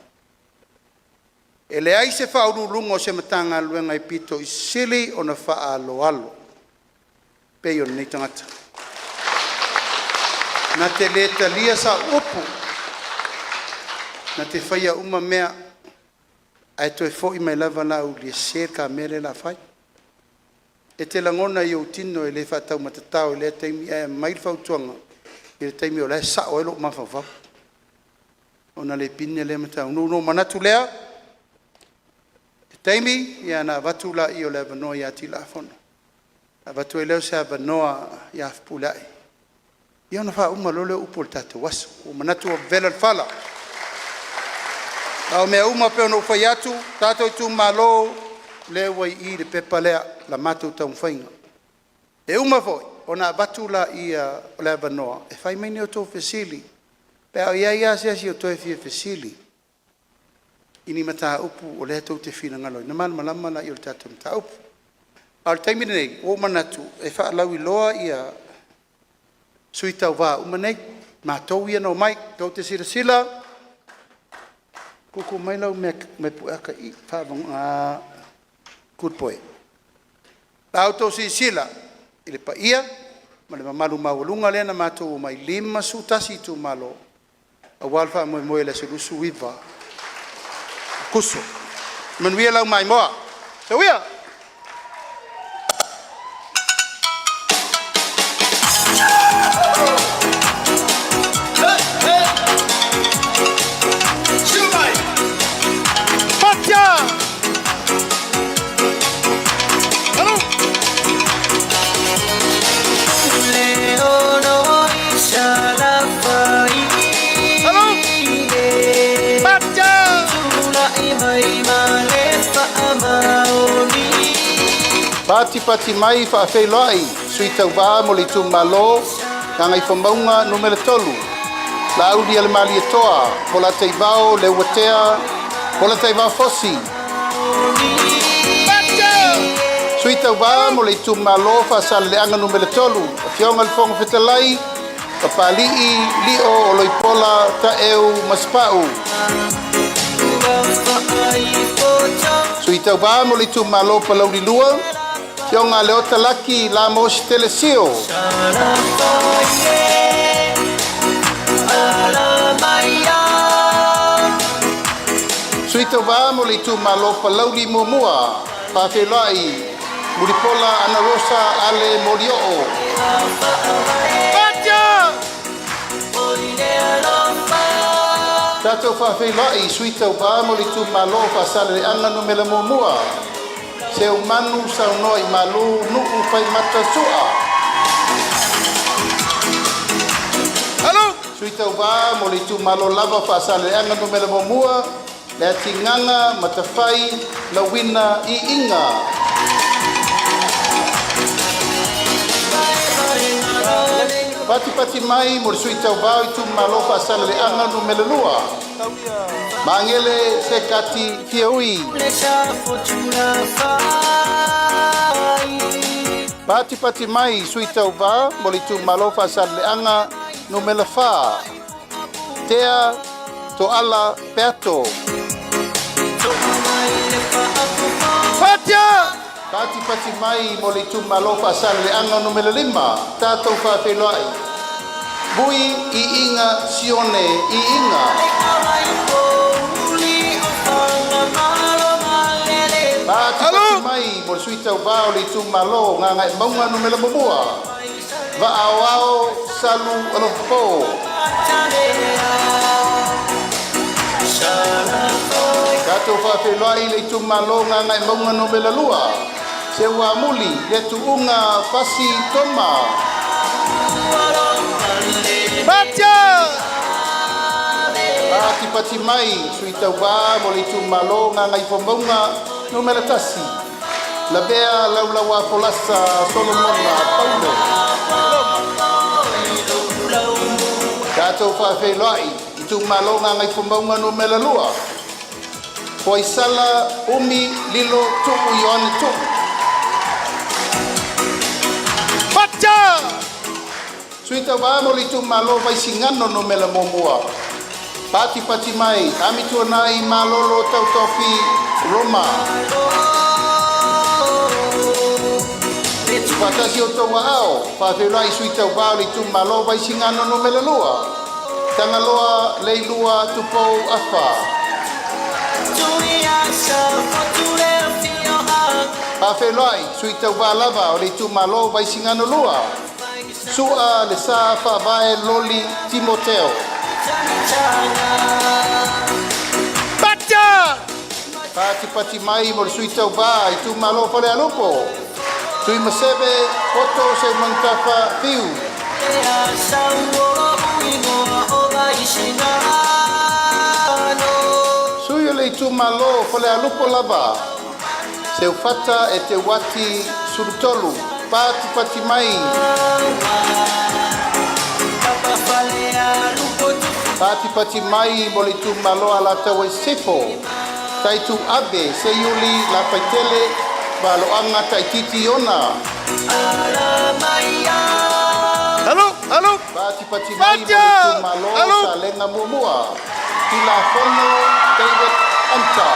[SPEAKER 6] E leai se Ofisa Sili o Pulega o se Matagaluega e pito i sili ona faaaloalo pei o lenei tagata. Na te le talia sau upu, na te faia uma mea, ae toe foi mai lava Laauli e sese le ta mea lea o le a fai. E te lagona i ou tino e le faataumatatao i lea taimi, ae aumai le fautuaga i le taimi o la e sao ai lou mafaufau, ona le pine lea ma taunuu. Ona ou manatu lea, o se taimi ona avatu lea o le avanoa ia Tilafono, avatu ai lea o se avanoa ia Fepuleai, ia ona faauma loa lea o upu o le tatou aso. Ua ou manatu ua vevela le fala. A o mea uma e pei ona ou fai atu, tatou itumalo, o lea ua i i le pepa lea, la matou taumafaiga. E uma foi ona avatu lea o le avanoa e fai mai ni a outou fesili, pe a o i ai lava se isi o toe fia fesili i ni mataupu o lea tou te finagalo i ai, ona malamalama lea o le tatou mataupu. A o le taimi lenei, ua ou manatu e faalauiloa sui tauva uma nei, matou ia na omai. Tou te silasila, tuutuu mai lau pueata i i, good boy. A outou silasila i le paia ma le mamalu maualuga lea na matou omai, e 51 itumalo aua le faamoemoe i le aso 29 o Aokuso. Manuia lau maimoa. Soia! Patipati mai faafeiloai Sui Tauva mo le itumalo Gagaifomauga Nu.3, Laaulialemalietoa Polataivao Leuatea Polataivao Fosi. Sui Tauva mo le itumalo Faasaleleaga Nu.3, Afioga i le Fofoga Fetalai, Papalii Lio Oloipola Taeu Masepau. Sui Tauva mo le itumalo Palauli 2, Afioga Leota Laki Lamos Telesio. Sui Tauva mo le itumalo Palauli 1, Faafeiloai Mulipola Anarosa Ale Molioo. Tatou faafeiloai i Sui Tauva mo le itumalo o Faasaleleaga Nu.1, Seumanu Saunoa'imalu Nu'u Faimata Su'a. Sui Tauvā mo le Itumalo lava Faasaleleaga 1, Leatigaga Matafai Lauina Iiga. Patipati mai mo le Sui Tauvā o Itumalo Faasaleleaga 2, Magele Sekati Fiaui. Patipati mai Sui Tauvā mo le Itumalo Faasaleleaga 4, Tea Toala Peato. Patipati mai mo le Itumalo Faasaleleaga 5, tatou faafeiloai Vui Iiga Sione Iiga. Patipati mai mo le Sui Tauvā o le Itumalo Gagaemauga 1, Va'aoao Salu Alofapo. Tatou faafeiloai le Itumalo Gagaemauga 2, Seuamuli le Tuuga Fasi Toma. Patipati mai Sui Tauvā mo le Itumalo Gagaifomauga 1, Lavea Laulauā Folasa Solomona Paulo. Tatou faafeiloai Itumalo Gagaifomauga 2, Foaisala Umi Lilo Tu'u Ioane Tu'u. Sui Tauvā mo le Itumalo Vaisigano 1, Patipati mai Amituanai Malolo Tautofi Roma. Faatasi o tou aao, faafeiloai Sui Tauvā o le Itumalo Vaisigano 2, Tagaloa Leilua Tupou Afa. Faafeiloai Sui Tauvā lava o le Itumalo Vaisigano 2, Su'a Le Sa Faavae Loli Timoteo. Patipati mai mo le Sui Tauvā Itumalo Falealupo, Tuimaseve Poto Seumanutafa Fiu. Sui o le Itumalo Falealupo lava, Seufata Eteuati Sulutolu. Patipati mai. Patipati mai mo le Itumalo Alataua i Sisifo, Taitu Ave Seiuli Lafaitele Valoaga Taititi Iona. Patipati mai mo le Itumalo Salega 1, Tilafono David Anta.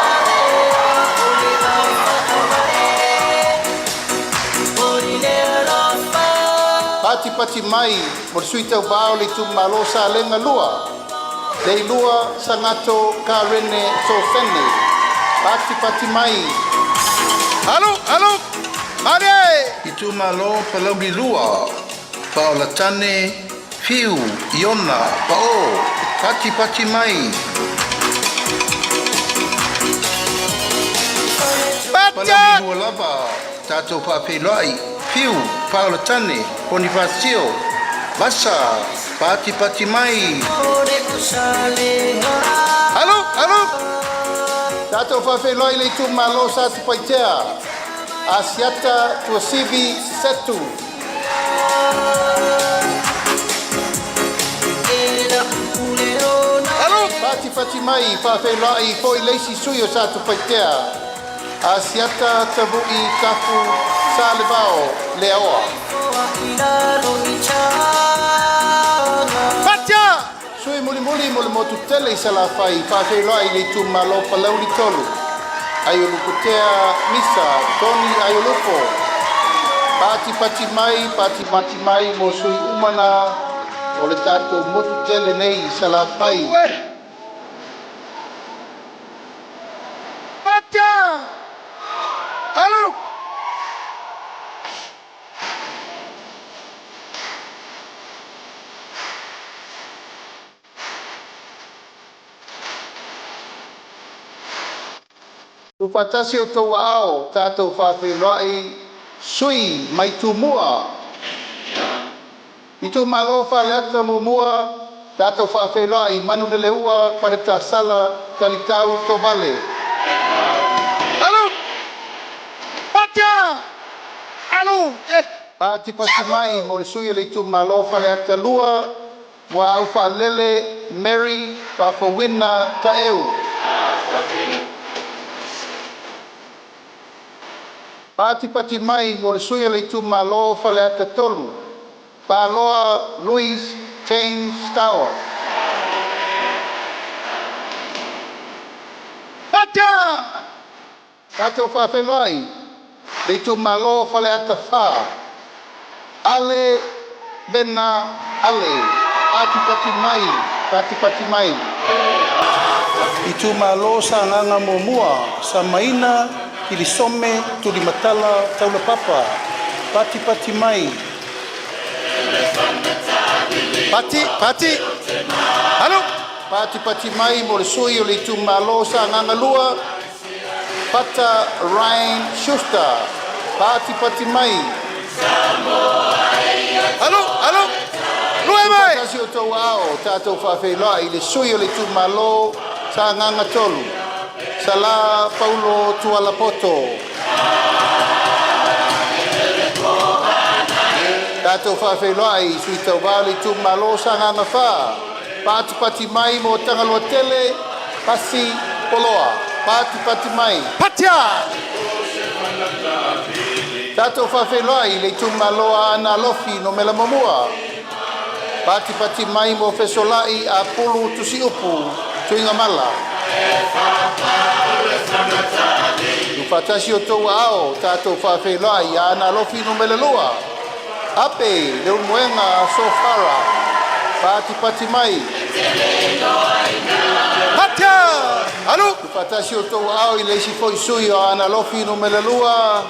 [SPEAKER 6] Patipati mai mo le Sui Tauvā o le Itumalo Salega 2, Leilua Sagato Karene Sofene. Patipati mai. Itumalo Palauli 2, Paolatane Fiu Iona Pa'o. Patipati mai. Palauli 2 lava, tatou faafeiloai Fiu Paolatane Ponifasio Vasa. Patipati mai. Tatou faafeiloai le Itumalo Satupaitea, Asiata Tuasivi Setu. Patipati mai faafeiloai fo'i le isi sui o Satupaitea, Asiata Tavu'i Tafu Salevao Leaoa. Sui mulimuli mo le motu tele i Salafai, faafeiloai le Itumalo Palauli 3, Aiolupotea Misa Tony Aiolupo. Patipati mai, patipati mai mo sui umana o le tatou motu tele nei i Salafai. Tuufaatasi outou aao, tatou faafeiloai sui mai Tumua. Itumalo Faleata 1, tatou faafeiloai Manuleleua Faletasala Talitau Tovale.
[SPEAKER 3] Alu! Patia! Alu! Eh!
[SPEAKER 6] Patipati mai mo le sui o le itumalo Faleata 2, Muaau Faalele Mary Faafouina Taeu. Patipati mai mo le sui o le itumalo Faleata 3, Faloa Louis James Tower.
[SPEAKER 3] Patia!
[SPEAKER 6] Tatou faafeiloai le itumalo Faleata 4, Ale Vena Ale. Patipati mai, patipati mai. Itumalo Sagaga 1, Samaina Kilisome Tulimatala Taulapapa. Patipati mai.
[SPEAKER 3] Pati! Pati! Alu!
[SPEAKER 6] Patipati mai mo le sui o le itumalo Sagaga 2, Pata Ryan Schuster. Patipati mai.
[SPEAKER 3] Alu! Alu! Lue mai!
[SPEAKER 6] Tuufaatasi outou aao, tatou faafeiloai le sui o le itumalo Sagaga 3, Sala Paulo Tualapoto. Tatou faafeiloai sui tauvā o le itumalo Sagaga 4, patipati mai mo Tagaloa Tele Pasi Poloa. Patipati mai.
[SPEAKER 3] Patia!
[SPEAKER 6] Tatou faafeiloai le itumalo Aana Alofi 1. Patipati mai mo Fesolai Apulu Tusiupu Tuigamala. Tuufaatasi outou aao, tatou faafeiloai Aana Alofi 2. Ape Leulumoega Sofara. Patipati mai.
[SPEAKER 3] Patia! Alu!
[SPEAKER 6] Tuufaatasi outou aao i le isi foi sui o Aana Alofi 2,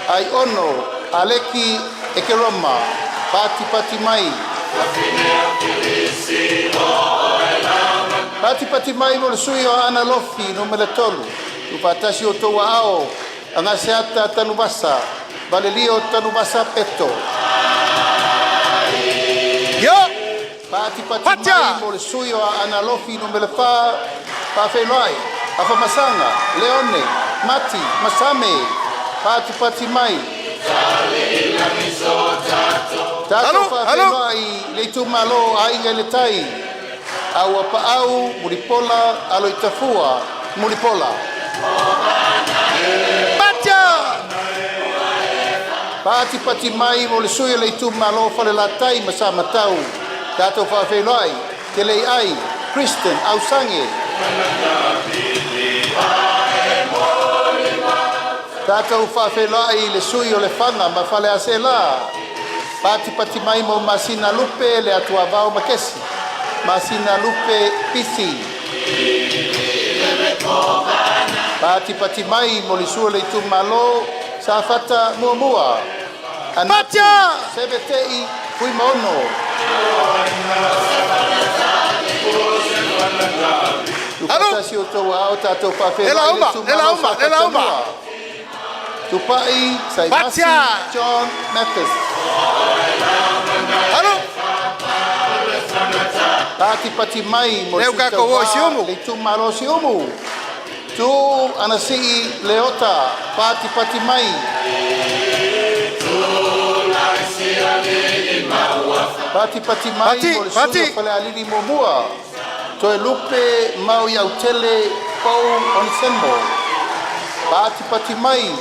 [SPEAKER 6] Aiono Aleki Ekeroma. Patipati mai. Patipati mai mo le sui o Aana Alofi 3. Tuufaatasi outou aao Agaseata Tanuvasa, Valelio Tanuvasa Peto.
[SPEAKER 3] Yo!
[SPEAKER 6] Patipati
[SPEAKER 3] Patia!
[SPEAKER 6] mai mo le sui o Aana Alofi 4, faafeiloai Afamasaga Leone Mati Masame. Patipati mai. Tatou
[SPEAKER 3] Alu, alu.
[SPEAKER 6] faafeiloai le itumalo Aiga i le Tai, Auapaau Mulipola Aloitafua Mulipola.
[SPEAKER 3] Patia!
[SPEAKER 6] Patipati mai mo le sui o le itumalo Falelatai ma Samatau, tatou faafeiloai Teleiai Kristen Ausange. Tatou faafeiloai le sui o Lefaga ma Faleaseela. Patipati mai mo Masina Lupe le Atuavao Makesi. Masina Lupe Pisi. Patipati mai mo le sui o le itumalo Safata 1. Anapu
[SPEAKER 3] Patia!
[SPEAKER 6] Sevetei Fuimaono. Tuufaatasi outou aao, tatou faafeiloai
[SPEAKER 3] Ela
[SPEAKER 6] le
[SPEAKER 3] uma,
[SPEAKER 6] itumalo
[SPEAKER 3] ela uma,
[SPEAKER 6] Safata
[SPEAKER 3] ela uma.
[SPEAKER 6] 2. Tupai Saimasi
[SPEAKER 3] Patia!
[SPEAKER 6] John Mathis.
[SPEAKER 3] Alu!
[SPEAKER 6] Patipati mai mo le
[SPEAKER 3] Leu
[SPEAKER 6] sui
[SPEAKER 3] kako o
[SPEAKER 6] tauvā
[SPEAKER 3] Siumu.
[SPEAKER 6] le itumalo Siumu. Tu Anasii Leota. Patipati mai. Patipati mai
[SPEAKER 3] Pati,
[SPEAKER 6] mo le sui
[SPEAKER 3] pati.
[SPEAKER 6] o Falealili 1. Toe Lupe Mau Iautele Pau Onisembo. Patipati mai.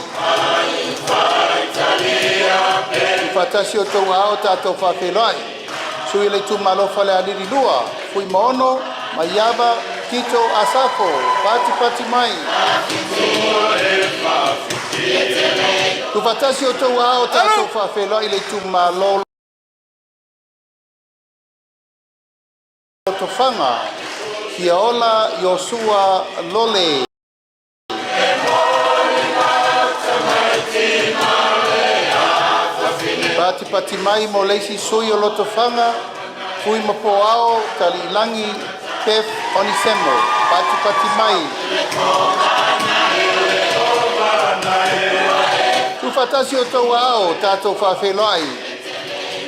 [SPEAKER 6] Tuufaatasi outou aao, tatou faafeiloai. Sui le itumalo Falealili 2, Fuimaono Maiava Tito Asafo. Patipati mai. Tuufaatasi outou aao, tatou faafeiloai le itumalo Lotofaga, Fiaola Iosua Lole. Patipati mai mo le isi sui o Lotofaga, Fuimapoao Taliilangi Pef Onisemo. Patipati mai. Tuufaatasi o outou aao tatou faafeiloai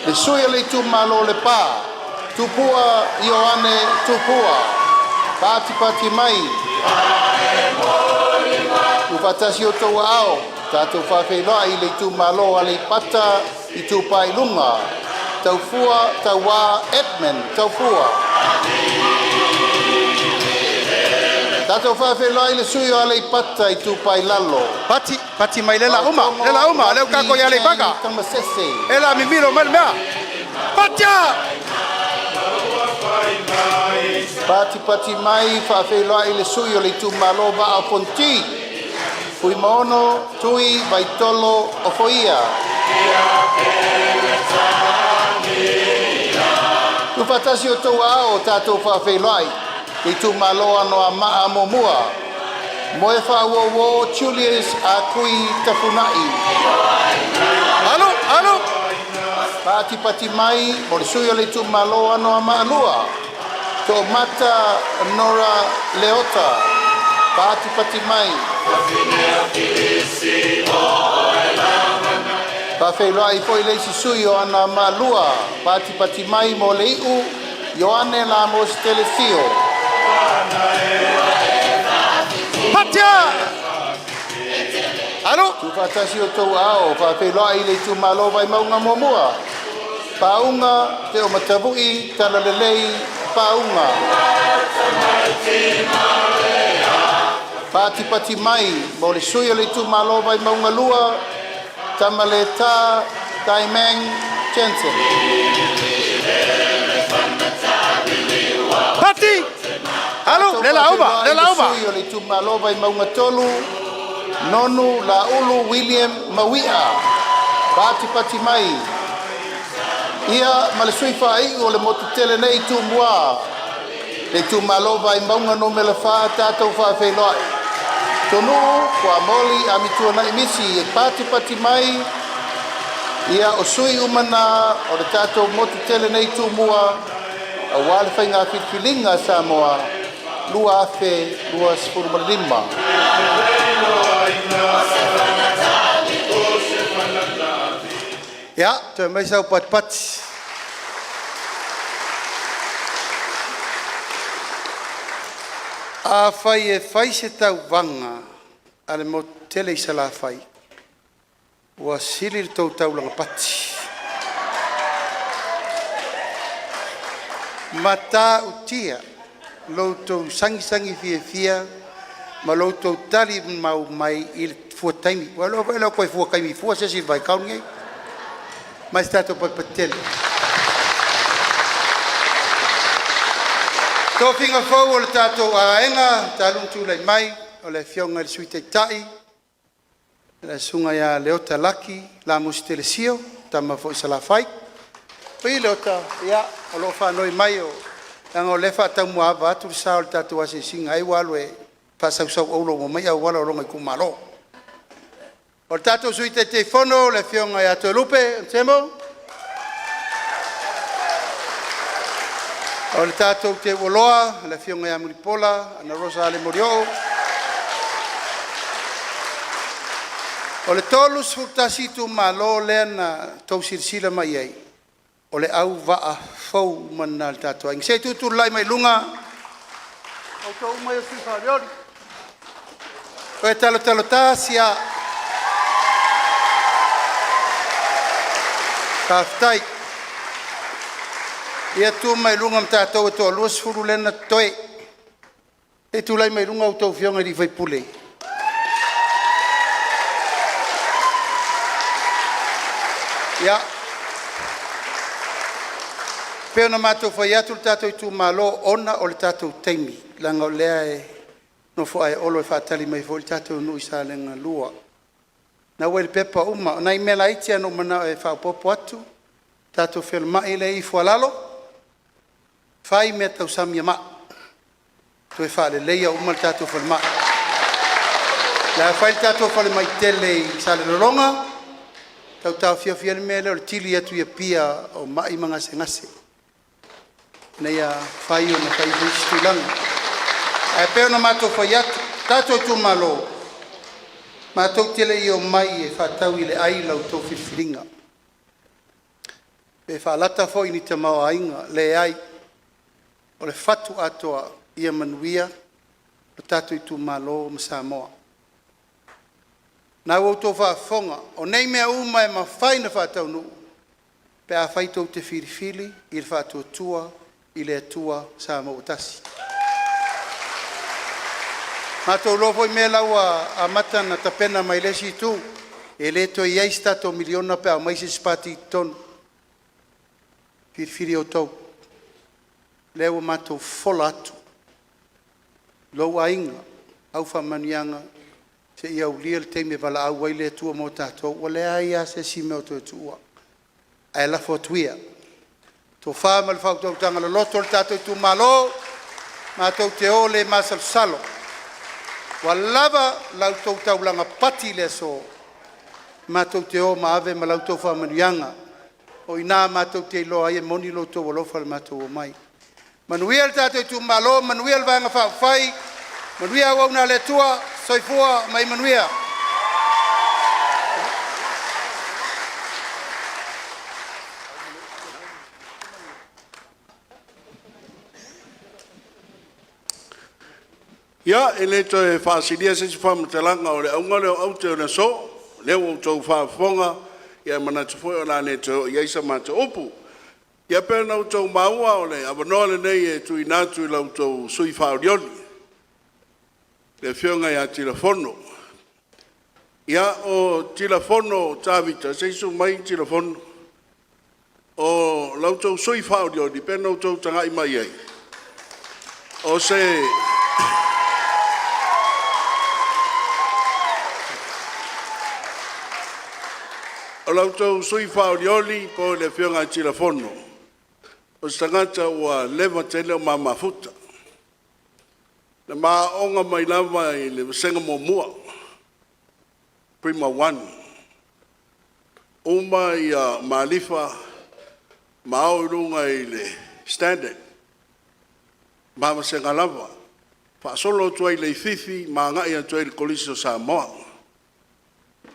[SPEAKER 6] le sui o le itumalo o Lepa, Tupua Ioane Tupua. Patipati mai. Tuufaatasi o outou aao tatou faafeiloai le itumalo o Aleipata Itupa i Luga, Taufua Tauā Edmund Taufua. Tatou faafeiloai le sui o Aleipata Itupa i Lalo,
[SPEAKER 8] Pati, pati mai le la uma,
[SPEAKER 6] Faautogo
[SPEAKER 8] le la uma, leu
[SPEAKER 6] Laki
[SPEAKER 8] kako ia le
[SPEAKER 6] Chang
[SPEAKER 8] baka.
[SPEAKER 6] Tamasese.
[SPEAKER 8] E la mimilo mai le mea. Patia!
[SPEAKER 6] Patipati mai faafeiloai le sui o le itumalo Vaa o Fonoti, Fuimaono Tui Vaitolo Ofoia. Tuufaatasi o outou aao tatou faafeiloai le itumalo Anoamaa 1, Moefaauouo Julius Akui Tafunai.
[SPEAKER 8] Alu, alu!
[SPEAKER 6] Patipati mai mo le sui o le itumalo Anoamaa 2, Toomata Nora Leota. Patipati mai. Faafeiloai foi le isi sui o Anoamaa 2, patipati mai mo le iu Ioane Lamos Telesio.
[SPEAKER 8] Patia! Alu!
[SPEAKER 6] Tuufaatasi o outou aao faafeiloai le itumalo Vaimauga 1, Pauga Teomatavu'i Talalelei Pauga. Patipati mai mo le sui o le itumalo Vaimauga 2, Tamaleta Taimang Jensen.
[SPEAKER 8] Pati! Alu, le la uma, le la uma.
[SPEAKER 6] Sui o le itumalo Vaimauga 3, Nonu Laulu William Mauia. Patipati mai. Ia ma le sui faaiu o le motu tele nei Tumua, le itumalo Vaimauga 4, tatou faafeiloai. Tonuu Fuamoli Amituanai Misi e patipati mai. Ia o sui uma na o le tatou motu tele nei Tumua, auā le faiga filifiliga a Samoa 2025. Ia, toe mai sau patipati. A fai e fai se tauvaga a le motu tele i Salafai, ua sili le tou taulaga pati. Matautia lo outou sagisagi fiafia ma lo outou talimau mai i le fua taimi. Ua iloa foi e le o toe fua taimi fua se isi i le vaitau lenei. Ma se tatou patipati tele. Tofiga fou o le tatou aiga talu ona tulai mai o le afioga i le Sui Taitai, le Susuga ia Leota Laki Lamositele Telesio, tama foi Salafai. O i Leota, o lo o faanoi mai leaga o lea e faataumuaava atu le sa o le tatou asiasiga, ai ua alu e faasausauauro uma mai auala o lona itumalo. O le tatou Sui Taitaifono le afioga ia Toelupe Temo. O le tatou teuoloa le afioga ia Mulipola Anarosa Ale Molioo. O le 31 itumalo lea na outou silasila mai i ai, o le auvaa fou uma lena o le tatou aiga. Se i tutulai mai luga outou uma ia o sui faaolioli. Toe talotalo tasi lava. Faafetai. Ia tu mai luga ma tatou e toa 20 lea na totoe. Se i tulai mai luga a outou afioga i sui usufono. Ia, pei ona matou fai atu le tatou itumalo, ona o le tatou taimi, leaga o lea e nofo ae Olo e faatali mai foi le tatou nuu i Salega 2. Lena ua i le pepa uma. O nai mea laiti lava na ou manao e faaopoopo atu, tatou falemai lea e i Foalalo, fai mea tau samia mai, toe faaleleia uma le tatou falemai. O le a fai le tatou falemai tele i Salelologa, tau taofiofi ai le mea lea o le kili atu i Apia o mai ma gasegase, ina ia mafai ona fai foi isi tulaga. Ae pei ona matou fai atu, tatou itumalo, Matou te le i omai e faatau i le ai la outou filifiliga, pe faalata foi i ni tamaoaiga, leai. O le fatu atoa, ia manuia lo tatou itumalo ma Samoa. O lena ua outou faafofoga, o nei mea uma e mafai ona faataunuu pe afai tou te filifili i le Faatuatua i le Atua Samoa ua Tasi. Matou iloa foi mea la ua amata ona tapena mai e le isi itu, e le toe i ai se tatou miliona pe a omai se isi Pati i totonu. Filifili outou. O lea ua matou fofola atu lou aiga, au faamanuiaga, seia aulia le taimi e valaau ai le Atua mo tatou, ua leai lava se isi mea o toe tuua. Ae lafo atu ia, le tofa ma le faautautaga loloto a le tatou itumalo, matou te o le masalosalo, ua lava la outou taulaga pati i le aso, matou te o ma ave la outou faamanuiaga. O i ina matou te iloa ai e moni lo outou alofa i le matou omai. Manuia le tatou itumalo, manuia le Vaega Faaupufai, manuia auauna a le Atua, soifua ma ia manuia.
[SPEAKER 2] Ia, e le toe faasilia se isi faamatalaga, o le auga lea o aute o le aso, o lea ua outou faafofoga, ia e manatu foi o le a le toe oo i ai sa matou upu. Ia pei ona outou maua, o le avanoa lenei e tuuina atu i la outou sui usufono faaolioli, le Afioga ia Tilafono. Ia, o Tilafono Tavita, se i susu mai Tilafono. O la outou sui usufono faaolioli pei ona outou tagai mai i ai, o se O la outou sui usufono faaolioli po o le Afioga ia Tilafono, o se tagata ua leva tele o ma mafuta. Na ma aooga mai lava i le Vasega 1, Primer 1, uma Malifa ma o i luga i le Standard ma Vasega lava, faasolo atu ai i Leififi ma agai atu ai i le Kolisi o Samoa.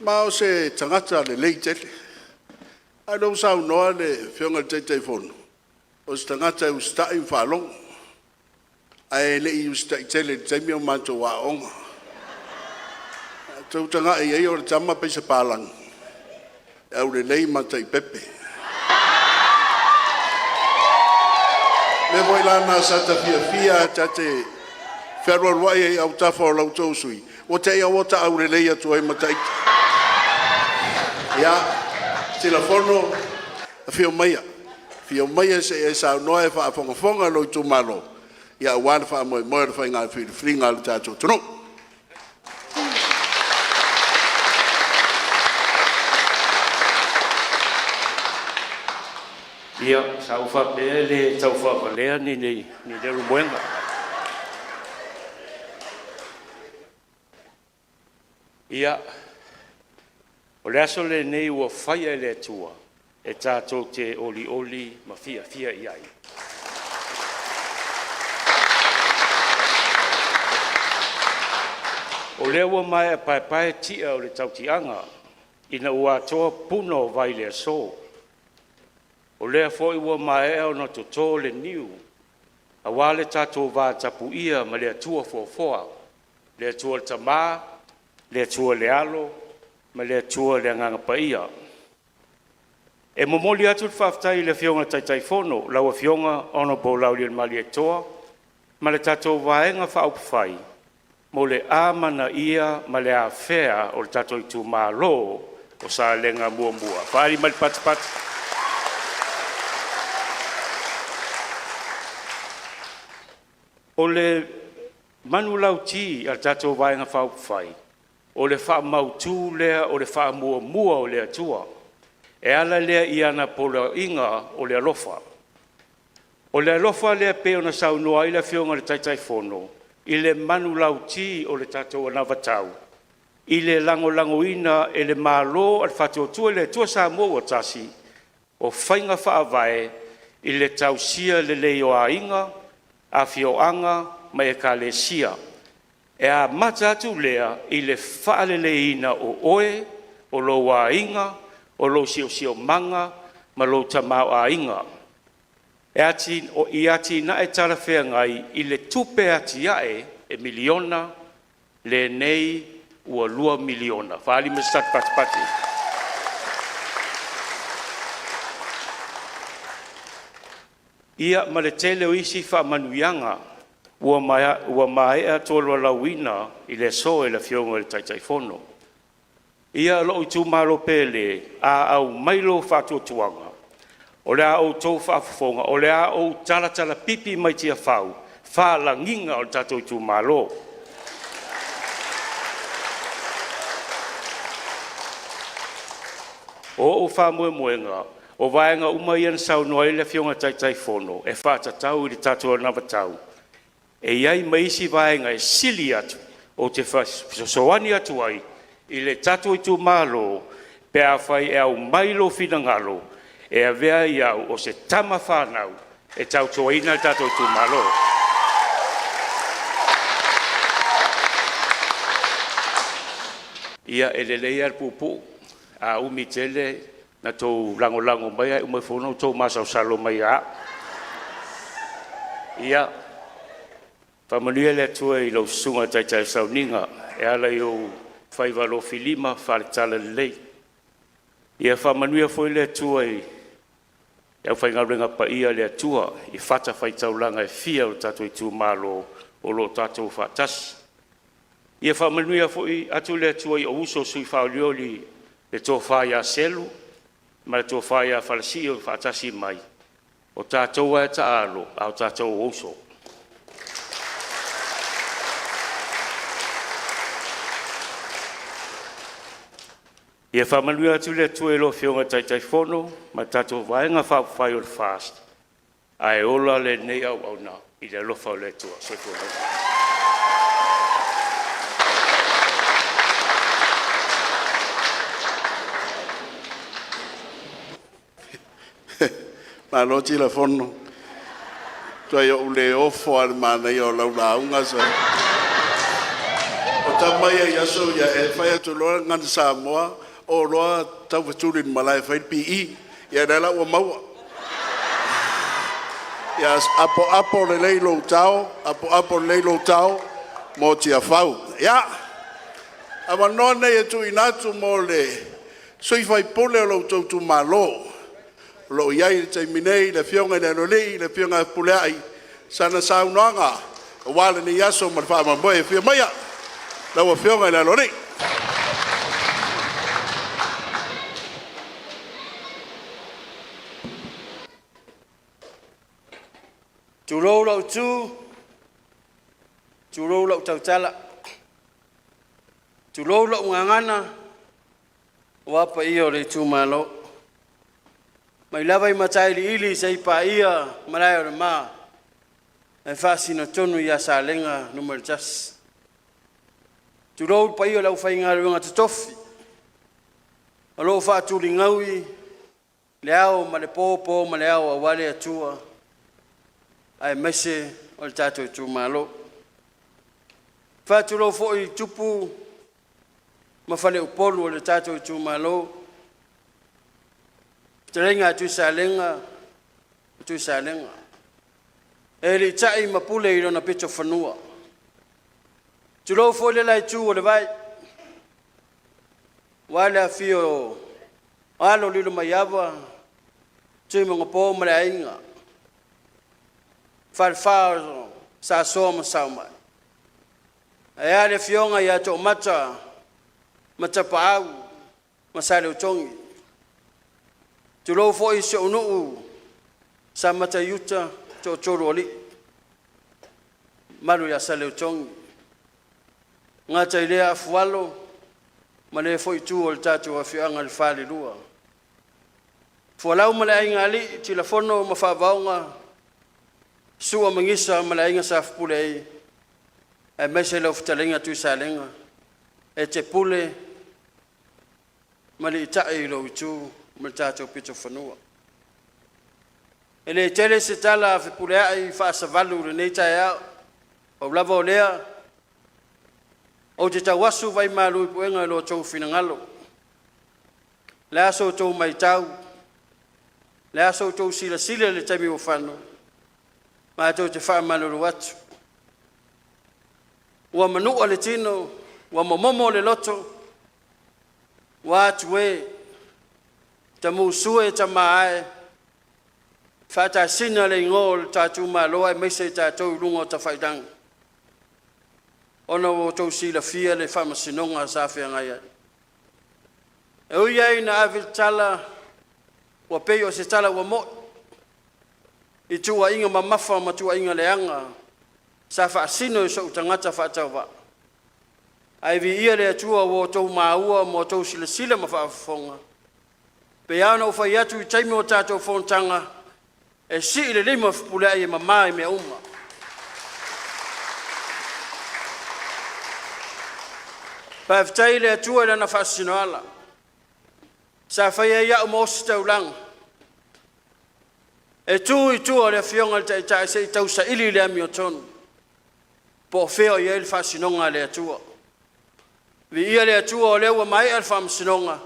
[SPEAKER 2] Ma o se tagata lelei tele. A o lea ua saunoa le Afioga i le Taitaifono, o se tagata e usitai ma faalogo, ae le i usitai tele i le taimi a o matou aooga. A outou tagai i ai o le tama pei se palagi, e aulelei ma tai pepe. O le mea foi la lena sa ta fiafia lava ta te fealualuai ai i autafa o la outou sui usufono, ua te i lava ua ta aulelei atu ai ma ita. Ia, Tilafono, afio maia, afio maia se i e saunoa e faafogafoga lou itumalo aua le faamoemoe o le faiga filifiliga a le tatou atunuu.
[SPEAKER 9] Ia, sa ou faapea e le taufaavalea ni Leulumoega. Ia, o le aso lenei ua faia e le Atua e tatou te olioli ma fiafia i ai. O lea ua maea paepae ti'a o le tautiaga ina ua atoa puna o vai i le aso. O lea foi ua maea ona toto le niu aua le tatou vatapuia ma le Atua foafoa, le Atua le Tama, le Atua le Alo ma le Atua le Agaga Paia. E momoli atu le faafetai i le Afioga i le Taitaifono, lau Afioga Hon Laaulialemalietoa ma le tatou Vaega Faaupufai mo le amanaia ma le afea o le tatou itumalo o Salega 1. Faaali mai le patipati. O le manulauti a le tatou Vaega Faaupufai, o le faamautu lea o le faamuamua a le Atua e ala lea i ana Poloaiga o le alofa. O le alofa lea pei ona saunoa ai le Afioga i le Taitaifono i le manulauti o le tatou anavatau i le lagolagoina e le Malo a le Faatuatua i le Atua Samoa ua Tasi o faiga faavae i le tausia lelei o aiga, afioaga ma Ekalesia. E amata atu lea i le faaleleiina o oe, o lou aiga, o lou siosiomaga ma lou tamaoaiga i atinae talafeagai i le tupe atiae e miliona, lenei ua $2 miliona. Faaali ma se patipati. Ia ma le tele o isi faamanuiaga ua maea tolaulauina i le aso e le Afioga i le Taitaifono. Ia lou itumalo pele, a aumai lo faatuatuaga, o le a outou faafofoga, o le a ou talatalapipi mai Tiafau faalagiga o le tatou itumalo. O ou faamoemoega, o vaega uma ia na saunoa i ai le Afioga i le Taitaifono e faatatau i le tatou anavatau, e i ai ma isi vaega e sili atu ou te fesoasoani atu ai i le tatou itumalo pe afai e aumai lou finagalo e avea ai au o se tama fanau e tautuaina le tatou itumalo. Ia, e lelei lava le puupuu, a umi tele ona outou lagolago mai ae uma ifo na outou masalosalo mai ia au. Ia, faamanuia le Atua i lau Susuga i le Taitai o le Sauniga e ala i ou faiva alofilima faale-Talalelei. Ia faamanuia foi le Atua i le aufaigaluega paia a le Atua i fatafaitaulaga e fia o le tatou itumalo o lo o tatou faatasi. Ia faamanuia foi atu le Atua i ou uso o sui faaolioli le Tofa ia Selu ma le Tofa ia Falasii o lo o faatasi mai, o tatou lava e taaalo a o tatou o uso. Ia faamanuia atu le Atua i lau Afioga i le Taitaifono ma le tatou Vaega Faaupufai o le FAST, ae ola lenei auauna i le alofa o le Atua. Soifua laia.
[SPEAKER 2] Malo Tilafono, tuai ou le ofo lava i le manaia o lau lauga. O tama ia i aso ia, e fai atu loa le Gagana Samoa o loa taufetuli i le malae e fai le P.E. Ia lea la ua maua. Ia apoapo lelei lou tao, apoapo lelei lou tao mo Tiafau. Ia, o le avanoa lenei e tuuina atu mo le sui usufono o lo outou itumalo o lo o i ai i le taimi nei le Afioga i le Aloalii, le Afioga ia Fepuleai i sana saunoaga aua lenei aso ma le faamoemoe. Afio maia lau Afioga i le Aloalii.
[SPEAKER 10] Tulou lou tu, tulou lau tautala, tulou lau gagana aua paia o le itumalo, mai lava i Matailiili seia paia Malaeolema ae faasino tonu ia Salega 1. Tulou le paia o le aufaigaluega totofi o lo o faatuligaui le ao ma le po, po ma le ao aua le Atua aemaise o le tatou itumalo. E faatulou foi i tupu ma faleupolu o le tatou itumalo, fetalaiga a Tuisalega ma Tuisalega, e aliitai ma pule i lona pito fanua. Tulou foi le la itu o le vai aua le afio o Alo o Lilomaiava Tuimanopo ma le Aiga, Falefa o Sa Asoa ma Saomai, aea le afioga ia Toomata ma Tapaau ma Saleutogi. Tulou foi si ou nuu Samataiuta, toatolu o alii, mamalu ia Saleutogi, e le gata i lea Afualo ma lea foi itu o le tatou afioaga i le Falelua. Fualau ma le Aiga Alii, Tilafono ma Faavaoga, Sua ma Gisa ma le Aiga Sa Fepuleai, aemaise lau fetalaiga Tuisalega e te pule ma aliitai i lou itu ma le tatou pitofanua. E le tele se tala a Fepuleai faasavalu i lenei taeao, pau lava o lea, Ou te tauasu vaimalu i puega i lo outou finagalo. O le a sa outou matau, o le a sa outou silasila i le taimi ua fano, matou te faamalulu atu, ua manua le tino, ua momomo le loto, ua atu e, tamusue tama e, faatasina le igoa o le tatou Malo aemaise tatou i luga o tafailagi, ona ua outou silafia le faamasinoga sa feagai ai. E ui lava ina ave le tala ua pei o se tala ua mo'i i tuuaiga mamafa ma tuuaiga leaga sa faasino i sou tagata faatauvaa, ae viia le Atua ua outou maua ma outou silasila ma faafofoga, pei lava ona ou fai atu i taimi o tatou fonotaga, e sii le lima a Fepuleai e mama i mea uma. Faafetai i le Atua i Lana faasinoala sa faia ai au ma ositaulaga e tu i tua o le Afioga i le Taitai se i tausaili le amiotonu po o fea o i ai le faasinoga a le Atua. Viia le Atua o lea ua maea le faamasinoga,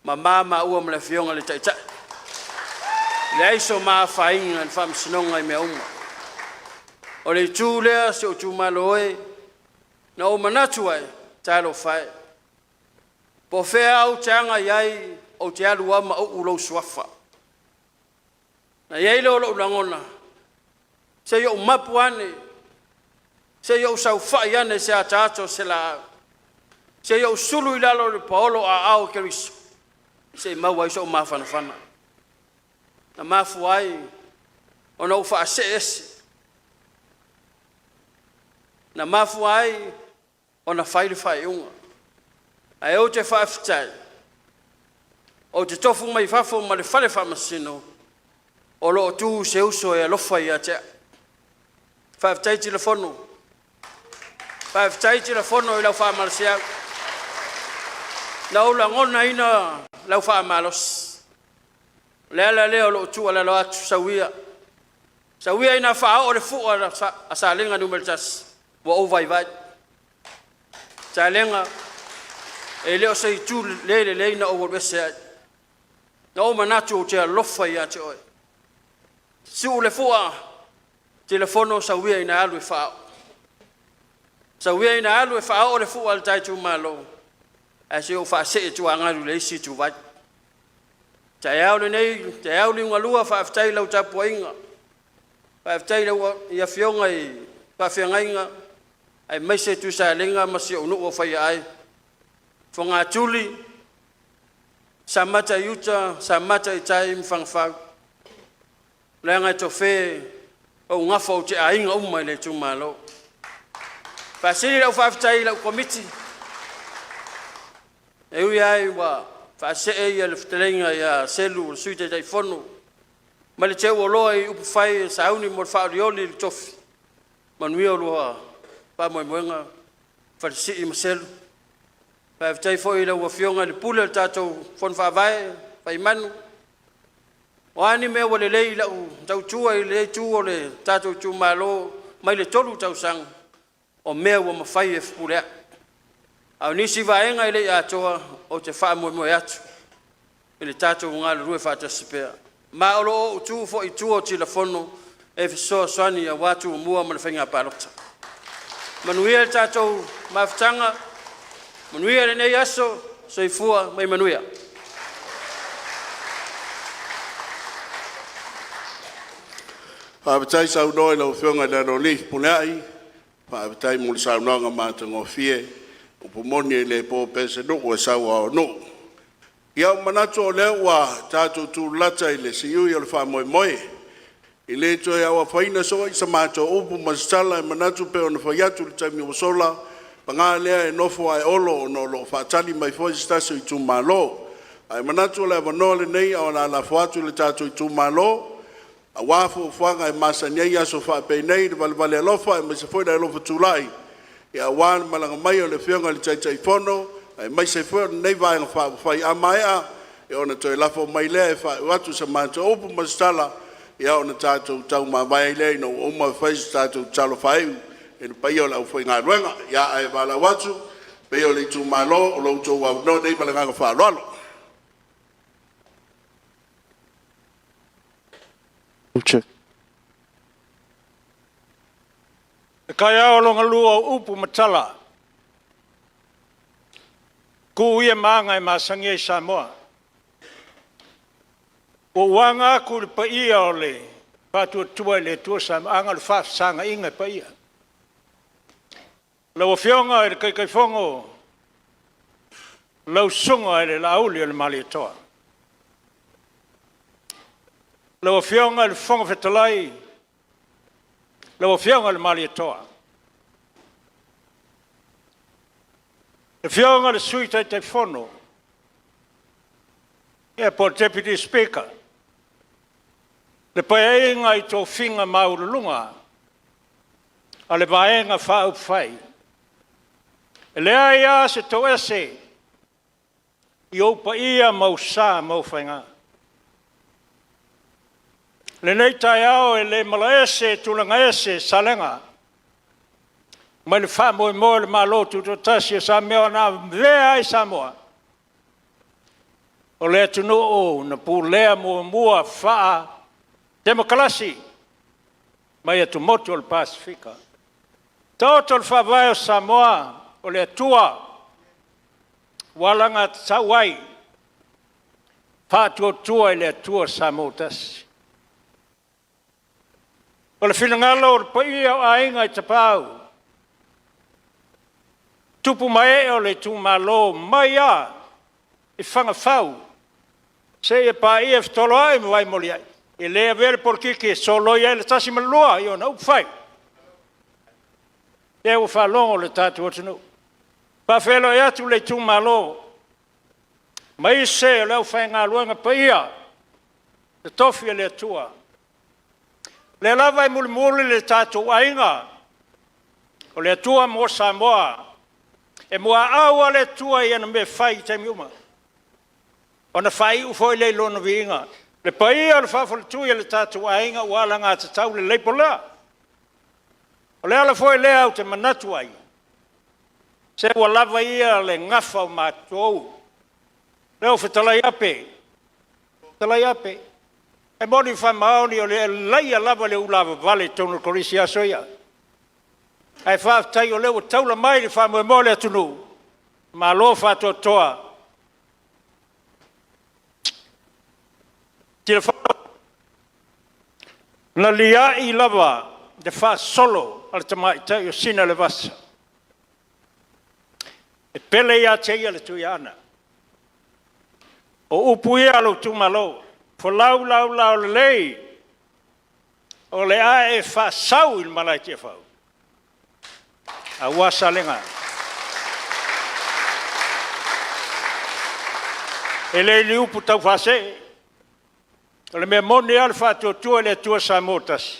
[SPEAKER 10] mama maua ma le Afioga i le Taitai, leai so ma afaina i le faamasinoga i mea uma. O le itu lea si ou itumalo e, na ou manatu ai, talofa e, po o fea lava ou te agai i ai, ou te alu lava mauu lou suafa. Na i ai lea o lou lagona, se i ou mapu ane, se i ou saofai ane i se ataata o se laau, se i ou sulu i lalo o le paolo o aao o Keriso se i maua ai sou mafanafana. Na mafua ai ona ou faasee ese, na mafua ai ona fai le faaiuga. Ae ou te faafetai, ou te tofu mai fafo ma le fale faamasino, o lo o tu si uso e alofa ia te au. Faafetai Tilafono, faafetai Tilafono i lau faamalosiau. Na ou lagonaina lau faamalosi. O le ala lea o lou tuualalo atu, sau ia, sau ia ina faaoo le fua a Salega 1, ua ou vaivai. Salega, e le o se itu le lelei na ou alu ese ai, na ou manatu ou te alofa ia te oe. Sua le fua, Tilafono sau ia ina alu e faaoo, sau ia ina alu e faaoo le fua a le ta itumalo, ae se i ou faasee tuagalu i le isi ituvai. Taeao lenei, taeao liugalua, faafetai i lau tapuaiga, faafetai i afioga i faafeagaiga aemaise Tuisalega ma si ou nuu o Faiaai, Fogatuli, Samata i uta, Samata i tai ma Fagafau, leaga e tofe ou gafa ou te aiga uma i le itumalo. E faasili lau faafetai i lau Komiti, e ui lava ua faasee le fetalaiga ia Selu o le Sui Taitaifono ma le teuoloa i upufai e sauni mo le faaolioli i le tofi, manuia lua faamoemoega Falesii ma Selu. Faafetai foi i lau Afioga i le Pule o le tatou Fono Faavae Faimanu, o a ni mea ua lelei i lau tautua i lea itu o le tatou itumalo mai le 3 tausaga, o mea ua mafai e Fepuleai. A o nisi vaega e le i atoa, ou te faamoemoe atu i le tatou galulue faatasi pea, ma o lo o ou tu foi i tua o Tilafono e fesoasoani aua Tumua ma le Faiga Palota. Manuia le tatou mafutaga, manuia lenei aso, soifua ma ia manuia.
[SPEAKER 2] Faafetai saunoa i lau Afioga i le Aloalii Fepuleai, faafetai mo le saunoaga matagofie. O le upu moni e le po pea se nuu e sau lava o nuu. Ia, ua manatu o lea ua tatou tulata i le siui o le faamoemoe, e le toe afaina foi sa matou upu ma se tala e manatu pei ona fai atu i le taimi ua sola, paga lea e nofo ae olo ona o lo o faatali mai foi se tasi o itumalo. Ae manatu o le avanoa lenei ae o le a lafo atu i le tatou itumalo aua fuafuaga e masani ai aso faapenei i le valevale alofa aemaise foi le alofa tulai aua le malaga mai o le Afioga i le Taitaifono aemaise foi o lenei Vaega Faaupufai. A maea ona toe lafo mai lea e faaiu atu sa matou upu ma se tala ona tatou taumavae ai lea ina ua uma ona fai se tatou tatalo faaiu i le paia o le aufaigaluega. Ia ae valaau atu i le paia o le itumalo, o lo outou avanoa lenei ma le agaga faaaloalo.
[SPEAKER 9] Le taeao lona lua o upu ma tala, tu ia ma aga e masani ai Samoa. Ua ou aga atu i le paia o le Faatuatua i le Atua Samoa, aga o le faafesagaina e paia. Lau Afioga i le Taitaifono, lau Susuga i le Laaulialemalietoa, lau Afioga i le Fofoga Fetalai, lau Afioga i le Malietoa, le Afioga i le Sui Taitaifono po o le Deputy Speaker, le Paeaiga i tofiga maualuluga a le Vaega Faaupufai. E leai lava se toese i ou paia ma ou sa ma ou faiga. I lenei taeao e le malaese tulagaese Salega mai le faamoemoe o le Malo Tutoatasi o Samoa na avea ai Samoa o le atunuu na pulea muamua faa-temokarasi mai atumotu o le Pasefika. Taoto le Faavae o Samoa, o le Atua ua alagatatau ai, Faatuatua i le Atua Samoa ua tasi. O le finagalo o le paia o Aiga i Tapaau, tupu ma ee o le itumalo mai lava i Fagafau seia paia Fetoloai ma Vaimoliai, e le avea le polokiki e soloia ai le tasi ma le lua i ona upu fai, lea ua faalogo le tatou atunuu. E faafeiloai atu le itumalo aemaise o le aufaigaluega paia totofi a le Atua, o lea lava e mulimuli le tatou aiga, o le Atua mo Samoa. E muaau lava le Atua i ana mea e fai i taimi uma, ona faaiu foi lea i Lona viiga. Le paia o le faafaletui o le tatou aiga ua alagatatau i le label lea. O le ala foi lea ou te manatu ai, se ua lava ia le gafa o matou, lea ua fetalai Ape, fetalai Ape. E moni ma faamaoni o le laia lava le ulavavale i totonu o le Kolisi i aso ia, ae faafetai o lea ua taula mai le faamoemoe o le atunuu, malo faatoatoa. Na liai lava le faasolo a le tamaitai o Sinailevasa, e pele ia te ia le Tuiaana. O upu ia a lou itumalo, folau la Laulelei, o le a e faasau i le malae i Tiafau aua Salega. E le o ni upu taufaasee, o le mea moni lava o le faatuatua i le Atua Samoa ua tasi,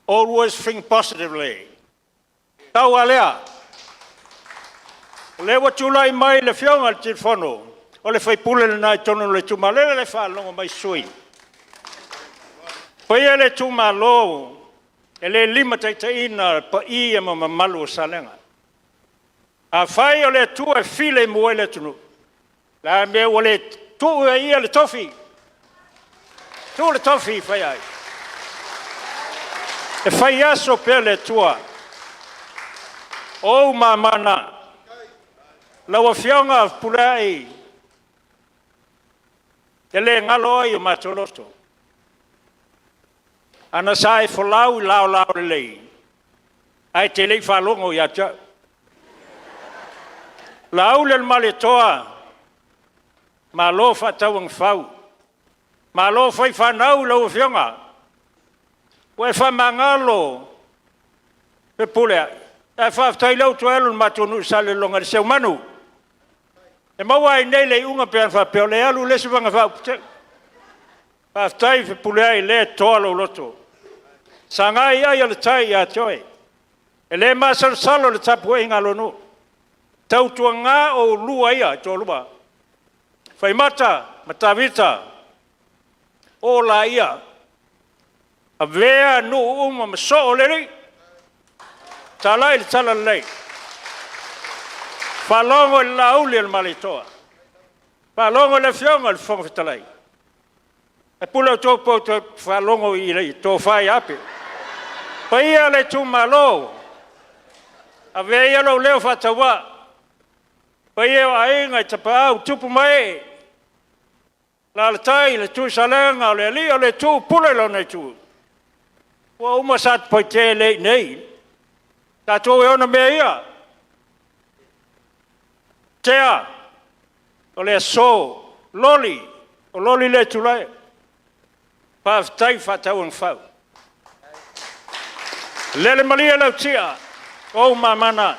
[SPEAKER 9] always think positively. Pau lava lea, o lea ua tulai mai le Afioga i le Tiakono, o le sui usufono lena i totonu o le itumalo, o lea e faalogo mai sui usufono. Le paia i le itumalo e le limataitaiina le paia ma mamalu o Salega. Afai o le Atua e filemu ai le atunuu, o le a le mea ua le tuu ai e Ia le tofi, tuu le tofi e fai ai? E fai aso pea le Atua, o ou mama na. Lau Afioga Fepuleai, e le galo oe i o matou loto, ana sa e folau i laolao lelei, ae te le i faalogo ia te au. Laauli ma le Malietoa, malo faatauagafau, malo fai fanau i lau Afioga, ua e faamagalo Fepuleai, ae faafetai o lea ua toe alu i le matou nuu i Salelologa i le seumanu. E maua lava i inei le iuga pe ana faapea o lea e alu le isi vaega faauputele. Faafetai Fepuleai o lea e toa lou loto, sagai ai o le tai ia te oe. E le masalosalo le tapuaiga a lou nuu, tautuana oulua ia e toalua, Faimata ma Tavita, o laia, avea nuu uma ma soo o le alii. Talai le talalelei. Faalogo i le lauli o le Malietoa. Faalogo i le Afioga i le Fofoga Fetalai. E pule outou pe outou faalogo i le tofa ia Ape. Paia le itumalo, avea ia lou leo faatauvaa, paia o Aiga i Tapaau, tupu ma ee, alaalatai le Tuisalega o le alii o le itu, pule lona itu. Ua uma Satupaitea e le i inei, o tatou e ona mea ia. Tea, o le aso, Loli, o Loli lea e tulai. Faafetai faatauagafau. Lele malie lau tia, o ou mama na.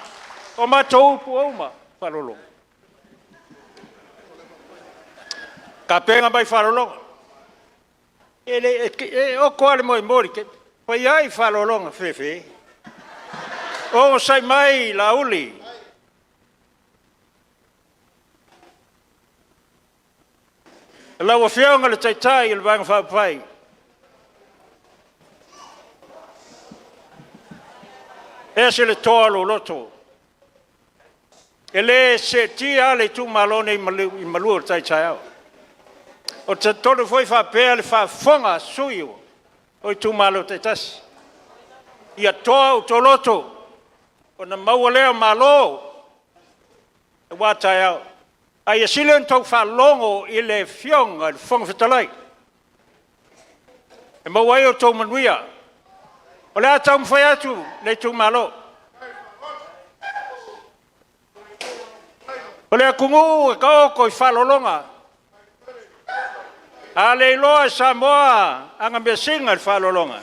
[SPEAKER 9] O matou upu uma, faaaloalo. Tapena mai faaaloaloga. E oko lava le moemoe i le taimi. Fai ai faaaloaloga fefe. Onosai mai Laauli. Lau Afioga i le Taitai o le Vaega Faaupufai, e ese le toa o lou loto, e le seetia lava le itumalo lenei i maliu o le tai taeao. Ou te talitonu foi e faapea le faafofoga a sui usufono o itumalo taitasi, ia toa outou loto ona maua lea o malo aua taeao. A ia sili ona outou faalogo i le Afioga i le Fofoga Fetalai e maua ai outou manuia. O le a taumafai atu le itumalo. O le atunuu e taoto i faaaloaloga, a le iloa e Samoa ana measina i le faaaloaloga,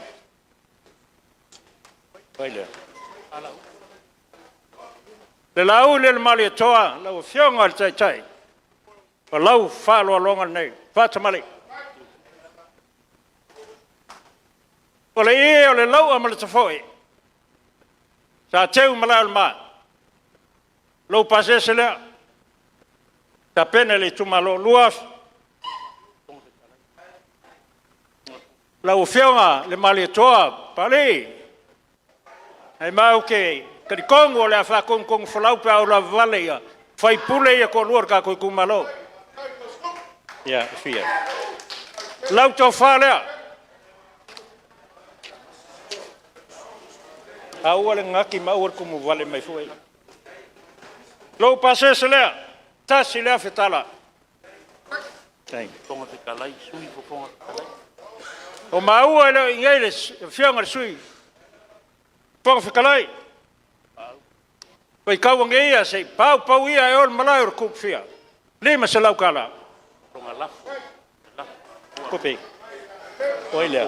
[SPEAKER 9] le Laauli a le Malietoa, lau Afioga i le Taitai, o lau faaaloaloga lenei, faatamalii. O le ie o le lau'a ma le tafoe, sa teu i malae o le ma, lou pasese lea, tapena e le itumalo. 2000. Lau Afioga le Malietoa Papalii, aumai ou te talitonu o le a faatonutonufolau pe a ou lavavale sui usufono ia e toalua o le tatou itumalo. Lau tofa lea, aua le gagati ma aua le tumuvale mai fua ia. Lou pasese lea, tasi lea fetalai. Ua maua e le o i inei le Afioga i le Sui Fofoga Fetalai, faitau ane ia se i paupau ia e o i le malae o le Tupufia, $500. O ai lea?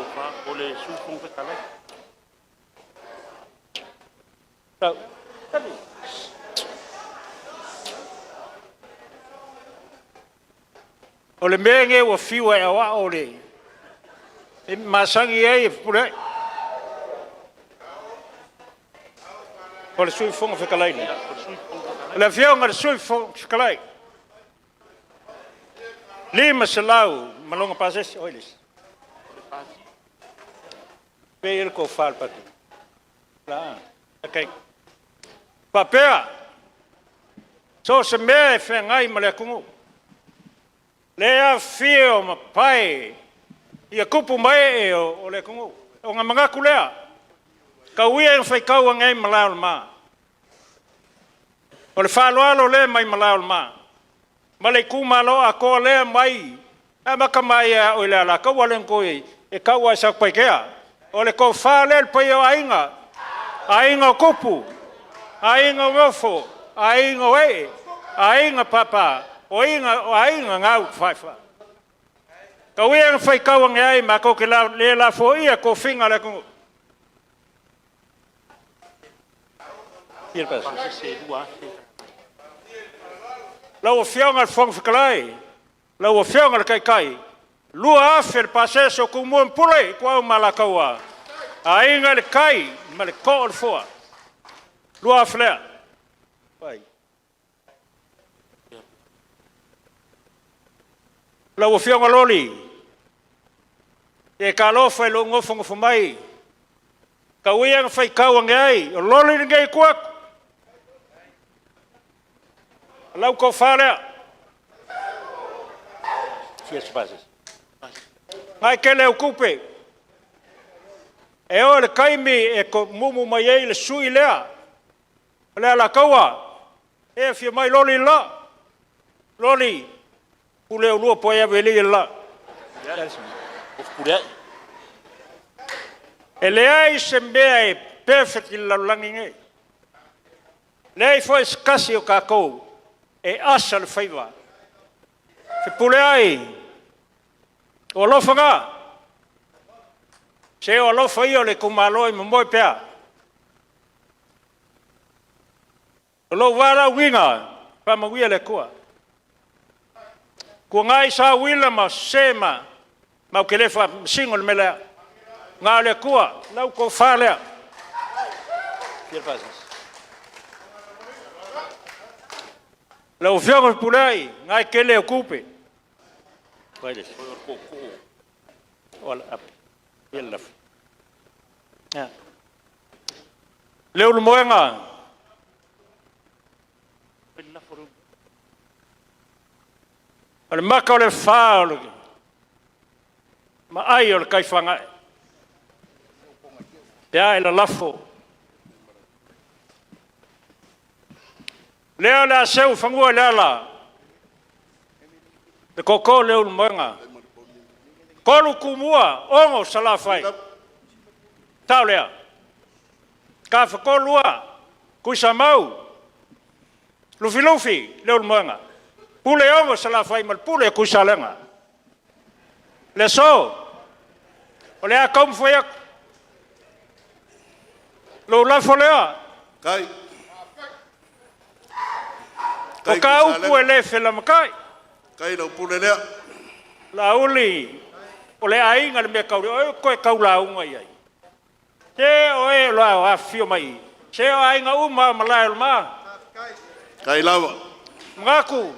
[SPEAKER 9] O le mea lenei ua fiu e aoao le masani ai e pupule ai. O le Sui Fofoga Fetalai nei. O le Afioga i le Sui Fofoga Fetalai, 500 ma lona pasese. O ai le isi? O fea e i ai le tofa a le Pati? E faapea, so o se mea e feagai ma le atunuu, lea e afifio ma pae ia tupu ma ee o le atunuu, ona manatu lea, tau ia ina faitau ane ai i malae o le ma. O le faaaloalo lea mai malae o le ma, ma le itumalo atoa lea mai e amata mai lava ia oe le Alataua lea na toe, e tau lava i Satupaitea. O le tofa lea le paia o Aiga, Aiga o Tupu, Aiga o Nofo, Aiga o Ee, Aiga Papa, o Aiga na Taufaefae. Tau ia ina faitau ane ai matou te le lafoia tofiga a le atunuu. Lau Afioga i le Fofoga Fetalai, lau Afioga i le Taitai, 2000 le pasese o Tumua ma Pule, Ituau ma Alataua, Aiga i le Tai ma le Toa o le Foa, 2000 lea. Lau Afioga Loli, se talofa i lou nofonofo mai. Tau ia ina faitau ane ai, o loli lenei e tua atu. O lau tofa lea. Na e tele au tupe, e oo i le taimi e tomumu mai ai le sui usufono lea o le Alataua, e afio mai Loli le la, Loli, pule oulua po o ai e ave i ai le la. E leai se mea e perfect i le lalolagi lenei, leai foi se tasi o tatou e asa le faiva. Fepuleai, o alofa na, se o alofa ia o le itumalo e momoe pea. O lou valaauina, faamanuia le Atua. Tuanai sa uila ma sese matou te le faamasino i le mea lea, na o le Atua, o lau tofa lea. Lau Afioga Fepuleai, o lena e tele au tupe. Leulumoega, o le mata o le afa o le maai o le tai fagaee pe a e lalafo. O lea o le a seu i fanua i le ala le tootoo o Leulumoega, 3 Tumua, 6 Salafai, sao lea? Tafatolu Tuisamau, Lufilufi, Leulumoega, Puleono i Salafai ma le pule a Tuisalega. O le aso, o le a taumafai atu. O lou lafo lea, o ta upu e le felamatai.
[SPEAKER 2] Kai lau pule lea.
[SPEAKER 9] Laauli, o le aiga i le mea tau le, o ai o e toe tau lauga i ai? Se o e o le a afifio mai i i, se o aiga uma lava o Malaeroma.
[SPEAKER 2] Kai lava.
[SPEAKER 9] Manatu,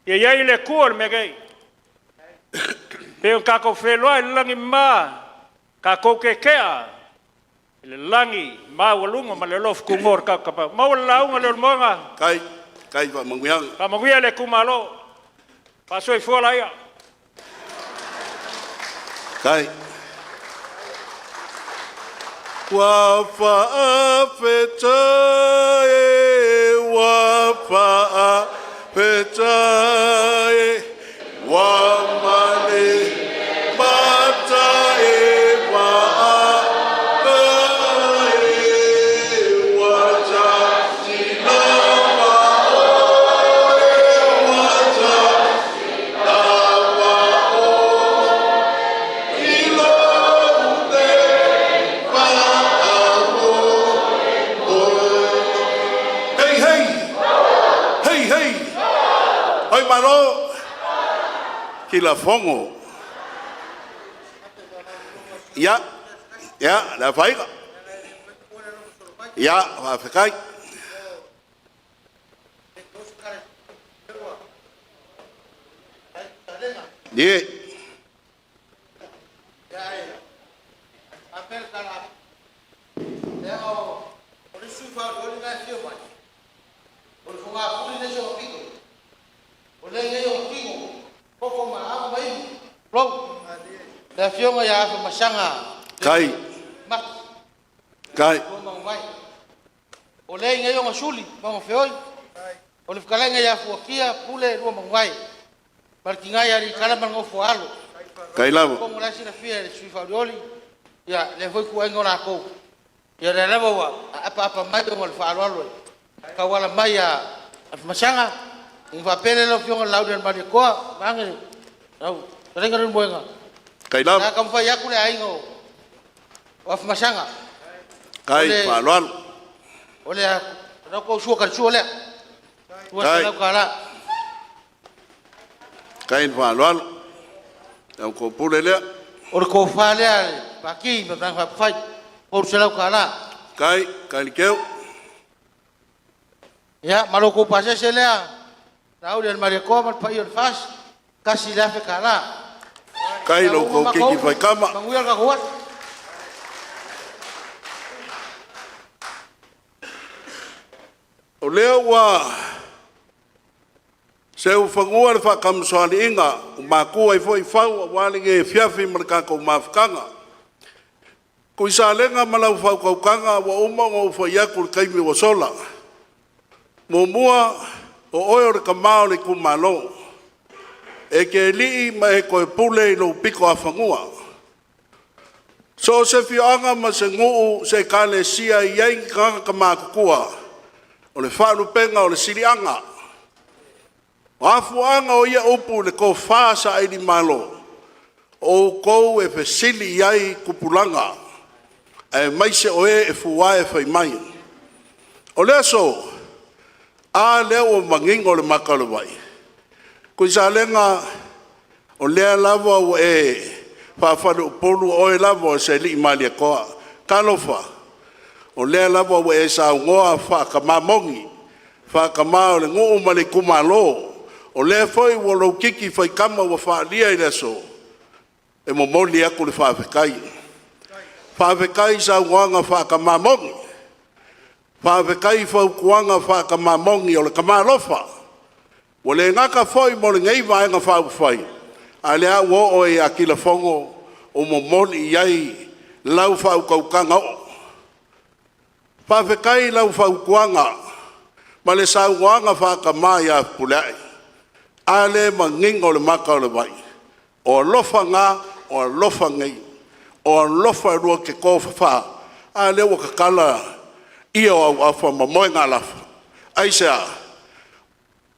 [SPEAKER 9] ia i ai le Atua i le mea nei. E pei ona tatou feiloai i le lagi e mama, tatou tetea i le lagi maualuga ma le alofa tunoa o le tatou Tapaau. Maua le lauga a Leulumoega.
[SPEAKER 2] Kai, kai faamanuiaga.
[SPEAKER 9] Faamanuia le itumalo. Faasoifua laia.
[SPEAKER 2] Kai. Ua faafetai e, ua faafetai e, ua male mata e faafetai e, ua tasi lava oe, ua tasi lava oe, i lou nei faamoemoe. Hei, hei! Hei, hei! Oi malo! Kilafogo. Ia, ia, le afaina. Ia, faafetai. Ie.
[SPEAKER 4] Le afioga ia Afamasaga
[SPEAKER 2] Kai. Kai.
[SPEAKER 4] O le i ona suli ma ona feoi, o le fetalaiga ia Fuatia Pule Luamanuvae, ma le tina ia Alikala ma le nofo a alo.
[SPEAKER 2] Kai lava.
[SPEAKER 4] Atonu o la e silafia e le sui usufono faaolioli lea foi ituaiga o latou. Ia o lea lava ua apaapa mai ona o le faaaloalo e tauala mai ia Afamasaga. Ona faapea lea lau Afioga i le Laaulialemalietoa vaeane lau fetalaiga Leulumoega,
[SPEAKER 2] Kai
[SPEAKER 4] o le a
[SPEAKER 2] lava.
[SPEAKER 4] taumafai atu le aiga o Afamasaga.
[SPEAKER 2] Kai faaaloalo.
[SPEAKER 4] O le la tou sua talisua lea, $200.
[SPEAKER 2] Kai le faaaloalo. Lau tou pule lea.
[SPEAKER 4] O le tofa lea a le Pati ma le Vaega Faaupufai, $300.
[SPEAKER 2] Kai, kai le keu.
[SPEAKER 4] Ia ma lo outou pasese lea, Laaulialemalietoa ma le paia o le FAST, $1,000.
[SPEAKER 2] Kai
[SPEAKER 4] Ia
[SPEAKER 2] lo
[SPEAKER 4] ua uma
[SPEAKER 2] kou
[SPEAKER 4] matou
[SPEAKER 2] keiki
[SPEAKER 4] upu,
[SPEAKER 2] faikama.
[SPEAKER 4] Manuia le tatou aso.
[SPEAKER 2] O lea ua seufanua le faakamasoaliiga ua matua ai foi fau aua lenei afiafi ma le tatou mafutaga. Tuisalega ma lau faautautaga ua uma ona ou fai atu i le taimi ua sola. Muamua, o oe o le tama o le itumalo, e te alii ma e toe pule i lou pito afanua. So o se afioaga ma se nuu, se ekalesia e i ai ni tagata matutua, o le faalupega o le siliaga. O afuaga o ia upu i le tofa sailimalo, o outou e fesili i ai tupulaga aemaise o e e fua e fai mai. O le aso, a lea ua manino le mata o le vai, Tuisalega, o lea lava ua e faa-faleupolu, o oe lava o se alii Malietoa. Talofa, o lea lava ua e saunoa faa-tama moni, faa-tama o le nuu ma le itumalo, o lea foi ua lou titi faitama ua faaalia i le aso, e momoli atu le faafetai. Faafetai i saunoaga faa-tama moni, faafetai i fautuaga faa-tama moni, o le tama alofa. Ua le gata foi mo lenei Vaega Faaupufai, a o lea ua oo lava ia Tilafono ua momoli i ai lau faautautaga oo. Faafetai i lau fautuaga ma le saunoaga faa-tama ia Fepuleai. A lea e manino le mata o le vai, o alofa na, o alofa nei, o alofa lua te tofafa. A lea ua tatala ia o auafa ma moegalafa. Aisea?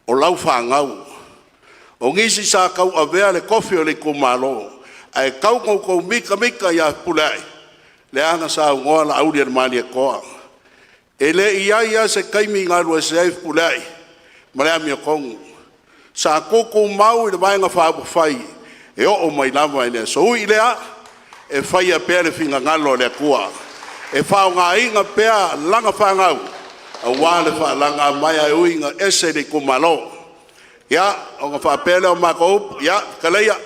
[SPEAKER 2] O lau fanau. O nisi sa tauavea le tofi o le itumalo, ae tau ina outou mitamita ia Fepuleai, lea na saunoa Laauli ma Malietoa, e le i i ai lava se taimi na alu ese ai Fepuleai ma le amiotonu. Sa tutumau i le Vaega Faaupufai e oo mai lava i le aso. Ui i lea, e faia pea le finagalo o le Atua, e faaaogaina pea lana fanau aua le faalagamaea e ui ina ese le itumalo. Ia, ona faapea lea o matou upu, ia, fetalai ia.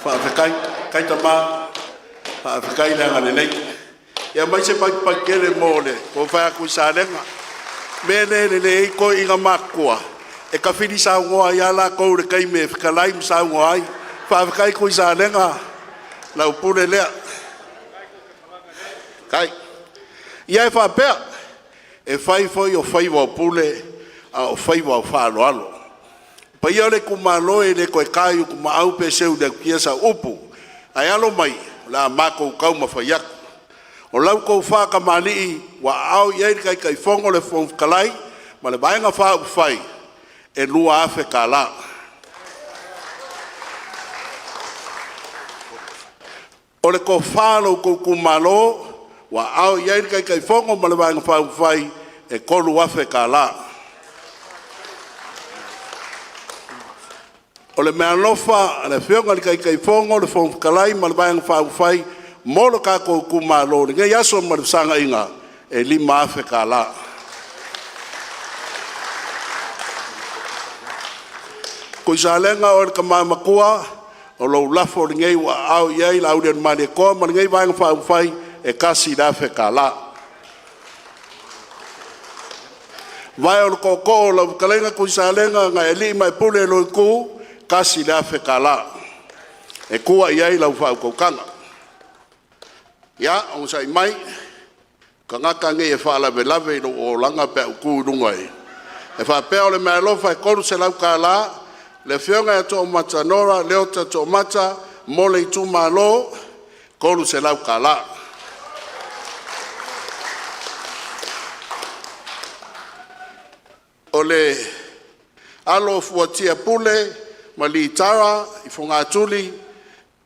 [SPEAKER 2] Faafetai. Faafetai tama, faafetai le agalelei. Ia aumai se patipati tele mo le tofa ia Tuisalega. O le mea lea e lelei ai toeaiina matutua, e tafili saunoa ai lava latou i le taimi e fetalai ma saunoa ai. Faafetai Tuisalega, lau pule lea. Faafetai. Ia e faapea, e fai foi o faiva o Pule a o faiva o faaaloalo. Le paia o le itumalo e le toe ta i Utumaau pe seu i le autia sau upu, ae alo mai o le a matou taumafai atu. O lau tofa tamalii ua aao i ai le Taitaifono, le Fofoga Fetalai ma le Vaega Faaupufai e $2,000. O le tofa a lo outou itumalo ua aao i ai le Taitaifono ma le Vaega Faaupufai e $3,000. O le meaalofa a le Afioga i le Taitaifono, le Fofoga Fetalai ma le Vaega Faaupufai mo le tatou itumalo i lenei aso ma le fesagai, e $5,000. Tuisalega o oe o le tama matua, o lou lafo lenei ua aao i ai Laaulialemalietoa ma lenei Vaega Faaupufai e $1,000. Vae o le Tootoo o lau fetalaiga Tuisalega na e alii ma e pule i lou itu, e $1,000 e tua i ai lau faautautaga. Ia, onosai mai, o tagata nei e faalavelave i lou olaga pe a ou tu i luga e faapea o le meaalofa e $300 le Afioga ia Toomata Nora Leota Toomata mo le itumalo, $300. O le alo o Fuatia Pule ma Litara i Fogatuli,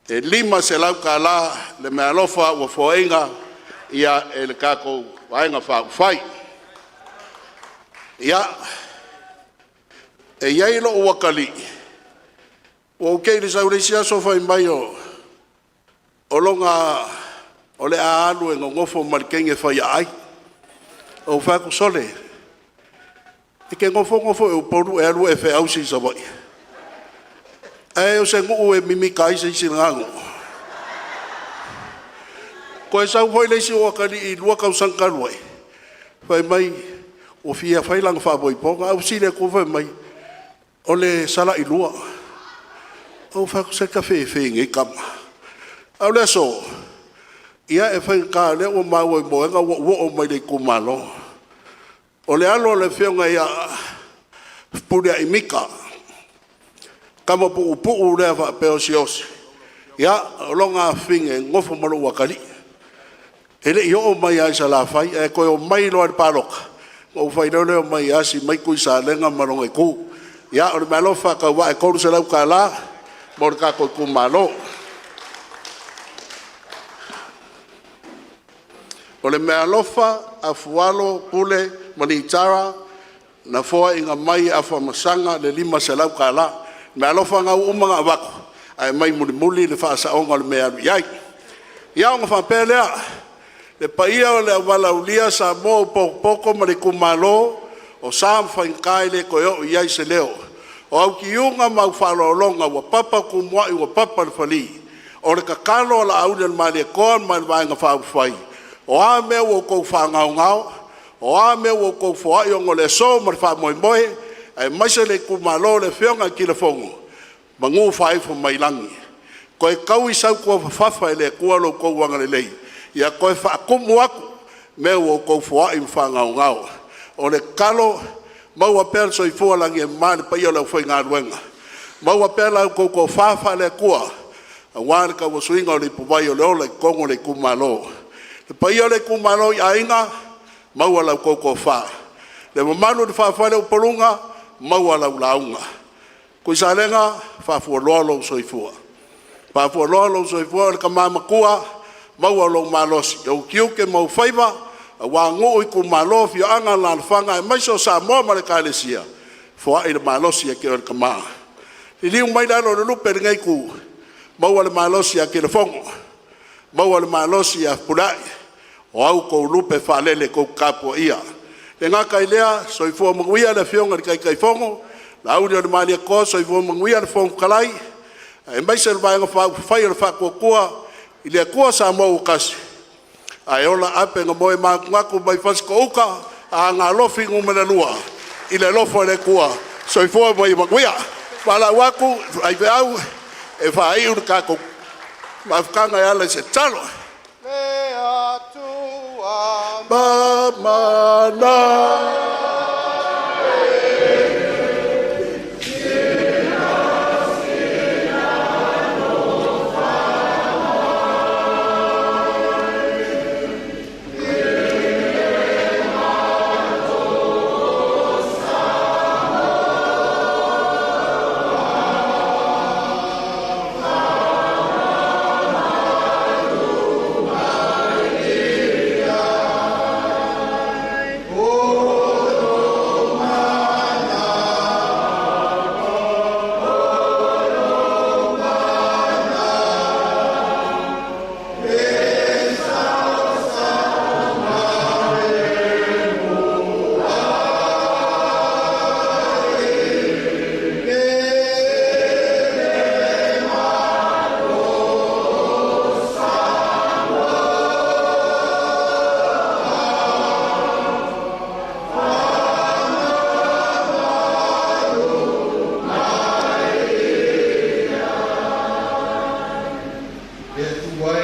[SPEAKER 2] e $500 le meaalofa ua foaina e le tatou Vaega Faaupufai. Ia, e i ai lou atalii, ua ou tei i le sau i le isi aso fai mai o lona o le a alu e nonofo ma le teine faiaai. Ou fai atu, “Sole, E te nofonofo i Upolu e alu e feausi i Savaii, ae o se nuu e mimita ai se isi i lena nuu. Toe sau foi le isi ou atalii i le 2 tausaga talu ai, fai mai ua fia fai lana faaipoipoga. Ae ou fesili atu fai mai o le Salailua. Ou fai atu, se tafefe i nei tama. A o le aso, ia e faigata o lea ua maua i moega ua ou oo mai i le itumalo. O le alo o le Afioga ia Fepuleai Mika, le tama puupuu lea faapea osiosi, ia, o lona afafine e nonofo ma lou atalii. E le i oo mai lava i Salafai, ae toe omai loa i le palota ona ou failoa lea omai e asi mai Tuisalega ma lona itu. Ia, o le meaalofa faatauvaa e $300 mo le tatou itumalo. O le meaalofa a Fualo Pule Melitara na foaiina mai e Afamasaga le $500. O meaalofa na ua uma ona avatu ae aumai mulimuli le faasaoga o le mea e alu i ai. Ia ona faapea lea, le paia o le au valaaulia Samoa ua potopoto ma le Itumalo, o sa ma faigata e le toe oo i ai se leo. O au tiuga ma au faaaloaloga ua papa tumuai ua papa le falī. O le tatalo a Laauli o le Malietoa ma le Vaega Faaupufai, o a mea ua outou faagaogao, o a mea ua outou foai ona o le aso ma le faamoemoe, aemaise le Itumalo le Afioga ia Tilafono, manu faaifo mai lagi, toe taui sau tuafafafa e le Atua lo outou agalelei ia toe faatumu atu mea ua outou foai ma faagaogao. O le tatalo, maua pea le soifua lagi e mama i le paia o le aufaigaluega, maua pea la outou tofa faale-Atua aua le tauasuina o le ipuvai o le Ola i totonu o le itumalo. Le paia o le itumalo i aiga, maua la outou tofa. Le mamalu i le faafoe o Upoluga, maua lau lauga. Tuisalega, faafualoa lou soifua, faafualoa lou soifua, o le tama matua, maua lou malosi i ou tiute ma ou faiva aua nuu, itumalo, afioaga, alaalafaga aemaise o Samoa ma le Ekalesia, foai le malosi ia te oe le tama. Liliu mai le alo o le lupe i lenei itu, maua le malosi ia Tilafono, maua le malosi ia Fepuleai, o a outou lupe faalele tou te tapuaia. E le gata i lea, soifua manuia le Afioga i le Taitaifono, Laauliolemalietoa, soifua manuia le Fofoga Fetalai aemaise le Vaega Faaupufai o le Faatuatua i le Atua Samoa ua Tasi, ae ola ape na moematunatu mai Fasitoo-uta a Aana Alofi Nu.2 i le alofa o le Atua. Soifua ma ia manuia. Valaau atu le faifeau e faaiu le tatou mafutaga e ala i se tatalo.
[SPEAKER 6] Le Atua
[SPEAKER 2] Mamana
[SPEAKER 3] Le Atua e,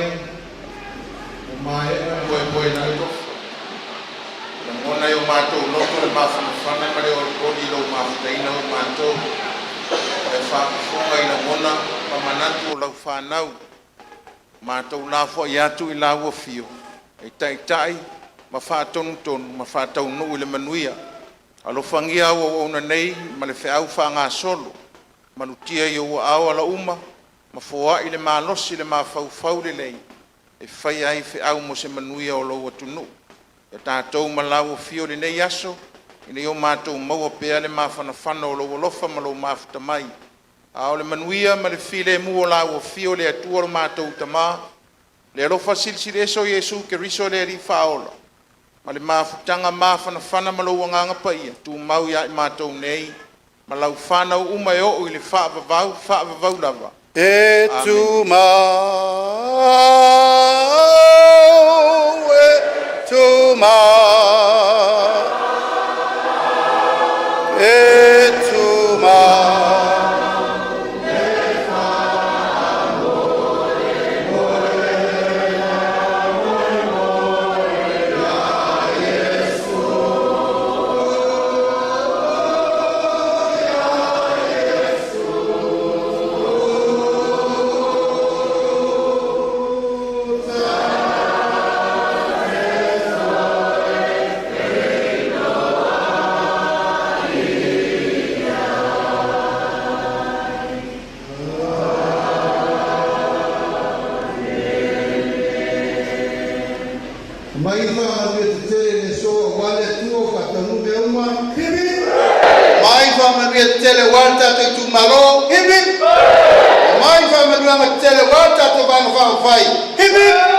[SPEAKER 3] ua maea ona moemoena ai lou lagona e o matou loto le mafanafana ma le olioli i lou mafutaina o matou, e faafofoga i lagona ma manatu o lau fanau. Matou lafoai atu i lau Afio e taitai ma faatonutonu ma faataunuu i le manuia. Alofagia au auauna nei ma le feau faagasolo, malutia i ou aao ala uma ma foai le malosi i le mafaufau lelei e faia ai feau mo se manuia o lou atunuu. Ia tatou ma lau Afio i lenei aso, ina ia o matou maua pea le mafanafana o lou alofa ma lou mafuta mai, a o le manuia ma le filemu o lau Afio le Atua lo matou Tama, le alofa Silisili Ese o Iesu Keriso le Alii Faaola ma ma le mafutaga mafanafana ma lou Agaga Paia, tumau ia i matou nei ma lau fanau uma e oo i le faavavau, faavavau lava.
[SPEAKER 6] E
[SPEAKER 3] Amene.
[SPEAKER 6] tumau, e tumau, e tumau. Mai faamanuia tetele i le aso aua le Atua ua faataunuu mea uma. Hip hip. Mai faamanuia tetele aua le tatou itumalo. Hip hip. Mai faamanuiaga tetele aua le tatou Vaega Faaupufai. Hip hip.